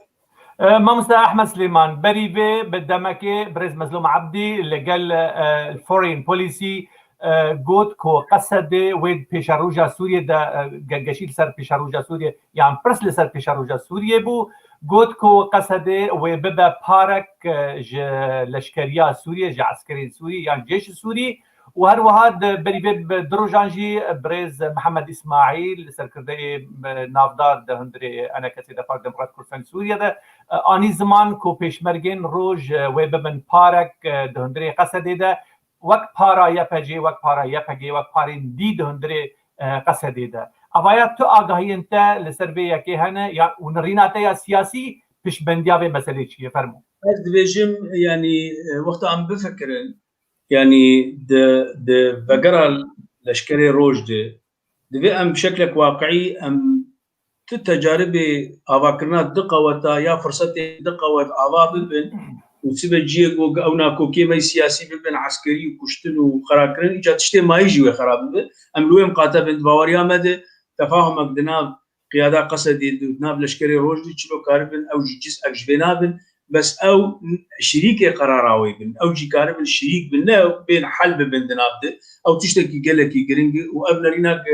E, Mamoste Ehmed Silêman, berî vê bi demekê birêz Mezlûm Ebdî li gel, e, Foreign Policy, e, got ku Qesedê wê pêşeroja Sûriyê de, e, ge-, geşî li ser pêşeroja Sûriyê, yan pirs li ser pêşeroja Sûriyê bû, got ku Qesedê wê bibe parek, e, ji leşkeriya Sûriyê, ji eskerên Sûrî yan cêşî Sûrî, û her wiha di berî vê bi du rojan jî birêz Mihemed Îsmaîl, serkirdeyê, e, navdar di hundirê Enekesê Defa Demokrat Kurdistan Sûriye de, e, anî ziman ku pêşmergên roj, e, wê bibin parek, e, di hundirê Qesedê de, wek para Y P G, wek para Y P G, wek parên dî di hundirê, e, Qesedê de. Avaya tu agahiyên te li ser vê yekê hene ya û nirîna te ya siyasî piştbendiya vê meselê çi ye? Fermo. Ez dibêjim, yanî, e, wexta em bifikirin, yanî di, di vegera leşkerê roj de, divê em bi şeklek waqiî em tu tecaribê avakirina du qeweta ya firsetê du qewet ava bibin û sibe ciyê ku ew nakokê me siyasî bibin, eskerî û kuştin û xerakirin, îca tiştê mayî jî wê xera bibe. Em li wê miqate bin, di baweriya me de tefahumek di nav qiyada Qesedê di nav leşkerê roj de çilo karibin ew jî ciz'ek ji vê nabin, bes ew şirîkê qerara wê bin, ew jî karibin şirîk bin, ne ew bên hel bibin di nav de. Ew tiştekî gelekî giring e û ev nerîna ku,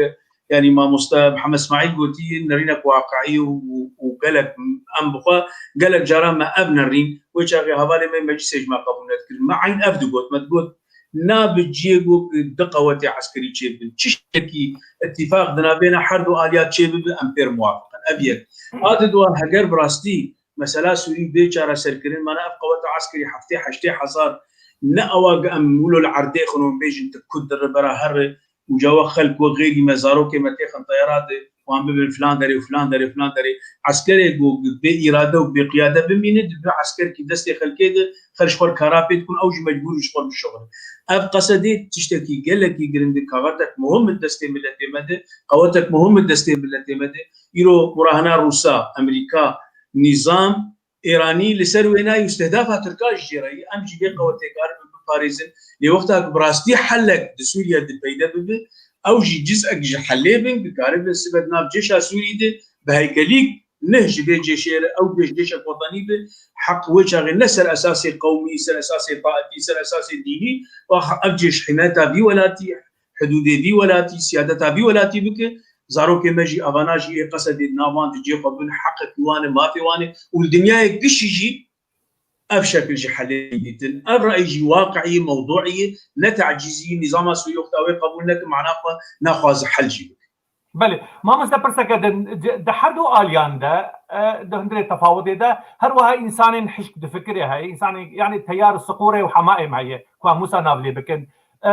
yanî mamoste Mihemed Smaîl gotî, nerînek waqiî û, û, û gelek em bi xwe gelek caran me ev nerîn, wê çaxê hevalê me meclisê ji me qebûl nedikir. Me eyn ev digot, me digot, nabe ciyê ku du qewetê eskerî çêbibin. Çi şekilî îtîfaq di navbêna her du aliya çêbibe, em pêr muwafiq in. Ev yek. A di dua, heger bi rastî mesela Sûrî bê çareserkirin, mana ev qeweta eskerî heftê heştê hezar ne ewa ku em wilo li erdê xin û bêjin tu ku di ribera here, û ca wext xelk wek xêrî me, zarokê me têxin teyara de, wan bibin filan derê û filan derê, filan derê. Eskerê ku bê îrade û bê qiyade bimîne, dibe eskerkî destê xelkê de, xelk ji xwe re kara pê dikin, ew jî mecbûr in ji xwe re bişuxulin. Ev qesedê tiştekî gelekî giring e, kaxetek muhim in destê miletê me de, qewetek muhim in destê miletê me de. Îro murahina Rûsa, Emerîka, nîzam, Êranî li ser wê nayê û stihdafa Tirka jî jê re ye. Em jî vê qewetê karibin biparêzin. Lê wexta ku bi rastî helek di Sûriye de peyde bibe, ew jî cizek ji helê bin, dikaribin sibe di nav cêşa Sûrî de bi heykelîk nih ji vê cêşê re, ew cêş cêşek wetenî be, heq wê çaxê ne ser esasê qewmî, ser esasê taifî, ser esasê dînî, ev cêş himeta vî welatî, hidûdê vî welatî, siyadeta vî welatî bike, zarokê me jî, evana jî ê Qesedê di nav wan de cê xwe bin, heqekî wan e, mafê wan e û li dinyayê gişî jî ev şekil ji helê dîtin. Ev rey jî waqiî, mewduî ye, ne tacîzî, nîzama Sûrî wexta wê qebûl neke, mana xwe naxwaze hel jî bike. Belê. Mamoste, pirseke din, di, di her du aliyan de, e, di hundirê tefawidê de, her wiha însanên hişk difikirê heye, însanên, yanî teyar siqûrê û hemaê me heye, ku em wisa nav lê bikin. E,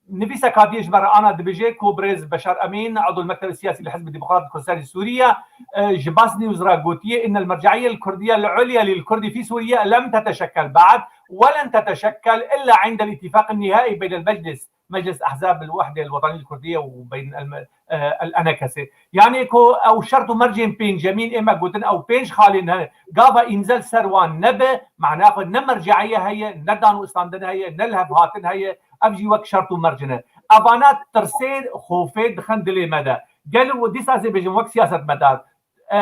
nivîsek hatiye ji me re ana dibêje ku birêz Beşar Emîn, Edul Mekteb Siyasî li Hizb Demokrat Kurdistanê Sûriye, e, ji Basniws re gotiye, إن المرجعية الكردية العليا للكرد في سوريا لم تتشكل بعد ولن تتشكل إلا عند الاتفاق النهائي بين المجلس مجلس أحزاب الوحدة الوطنية الكردية وبين الم-، آه، الأنكسة. Yani ku ew şert û mercên pêncemîn ê me gotin, ew pênc xalên hene. Gava îmze li ser wan nebe, mana xwe ne merceiyê heye, ne dan û istandin heye, ne lihevhatin heye. Ev jî wek şert û merc ne. Evana tirsê, xofê dixin dilê me de. Gel û dîsa ez ê bêjim wek siyasetmedar. E,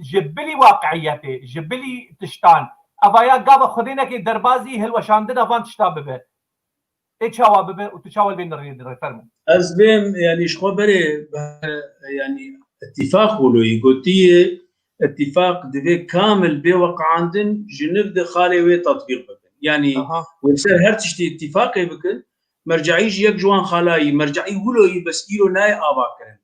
ji bilî waqiiyetê, ji bilî tiştan, evaya gava xwedênekê derbazî hilweşandina van tişta bibe. Ê çawa bibe û tu çawa li vê nirxî dirê? Fermo. Ez bêm, yanî ji xwe berê, yanî îtîfaq wilo yî gotiye, îtîfaq divê kamil bê weqandin, ji niv de xalê wê tetbîq bibin. Yanî Aha. wê ser her tiştî îtîfaqê bikin, merceî jî yek ji wan xala yî, merceî wilo yî, bes îro nayê ava kirin.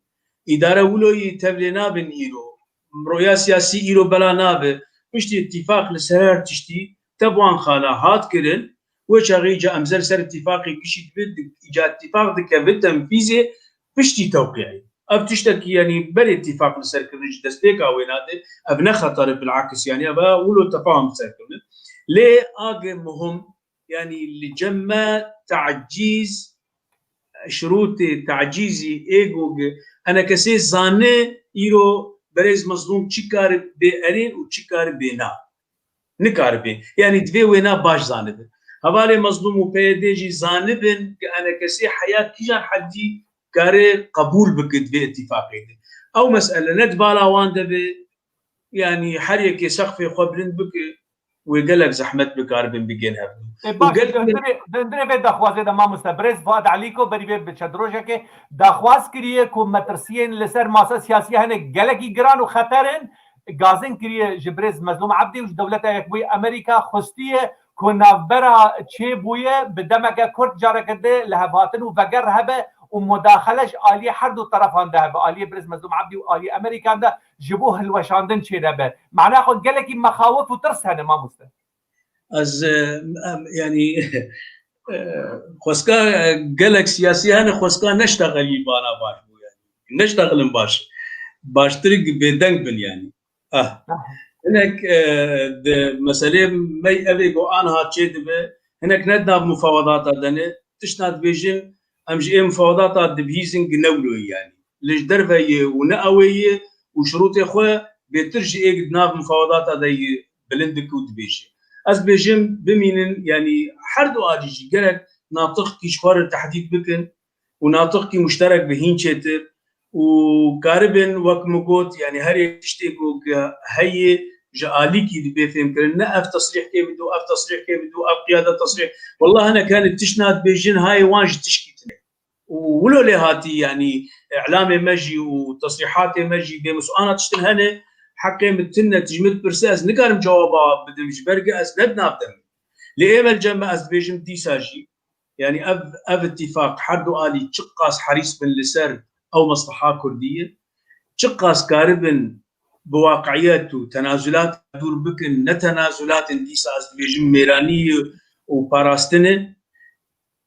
Îdare wilo yî tevlê nabin îro. Roya siyasî îro bela nabe. Piştî îtîfaq li ser her tiştî tev wan xala hat kirin. Wê çaxê îca îmze li ser îtîfaqê gişî dibe, di-, îca îtîfaq dikeve tenfîzê piştî tewqiyayê. Ev tiştekî, yanî berê îtîfaq li ser kirin ji destpêka wêna de, ev ne xeter e, bilakis, yanî ev e wilo tefahum li ser kirin. Lê age muhim, yanî li cem me tacîz, şirûtê tacîzî ê ku enekesê zane îro berêz Mezlûm çi kar bê erê û çi kar bê na. Nikaribe. Yanî divê wêna baş zanibe. Hevalê Mezlûm û P Y D jî zanibin ki enekesê heya kîjan heddî kare qebûl bike di vê îtîfaqê de. Ew mesele ne di bala wan de be, yanî her yekê sexfê xwe bilind bike, wê gelek zehmet bikaribin bigên hevdû. Ê, Û baş, gelek di hundirê, di hundirê vê daxwazê de mamoste, birêz Fuad Elîko berî vê bi çend rojekê daxwaz kiriye ku metirsiyên li ser masa siyasî hene gelekî giran û xeter in, gazin kiriye ji birêz Mezlûm Ebdî û ji Dewleta Yekbûyî Amerîka xwestiye ku navbera çêbûye bi demeke kurt careke di lihevhatin û veger hebe û mudaxele ji aliyê her du terefan de hebe, aliyê birêz Mezlûm Ebdî û aliyê Amerîkan de ji bo hilweşandin çênebe. Mana xwe gelekî mexawif û tirs hene mamoste. Ez, e, em, yanî, e, xweska, e, gelek siyasî hene, xweska neştexelî vana baş bû, yanî. Neştexilin baş. Baştir bêdeng bin, yanî. Ah. Hinek, e, di meselê me evê ku anha çê dibe, hinek ne di nav mufawedata de ne, tişta dibêjin, em ji ê mufawedata dibihîzin ki ne wilo ye, yanî. Li ji derve ye û ne ew ê ye û şirûtê xwe bêtir ji ê di nav mufawedata de yî bilind dike û dibêje. Ez dibêjim bimînin, yanî her du alî jî gerek natiqkî ji xwe re tehdîd bikin û natiqkî muşterek bi hîn çêtir û karibin, wek min got, yanî her yek tiştê ku heye ji alîkî dibe fêmkirin. Ne ev tesrîh kê bido, ev tesrîh kê bido, ev qiyade tesrîh. Wallah hinek hene tişt na dibêjin, hayê wan ji tişkî tune. Û wilo lê hatî, yanî, îlamê me jî û tesrîhatê me jî bêmis ana tiştin hene, heqê min tune, tu ji min dipirse, ez nikarim cewaba bidim, ji ber ku ez ne di nav de me. Lê ê me li cem me, ez dibêjim dîsa jî, yanî ev, ev îtîfaq her du alî çiqas herîs bin li ser ew mesleha kurdî ye, çiqas karibin bi waqiiyet û tenazulat dûr bikin, ne tenazulat in, dîsa ez dibêjim mêranî û parastin e.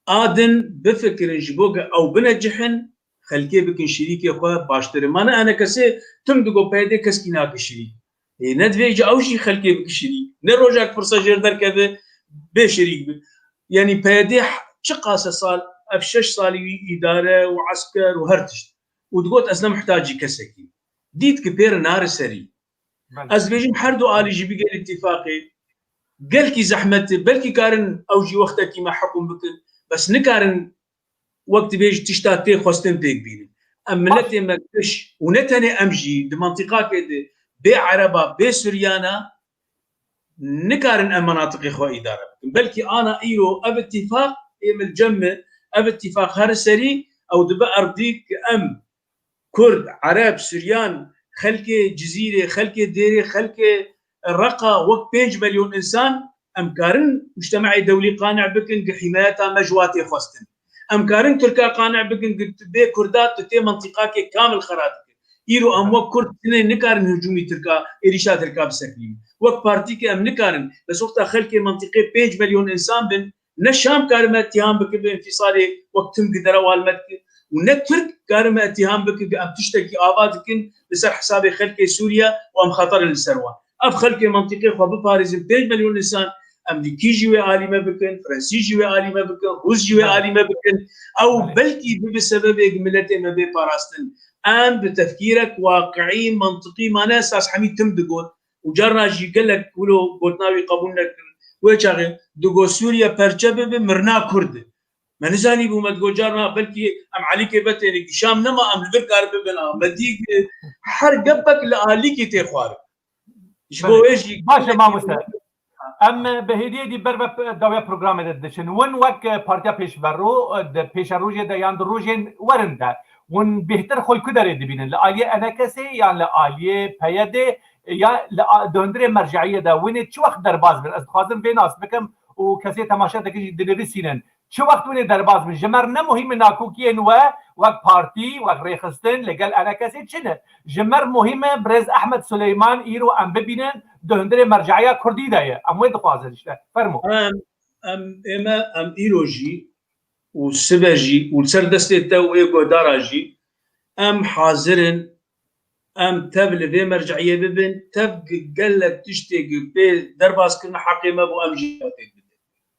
a din bifikirin ji bo ku ew bine cihin, xelkê bikin şirîkê xwe baştir e. Ma ne enekesê tim digo P Y D keskî nake şirîk. Ê, ne divê ji ew jî xelkê bike şirîk. Ne rojek pirsa jêr derkeve bê şirîk bi. Yanî P Y D çiqas e sal, ev şeş salî wî îdare û esker û her tişt. Û digot ez ne muhtacî kesekî. Dît ki pê re nare serî. Belê. Ez dibêjim her du alî jî bigel îtîfaqê. Gelkî zehmet e, belkî karin ew jî wextekî me hikûm bikin. Bes nikarin wek dibêjî tişta tê xwestin pêk bînin. Em miletê me giş û ne tenê em jî di mantîqakê de bê Ereba, bê Suryana nikarin em menatiqê xwe îdare bikin. Belkî ana îro ev îtîfaq ê min cem me, ev îtîfaq her serî ew dibe erdî ki em Kurd, Ereb, Suryan, xelkê Cizîrê, xelkê Dêrê, xelkê Reqa wek pênc milyon însan em karin mujtemeê dewlî qane bikin ki hîmayeta me ji wa tê xwestin. Em karin Tirka qane bikin ki tu bê Kurda tu tê mantîqakê kamil xera dikir. Îro em wek Kurd tinê nikarin hicûmî Tirka, êrîşa Tirka bisekinîn. Wek partî ki em nikarin, bes wexta xelkê mantîqê pênc milyon însan bin, ne Şam karime îttiham bike bi înfîsalê wek tim gi derew almet ki û ne Tirk karime îttiham bike ki em tiştekî ava dikin li ser hesabê xelkê Sûriye û em xeter in li ser wan. Ev xelkê mantîqê xwe biparêzin, pênc milyon însan, em dî kî jî wê alî me bikin, Frensî jî wê alî me bikin, Rûs jî wê alî me bikin. Ew belkî bibe sebebê miletê me bê parastin. Em bi tefkîrek waqiî, mantiqî, ma ne esas hemî tim digot. Û carna jî gelek wilo gotina wî qebûl nekirin. Wê çaxê digot Sûriye perçe bibe, mirina Kurd e. Me nizanîbû, me digot carna belkî em Elîkê Betênê kî Şam nema, em li vir kar bibin, a, me dî ki her gepek li alîkî tê xwarin. Ji bo Belê. wê jî Baş e, mamoste. Em bi hêdiyê dî ber ve p-, dawiya programê de diçin. Win wek, e, Partiya Pêşverû, e, di pêşerojê de yan di rojên werin de, win bêhtir xwe li ku derê dibînin? Li aliyê ENKSê yan li aliyê PYDê ya li a-, di hundirê merceiyê de win ê çi wext derbas bin? Ez dixwazim vê nas bikim û kesê temaşe dikin jî dinivîsînin. Çi wext win ê derbas bin? Ji me re ne muhîm e nakokiyên we wek partî, wek rêxistin li gel ENKSê çi ne? Ji me re muhîm e birêz Ehmed Suleyman îro em bibînin di hundirê merceîya kurdî de ye. Em wê dixwazin işte. Fermo. Em, em, ême, em îro jî û sibe jî û li ser destê te û ê guhdara jî em hazir in, em tev li vê merceiyê bibin, tev gi-, gelek tiştê gi pê derbas kirine heqê me bû, em jî tê bidin.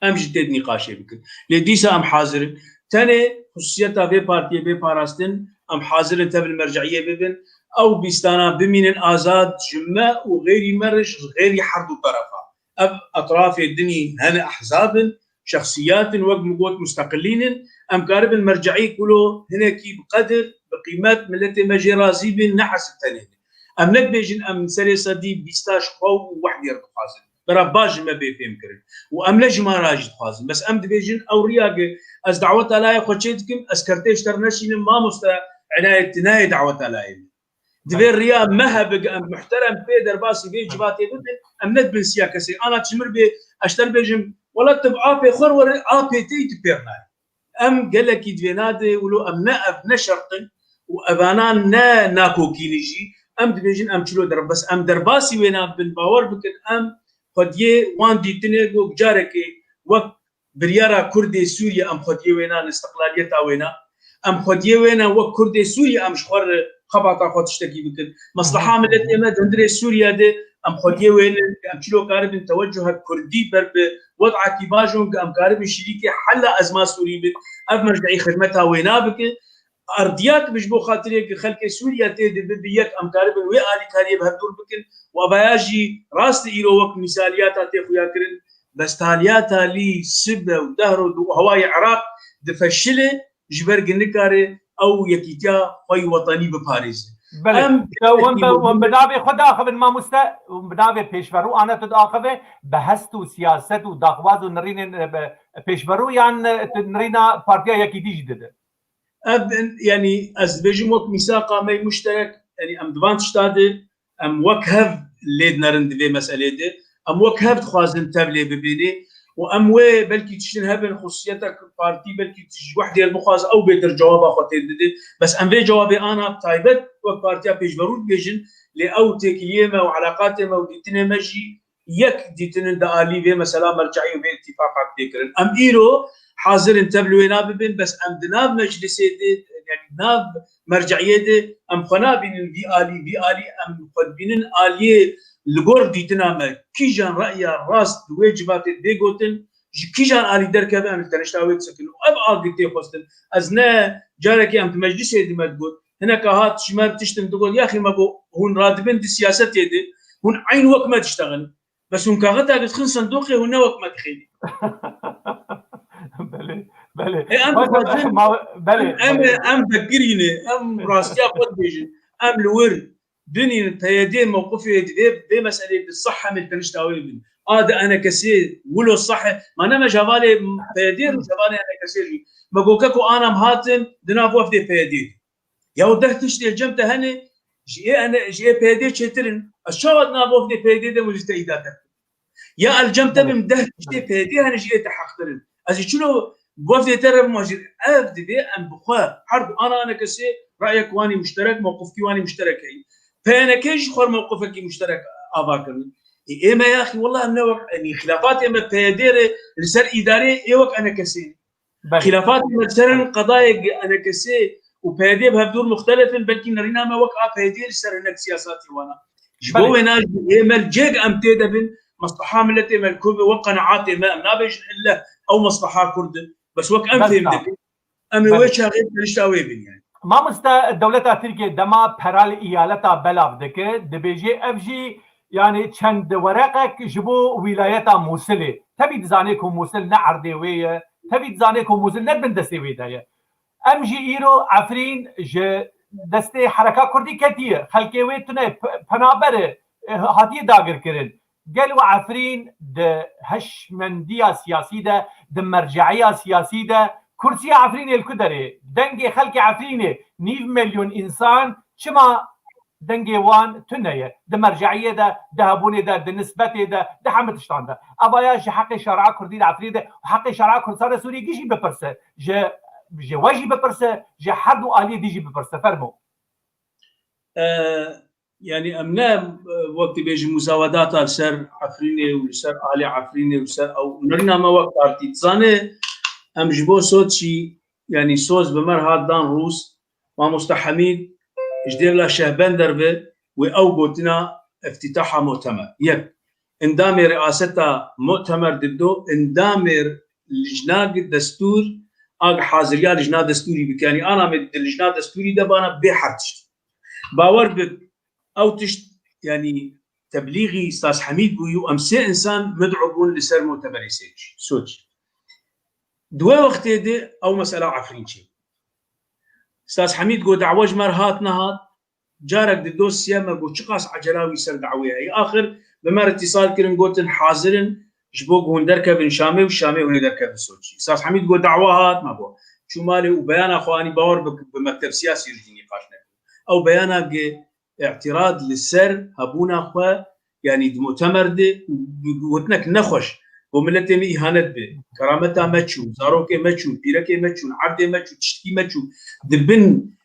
Em jî tê di nîqaşê bikin. Lê dîsa em hazir in. Tenê xusûsiyeta vê partiyê bê parastin, em hazir in tev li merceiyê bibin. Ew bîstana bimînin azad ji me û xêrî me re, ji xêrî her du terefa. Ev etrafê dinî hene ehzab in, şexsiyat in, wek min got, musteqilîn in. Em karibin merceî kulo hinekî bi qedir, bi qîmet, miletê me jê razî bin, ne hesib tenê bin. Em ne dibêjin em serê sedî bîsta ji xwe û wehdê re dixwazin. Bera baş ji me bê fêhm kirin. Û em ne ji me re jî dixwazin. Bes em dibêjin ew riya ki ez daweta layê xwe çê dikim, ez kertê ji te re neşînim, mamoste, enayê tu nayê daweta layê min. Divê riya me hebe, em muhterem pê derbasî vê civatê bibin, em ne dibin siya kesê. Ana çimir bê, ez ji te re bêjim, wela tu bi apê xwe re were, apê te yî tu pê re nayê. Em gelekî divê nade, wilo em ne ev ne şert in û evana ne nakokî ne jî. Em dibêjin em çilo der-, bes em derbasî wê nabin, bawer bikin, em xwediyê wan dîtinê ku carekê wek biryara Kurdê Sûriye em xwediyê wênan, istiqlaliyeta wêna. Em xwediyê wênan wek Kurdê Sûriye em ji xwe re xebata xwe tiştekî bikin. Mesleha miletê me di hundirê Sûriye de em xwediyê wênin, em çilo karibin tewecuha Kurdî ber bi wed'ekî bajon, em karibin şirîkê hela ezma Sûrî bin. Ev merceî xizmeta wêna bike. Erdiyek bi ji bo xatirê ki xelkê Sûriye tê de bibi yek, em karibin wê alîkariyê bi hevdûr bikin. Û evaya jî rast e îro wek mîsaliyata tê xuya kirin. Bes taliyata lî sibe û dehro û hewayê Iraq difeşile, ji ber ki nikare ew yekîtiya xwe yî wetenî biparêze. Belê. Em Ya, wan bi, wan bi navê xwe diaxivin, mamoste, wan bi navê pêşverû ana tu diaxive, bi hest û siyaset û daxwaz û nirînên, e, bi, pêşverû yan, e, tu nirîna Partiya Yekîtî jî dide? Ev, yanî, ez dibêjim wek mîsaqa me muşterek, yanî, em di van tişta de, em wek hev lê dinerin di vê meselê de, em wek hev dixwazin tev lê bibînê û em wê belkî tiştin hebin, xusûsiyeta ku partî belkî tij wehdê bixwaze ew bêtir cewaba xwe tê dide. Bes em vê cewabê ana taybet wek Partiya Pêşverû dibêjin, lê ew têkiliyê me û eleqatê me û dîtinê me jî yek dîtinin di alî vê mesela merceî û vê îtîfaqak tê kirin. Em îro hazir in tev li wêna bibin, bes em di nav meclisê de, yani nav merceiyê de em xwe nabînin vî alî, vî alî, em xwe dibînin aliyê li gor dîtina me. Kîjan reya rast di wê civatê bê gotin, ji kîjan alî derkeve em li tenişta wê disekin. Û ev agir tê xwestin. Ez ne carekê em di meclisê de me digot, hineka hat ji me re tiştin digot, yaxî me got, hûn radibin di siyasetê de, hûn eyn wek me diştexin. Bes hûn kaxeta dixin sindoqê, hûn ne wek me dixênî. Belê, belê. E, em Baş e, dixwazin, ma-, belê, em, belê. em vekirîne, em rastiya xwe dibêjin. Em li wir binîn P Y D mewqifê di vê, vê meselê di sah hemil tenişta wê bin. A di enekesê wilo sah e. Ma ne me ji hevalê P Y D re, ji hevalê enekesê jî. Me got keko ana em hatin di nav wefdê P Y D de. Ya deh tiştê cem te hene, ji ê ene-, ji ê P Y D çêtir in. Ez çawa di nav wefdê P Y D de min ji te îdate bikim? Ya el cem te bim deh tiştê P Y D hene ji ê te heqtir in. Ez ê çilo wefdê te re bim jî ev divê em bi xwe her du ana enekesê reyek wanî muşterek, mewqifkî wanî muşterek heyî. P Y N K jî xwe mewqifekî muşterek ava kirin. Ê, ê me yaxî, wela em ne wek, yanî, xilafatê me P Y D re li ser îdarê ê wek enekesê. Belê. Xilafat li ser qedayek enekesê û P Y D bi hevdûr muxtelif in, belkî nerîna me wek a P Y D li ser hinek siyasatê wana. Ji bo Belê. wêna jî ê me li cêk em tê de bin, mesleha miletê me li ku be, wek qenaatê me, em nabêjin ille ew mesleha Kurd in. Bes wek em Bes fêm na. dikin, em ê Belê. wê çaxê tenişta wê bin yani. Mamoste, dewleta Tirkiye dema pera li îyaleta belav dike, dibêje ev jî, yani, çend wereqek ji bo wîlayeta Mûsilê. Tevî dizanê ku Mûsil ne erdê wê ye, tevî dizanê ku Mûsil ne bin destê wê de ye. Em jî îro Efrîn ji destê hereka Kurdî ketiye. Xelkê wê tune pe-, penaber e, e, hatiye dagirkirin. Gelo Efrîn di hişmendiya siyasî de, di merceîya siyasî de, kursiya Efrînê li ku derê? Dengê xelkê Efrînê, nîv milyon însan, çima dengê wan tune ye? Di merceîyê de, di hebûnê de, di nisbetê de, di heme tiştan de. Eva ya ji heqê şaria Kurdî li Efrînê de û heqê şaria Kurdistanê Sûriyê gişî bipirse, ji, ji we jî bipirse, ji her du aliyê dî jî bipirse. Fermo. E, yani em ne, e, wek dibêjin muzawedata li ser Efrînê û li ser alê Efrînê û li ser ew, nerîna me wek partî. Dizanê em ji bo Soçî, yani soz bi me re hat dan Rûs, Mamoste Hemîd ji dêvla Şehbender ve wê ew gotina iftîtaha mutemer. Yek, endamê reaseta mutemer dido, endamê lijna destûr, ag haziriya lijna destûrî bike. Yani ana me di lijna destûrî de bana bê her tişt. Bawer bik, ew tişt, yani, teblîxî Staz Hemîd bû û em sê insan mid'u bûn li ser mutemerê Sêç-, Soçî. Di wê wextê de ew mesela Efrîn çê. Staz Hemîd got, dawa ji me re hat nehat, carek di dosya me got, çiqas ecela wî ser dawê heye. Axir bi me re îtîsal kirin, gotin, hazir in, ji bo ku hûn derkevin Şamê û Şamê hûn ê derkevin Soçî. Staz Hemîd got, dawa hat, me got, çû malê û beyana xwe anî, bawer bik, bi mekteb siyasî re jî nîqaş nekirin. Ew beyana ge îtirad li ser hebûna xwe, yanî di mutemer de û bi gotinek nexweş, ku miletê me îhanet be, kerameta me çû, zarokê me çûn, pîrekê me çûn, erdê me çû, tiştkî me çû, di bin,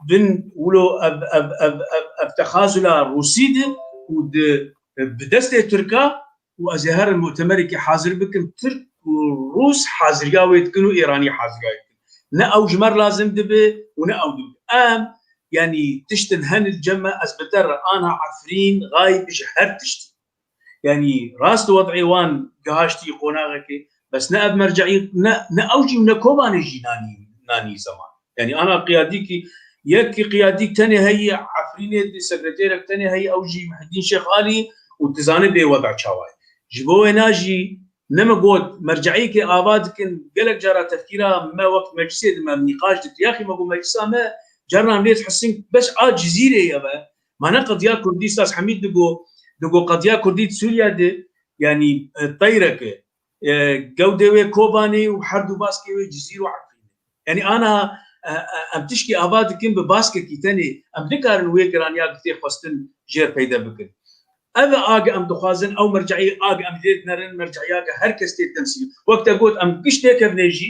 bin wilo ev, ev, ev, ev, ev texazula Rûsî de û di, bi destê Tirka û ez ê her mutemerekî hazir bikim, Tirk û Rûs haziriya wê dikin û Îranî haziriya wê dikin. Ne ew ji me re lazim dibe û ne ew dibe. Em, yanî tiştin hen li cem me, ez bi te re ana Efrîn, Xayb ji her tiştî. Yanî rast wed'ê wan gihaştî qonaxekê, bes ne ev merceî, ne, ne ew jî û ne Kobanê jî nanî, nanî zeman. Yanî ana qiyadîkî, yekî qiyadîk tenê heye, Efrînê di sekreterek tenê heye, ew jî Muhyiddin Şêx Alî û dizane bê weda çawa ye. Ji bo wêna jî ne me got, merceîkê ava dikin, gelek cara tefkîra me wek meclisê di me nîqaş dikir. Yaxî me got meclisa me, carna lê dihesîn bes a Cizîrê ye ve. Ma ne qediya Kurdî, Staz Hemîd digo, digo qediya Kurdî di Sûriye de, yanî, e, teyrek e. E, gewdê wê Kobanê û her du baskê wê Cizîr û Efrîn e. Yanî ana, e, e, em tişkî ava dikin bi baskekî tenê. Em nikarin wê giraniya ku tê xwestin jêr peyde bikin. Ev e a ge em dixwazin, ew merceî a ge em lê dinerin, merceîya ge her kes tê temsîl. Wek te got, em giş têkevine jî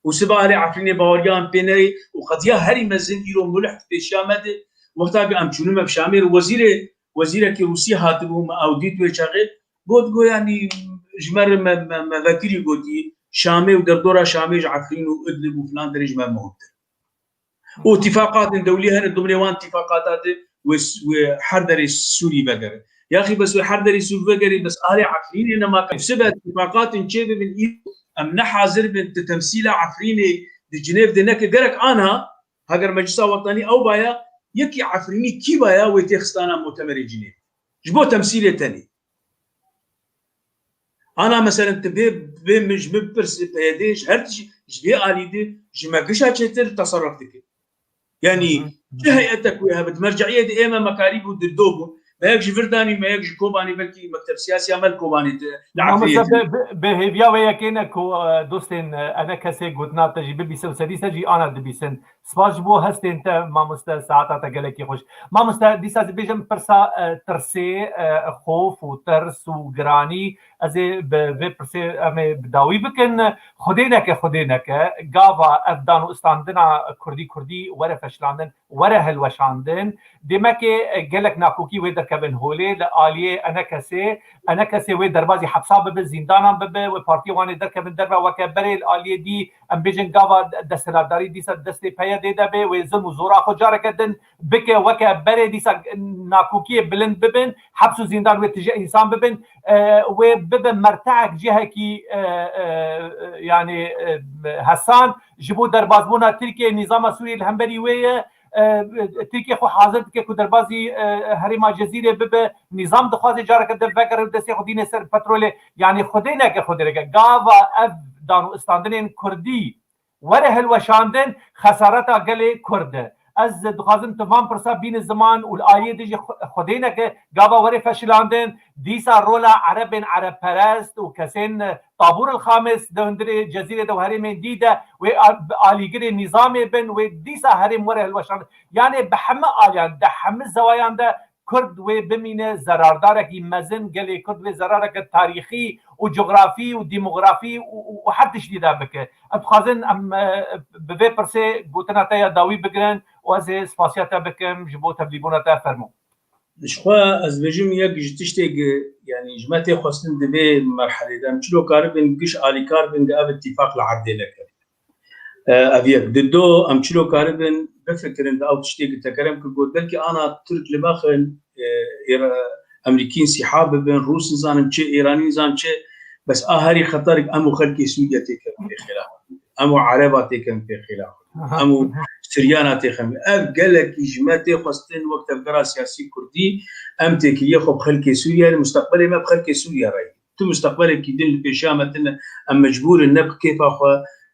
û siba alê Efrînê baweriya em pê neyê û qediya herî mezin îro mulih di pêşiya me de. Wexta ge em çûnime bi Şamê re, wezîrê, wezîrekî Rûsî hatibû, me ew dît wê çaxê, got, got, yanî ji me re me, me, me vekirî gotî, Şamê û derdora Şamê ji Efrîn û Idlib û filan derê ji me muhimtir. Û tifaqatên dewlî hene, dimrê wan tifaqata de wê, wê her derê Sûrî vegerin. Yaxî bes wê her derê Sûrî vegerê, bes alê Efrînê nema. Sibe tifaqatên çê bibin, îro em ne hazir bin, tu temsîla Efrînê di Cinêv de neke. Gerek anha, heger Meclisa Wetanî ew baya, yekî Efrînî kî baya, wê tê xistana mutemerê Cinêv. Ji bo temsîlê tenê. Ana meselen tu bê, bê min ji min bipirsî, P Y D ji her tişî, ji vê alî de ji me gişa çêtir teserruf dike. Yanî Hı hı. çi heyetek wê hebe, di merceiyê de ê me mekarî bû, di do bû. Me yek ji vir danî, me yek ji Kobanê, belkî mekteb siyasiya me li Kobanê di, li Efrînê Mamoste, de. bi, bi, bi hêviya wê yekê ne ku, e, dostên, e, ene kesê gotina te jî bibîse û sedî ser jî ana dibîsin. Spas ji bo hestên te, mamoste, saeta te gelekî xweş. Mamoste, dîsa ez bêjim pirsa, e, tirsê, e, xof û tirs û giranî, ez ê bi vê pirsê em ê bi dawî bikin. Xwedê neke, Xwedê neke, gava ev dan û istandina kurdî kurdî were feşlandin, were hilweşandin. Demekê, e, gelek nakokî wê derkevin holê, li aliyê enekesê, enekesê wê derbazî hepsa bibe, zîndanan bibe, wê partiyê wan ê derkevin derve weke berê, li aliyê dî, em bêjin gava desthilatdarî dîsa destê P Y D de be, wê zilm û zora xwe careke din bike, weke berê dîsa nakokiyê bilind bibin, heps û zîndan wê tije însan bibin, e, wê bibe merteek cihekî, e, e, e, yanî, e, hesan ji bo derbazbûna Tirkiye, nîzama Sûriyê li hemberî wê ye. E, Tirkiye xwe hazir dike ku derbazî, e, herêma Cezîrê bibe. Nîzam dixwaze careke din vegere û destê xwe dîne ser petrolê. Yanî Xwedê neke, Xwedê neke. Gava ev dan û istandinên kurdî were hilweşandin, xesareta gelê Kurd e. Ez dixwazim tu van pirsa bîne ziman û li aliyê din jî xwe-, Xwedê neke gava were feşilandin, dîsa rola erebên erebperest û kesên, e, Tabûr el Xamis di hundirê Cezîrê de û herêmên dî de wê a-, bi alîgirê nîzamê bin, wê dîsa herêm were hilweşandin. Yanê bi heme aliyan, di heme zewayan de Kurd wê bimîne zerardarekî mezin, gelê Kurd wê zerareke tarîxî û cografî û demografî û, û, û her tiştî de bike. Em dixwazin em, e, bi vê pirsê gotina te ya dawî bigirin û ez ê spasiya te bikim ji bo tevlîbûna te. Fermo. Ji xwe ez dibêjim yek ji tiştê, yanî ji me tê xwestin di vê merhelê de em çilo karibin giş alîkar bin, di ev îtîfaq li erdê neke. E, ev yek. Di do, em çilo karibin bifikirin di ew tiştê ku te kerem kir got, belkî ana Tirk li me xin, e, Êra-, Emerîkî sîha bibin, Rûs nizanim çi, Êranî nizanim çi, bes a herî xeterek em û xelkê Sûriye têkevin pê xêla xwe. Em û Ereba têkevin pê xêla xwe. Aha. Em û Siryana têkevin. Ev gelekî ji me tê xwestin wek tevgera siyasî kurdî, em têkiliyê xwe bi xelkê Sûriye, li mustaqbelê me bi xelkê Sûriye re ye. Tu mustaqbelekî din li pêşiya me tine, em mecbûr in ne bi kêfa xwe,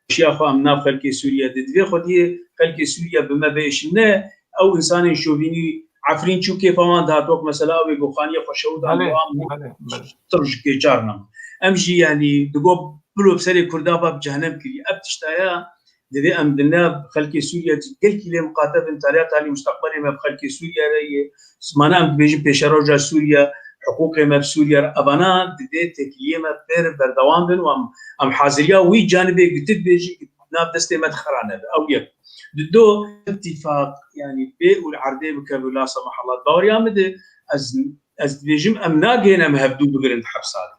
xweşiya xwe em nav xelkê Sûriye de. Divê xwediyê xelkê Sûriye bi me bêşin. Ne ew însanên şovînî, Efrîn çû kêfa wan dihat, wek mesela ew ê ku xaniyê xwe şewit an Belê, û am û belê, belê. Tir ji kêçar nam. Em jî, yanî, digot bilo bi serê Kurda va bi cehenem kiriye. Ev tişta ya divê em di nav xelkê Sûriye gelkî lê miqate bin, taliya talî mustaqbelê me bi xelkê Sûriye re ye. Mana em dibêjin pêşeroja Sûriye, hiqûqê me bi Sûriye re, evana divê têkiliyê me pê re berdewam bin û em, em haziriya wî canibê gitik bê jî nav destê me di xera nebe. Ew yek. Di do, îtîfaq, yanî bê û li erdê bikeve, la semahallah. Baweriya min de ez, ez dibêjim em nagihên em hevdû bigirin di hepsa de.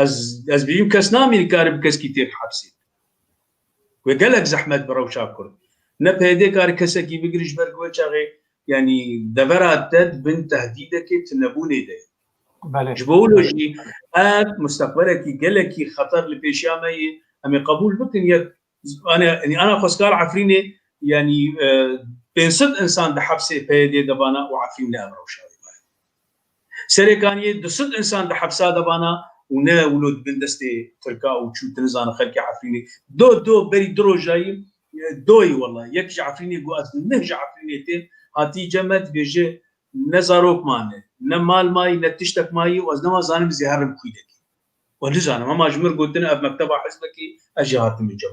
Ez, ez bêjim kes namîne kare bi keskî tê di hepsê. Wê gelek zehmet bi rewşa Kurd. Ne P Y D kare kesekî bigire ji ber ku wê çaxê, yanî devera te di bin tehdîdekê tunebûnê de ye. Belê. Ji bo wilo jî ev mustaqbelekî gelekî xeter li pêşiya me ye. Em ê qebûl bikin yek, ana, yanî ana xwezkar Efrînê, yanî, e, pênc sed insan di hepsê P Y D de bana û Efrîn ne ev rewşa wê. Serê Kaniyê du sed insan di hepsa de bana û ne wilo di bin destê Tirka û çû tu nizane xelkê Efrînê. Do, do, berî du rojayî, e, doyî wela. Yek ji Efrînê got, ez neh ji Efrînê têm, hatî cem me dibêje, ne zarok mane, ne mal mayî, ne tiştek mayî û ez nema zanim zêherim kûy dekî. Û nizanim, hema ji mir gotin ev mekteba hizbekî, ez jî hatime cem.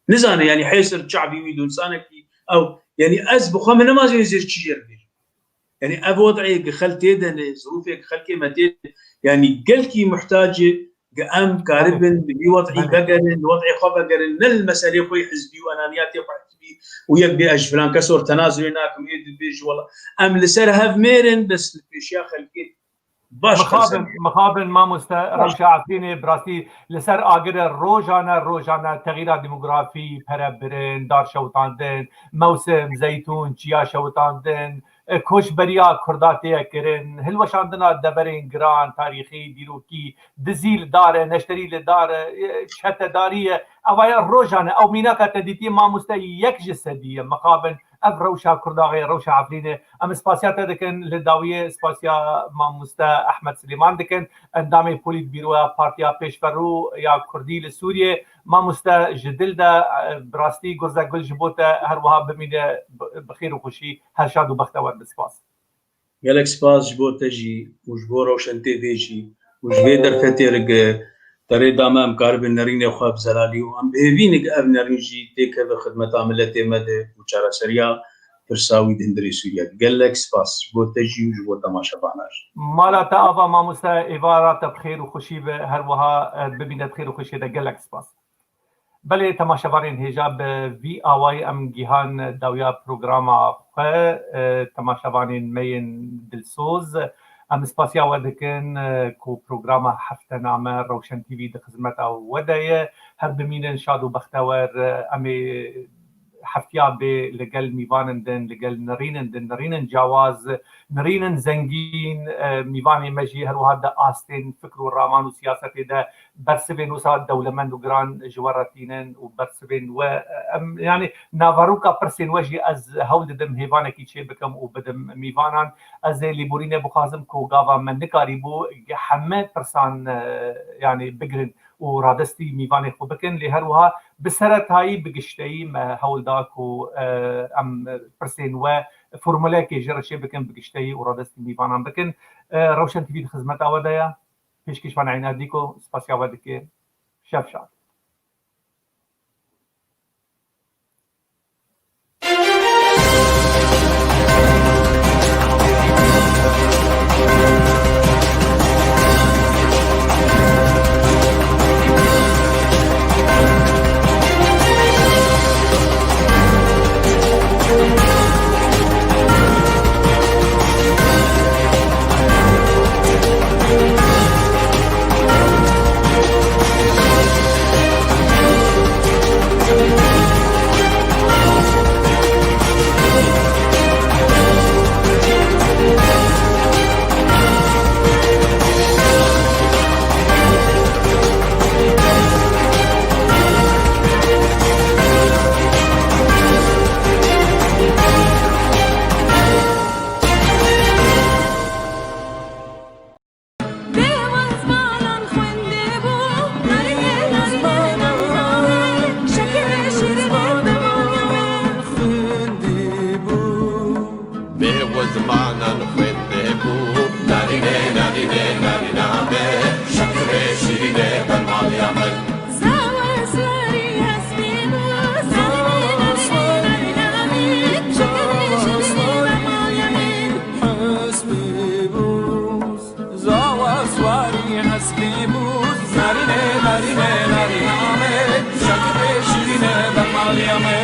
Nizane, yanî hêsir çavî wî di însanekî ew, yanî ez bi xwe min nema zêr çi jê re bêjim. Yanî ev wed'ê gi xel tê de ne, zirûfê gi xelkê me tê de, yanî gelkî muhtac e gi em karibin bi vî wed'î vegerin, li wed'ê xwe vegerin, ne li meselê xwe hizbî û enaniyatê xwe hizbî û yek bê ez ji filan kes or tenazulê nakim, ê dibêj wela. Em li ser hev mêrin, bes li pêşiya xelkê Baş Mixabin, mixabin mamoste, rewşa Efrînê bi rastî li ser agir e, rojane, rojane texîra demografî, pere birin, dar şewitandin, mewsim, zeytûn, çiya şewitandin, e, koçberiya Kurda tê ye kirin, hilweşandina deverên giran, tarîxî, dîrokî, dizî li dar e, neşterî li dar e, e, çetedarî ye. Ev e rojane, ew mînaka te dîtî mamoste yek ji sedî ye. Mixabin, ev rewşa Kurda ye, rewşa Efrînê. Em spasiya te dikin, li dawiyê spasiya mamoste Ehmed Silêman dikin, endamê Polîtbîroya Partiya Pêşverû ya Kurdî li Sûriyê. Mamoste, ji dil de, e, bi rastî gurze gul ji bo te, her wiha bimîne bi, bi xêr û xweşî, her şad û bextewer be. Spas. Gelek spas ji bo te jî û ji bo Rewşen T V jî û ji vê derfetê re ge te rê da me em karibin nerînê xwe bi zelalî û em bi hêvî ne ge ev nerîn jî têkeve xidmeta miletê me de û çareseriya pirsa wî di hundirê Sûriye de. Gelek spas ji bo te jî û ji bo temaşevana jî. Mala te ava mamoste, êvara te bi xêr û xweşî be, her wiha, e, bimîne di xêr û xweşiyê de. Gelek spas. Belê, temaşevanên hêja, bi vî awayî em gihan dawiya programa xwe. E, temaşevanên me yên dilsoz, em spasiya we dikin, e, ku programa heftename Rewşen T V di xizmeta we de ye. Her bimînin şad û bextewer. E, em ê heftiya bê li gel mîvanin din, li gel nirînin din, nirînin cawaz, nirînin zengîn, e, mîvanê me jî her wiha di astên fikr û raman û siyasetê de bersivên wisa dewlemend û giran ji we re tînin û bersivên we, e, em, yanî naveroka pirsên we jî ez hewl didim hêvanekî çê bikim û bidim mîvanan. Ez ê lêborînê bixwazim ku gava me nikarîbû heme pirsan, e, yanî bigirin û radestî mîvanê xwe bikin, lê her wiha bi seretayî, bi gişteyî me hewl da ku, e, em pirsên we formuleyekê jê re çê bikin, bi gişteyî û radestî mîvanan bikin. E, Rewşen T V di xizmeta we de ye. Pêşkêşvan Eyna Dîko spasiya we dike. Şev şad. Dêw û zimanan xwendê bû, narîne, narîne, narîna be, şekerê şîrîne, bermaliya min. Zawa swarî hespê bû, narîne, narîne, narîna be, şekerê şîrîne, bermaliya min. Hespê bû. Zawa swarî hespê bû, narîne, narîne, narîna me, şekerê şîrîne, bermaliya me.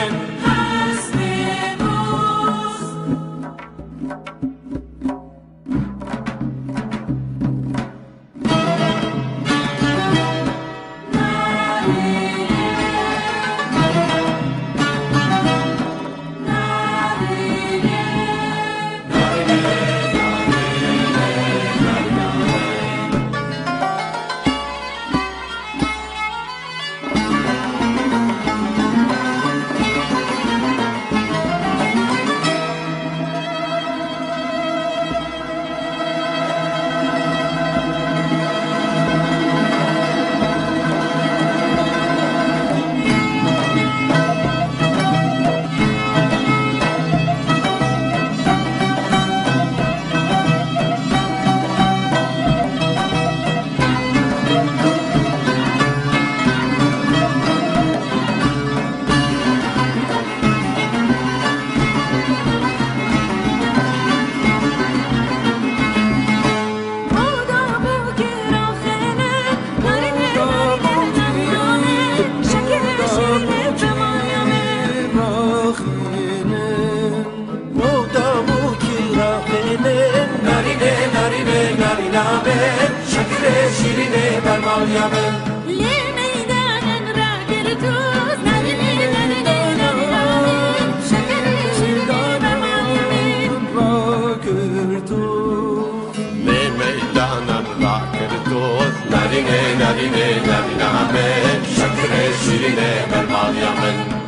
Narîne, narîne, narîne. Şekerê şîrînê bermaliya min. Lê meydanan rakir doz, narînê, narînê, narîna min. Şekerê şîrînê bermaliya min. Rakir doz. Lê meydanan rakir doz, narînê, narînê, narîna min. Şekerê şîrînê bermaliya min.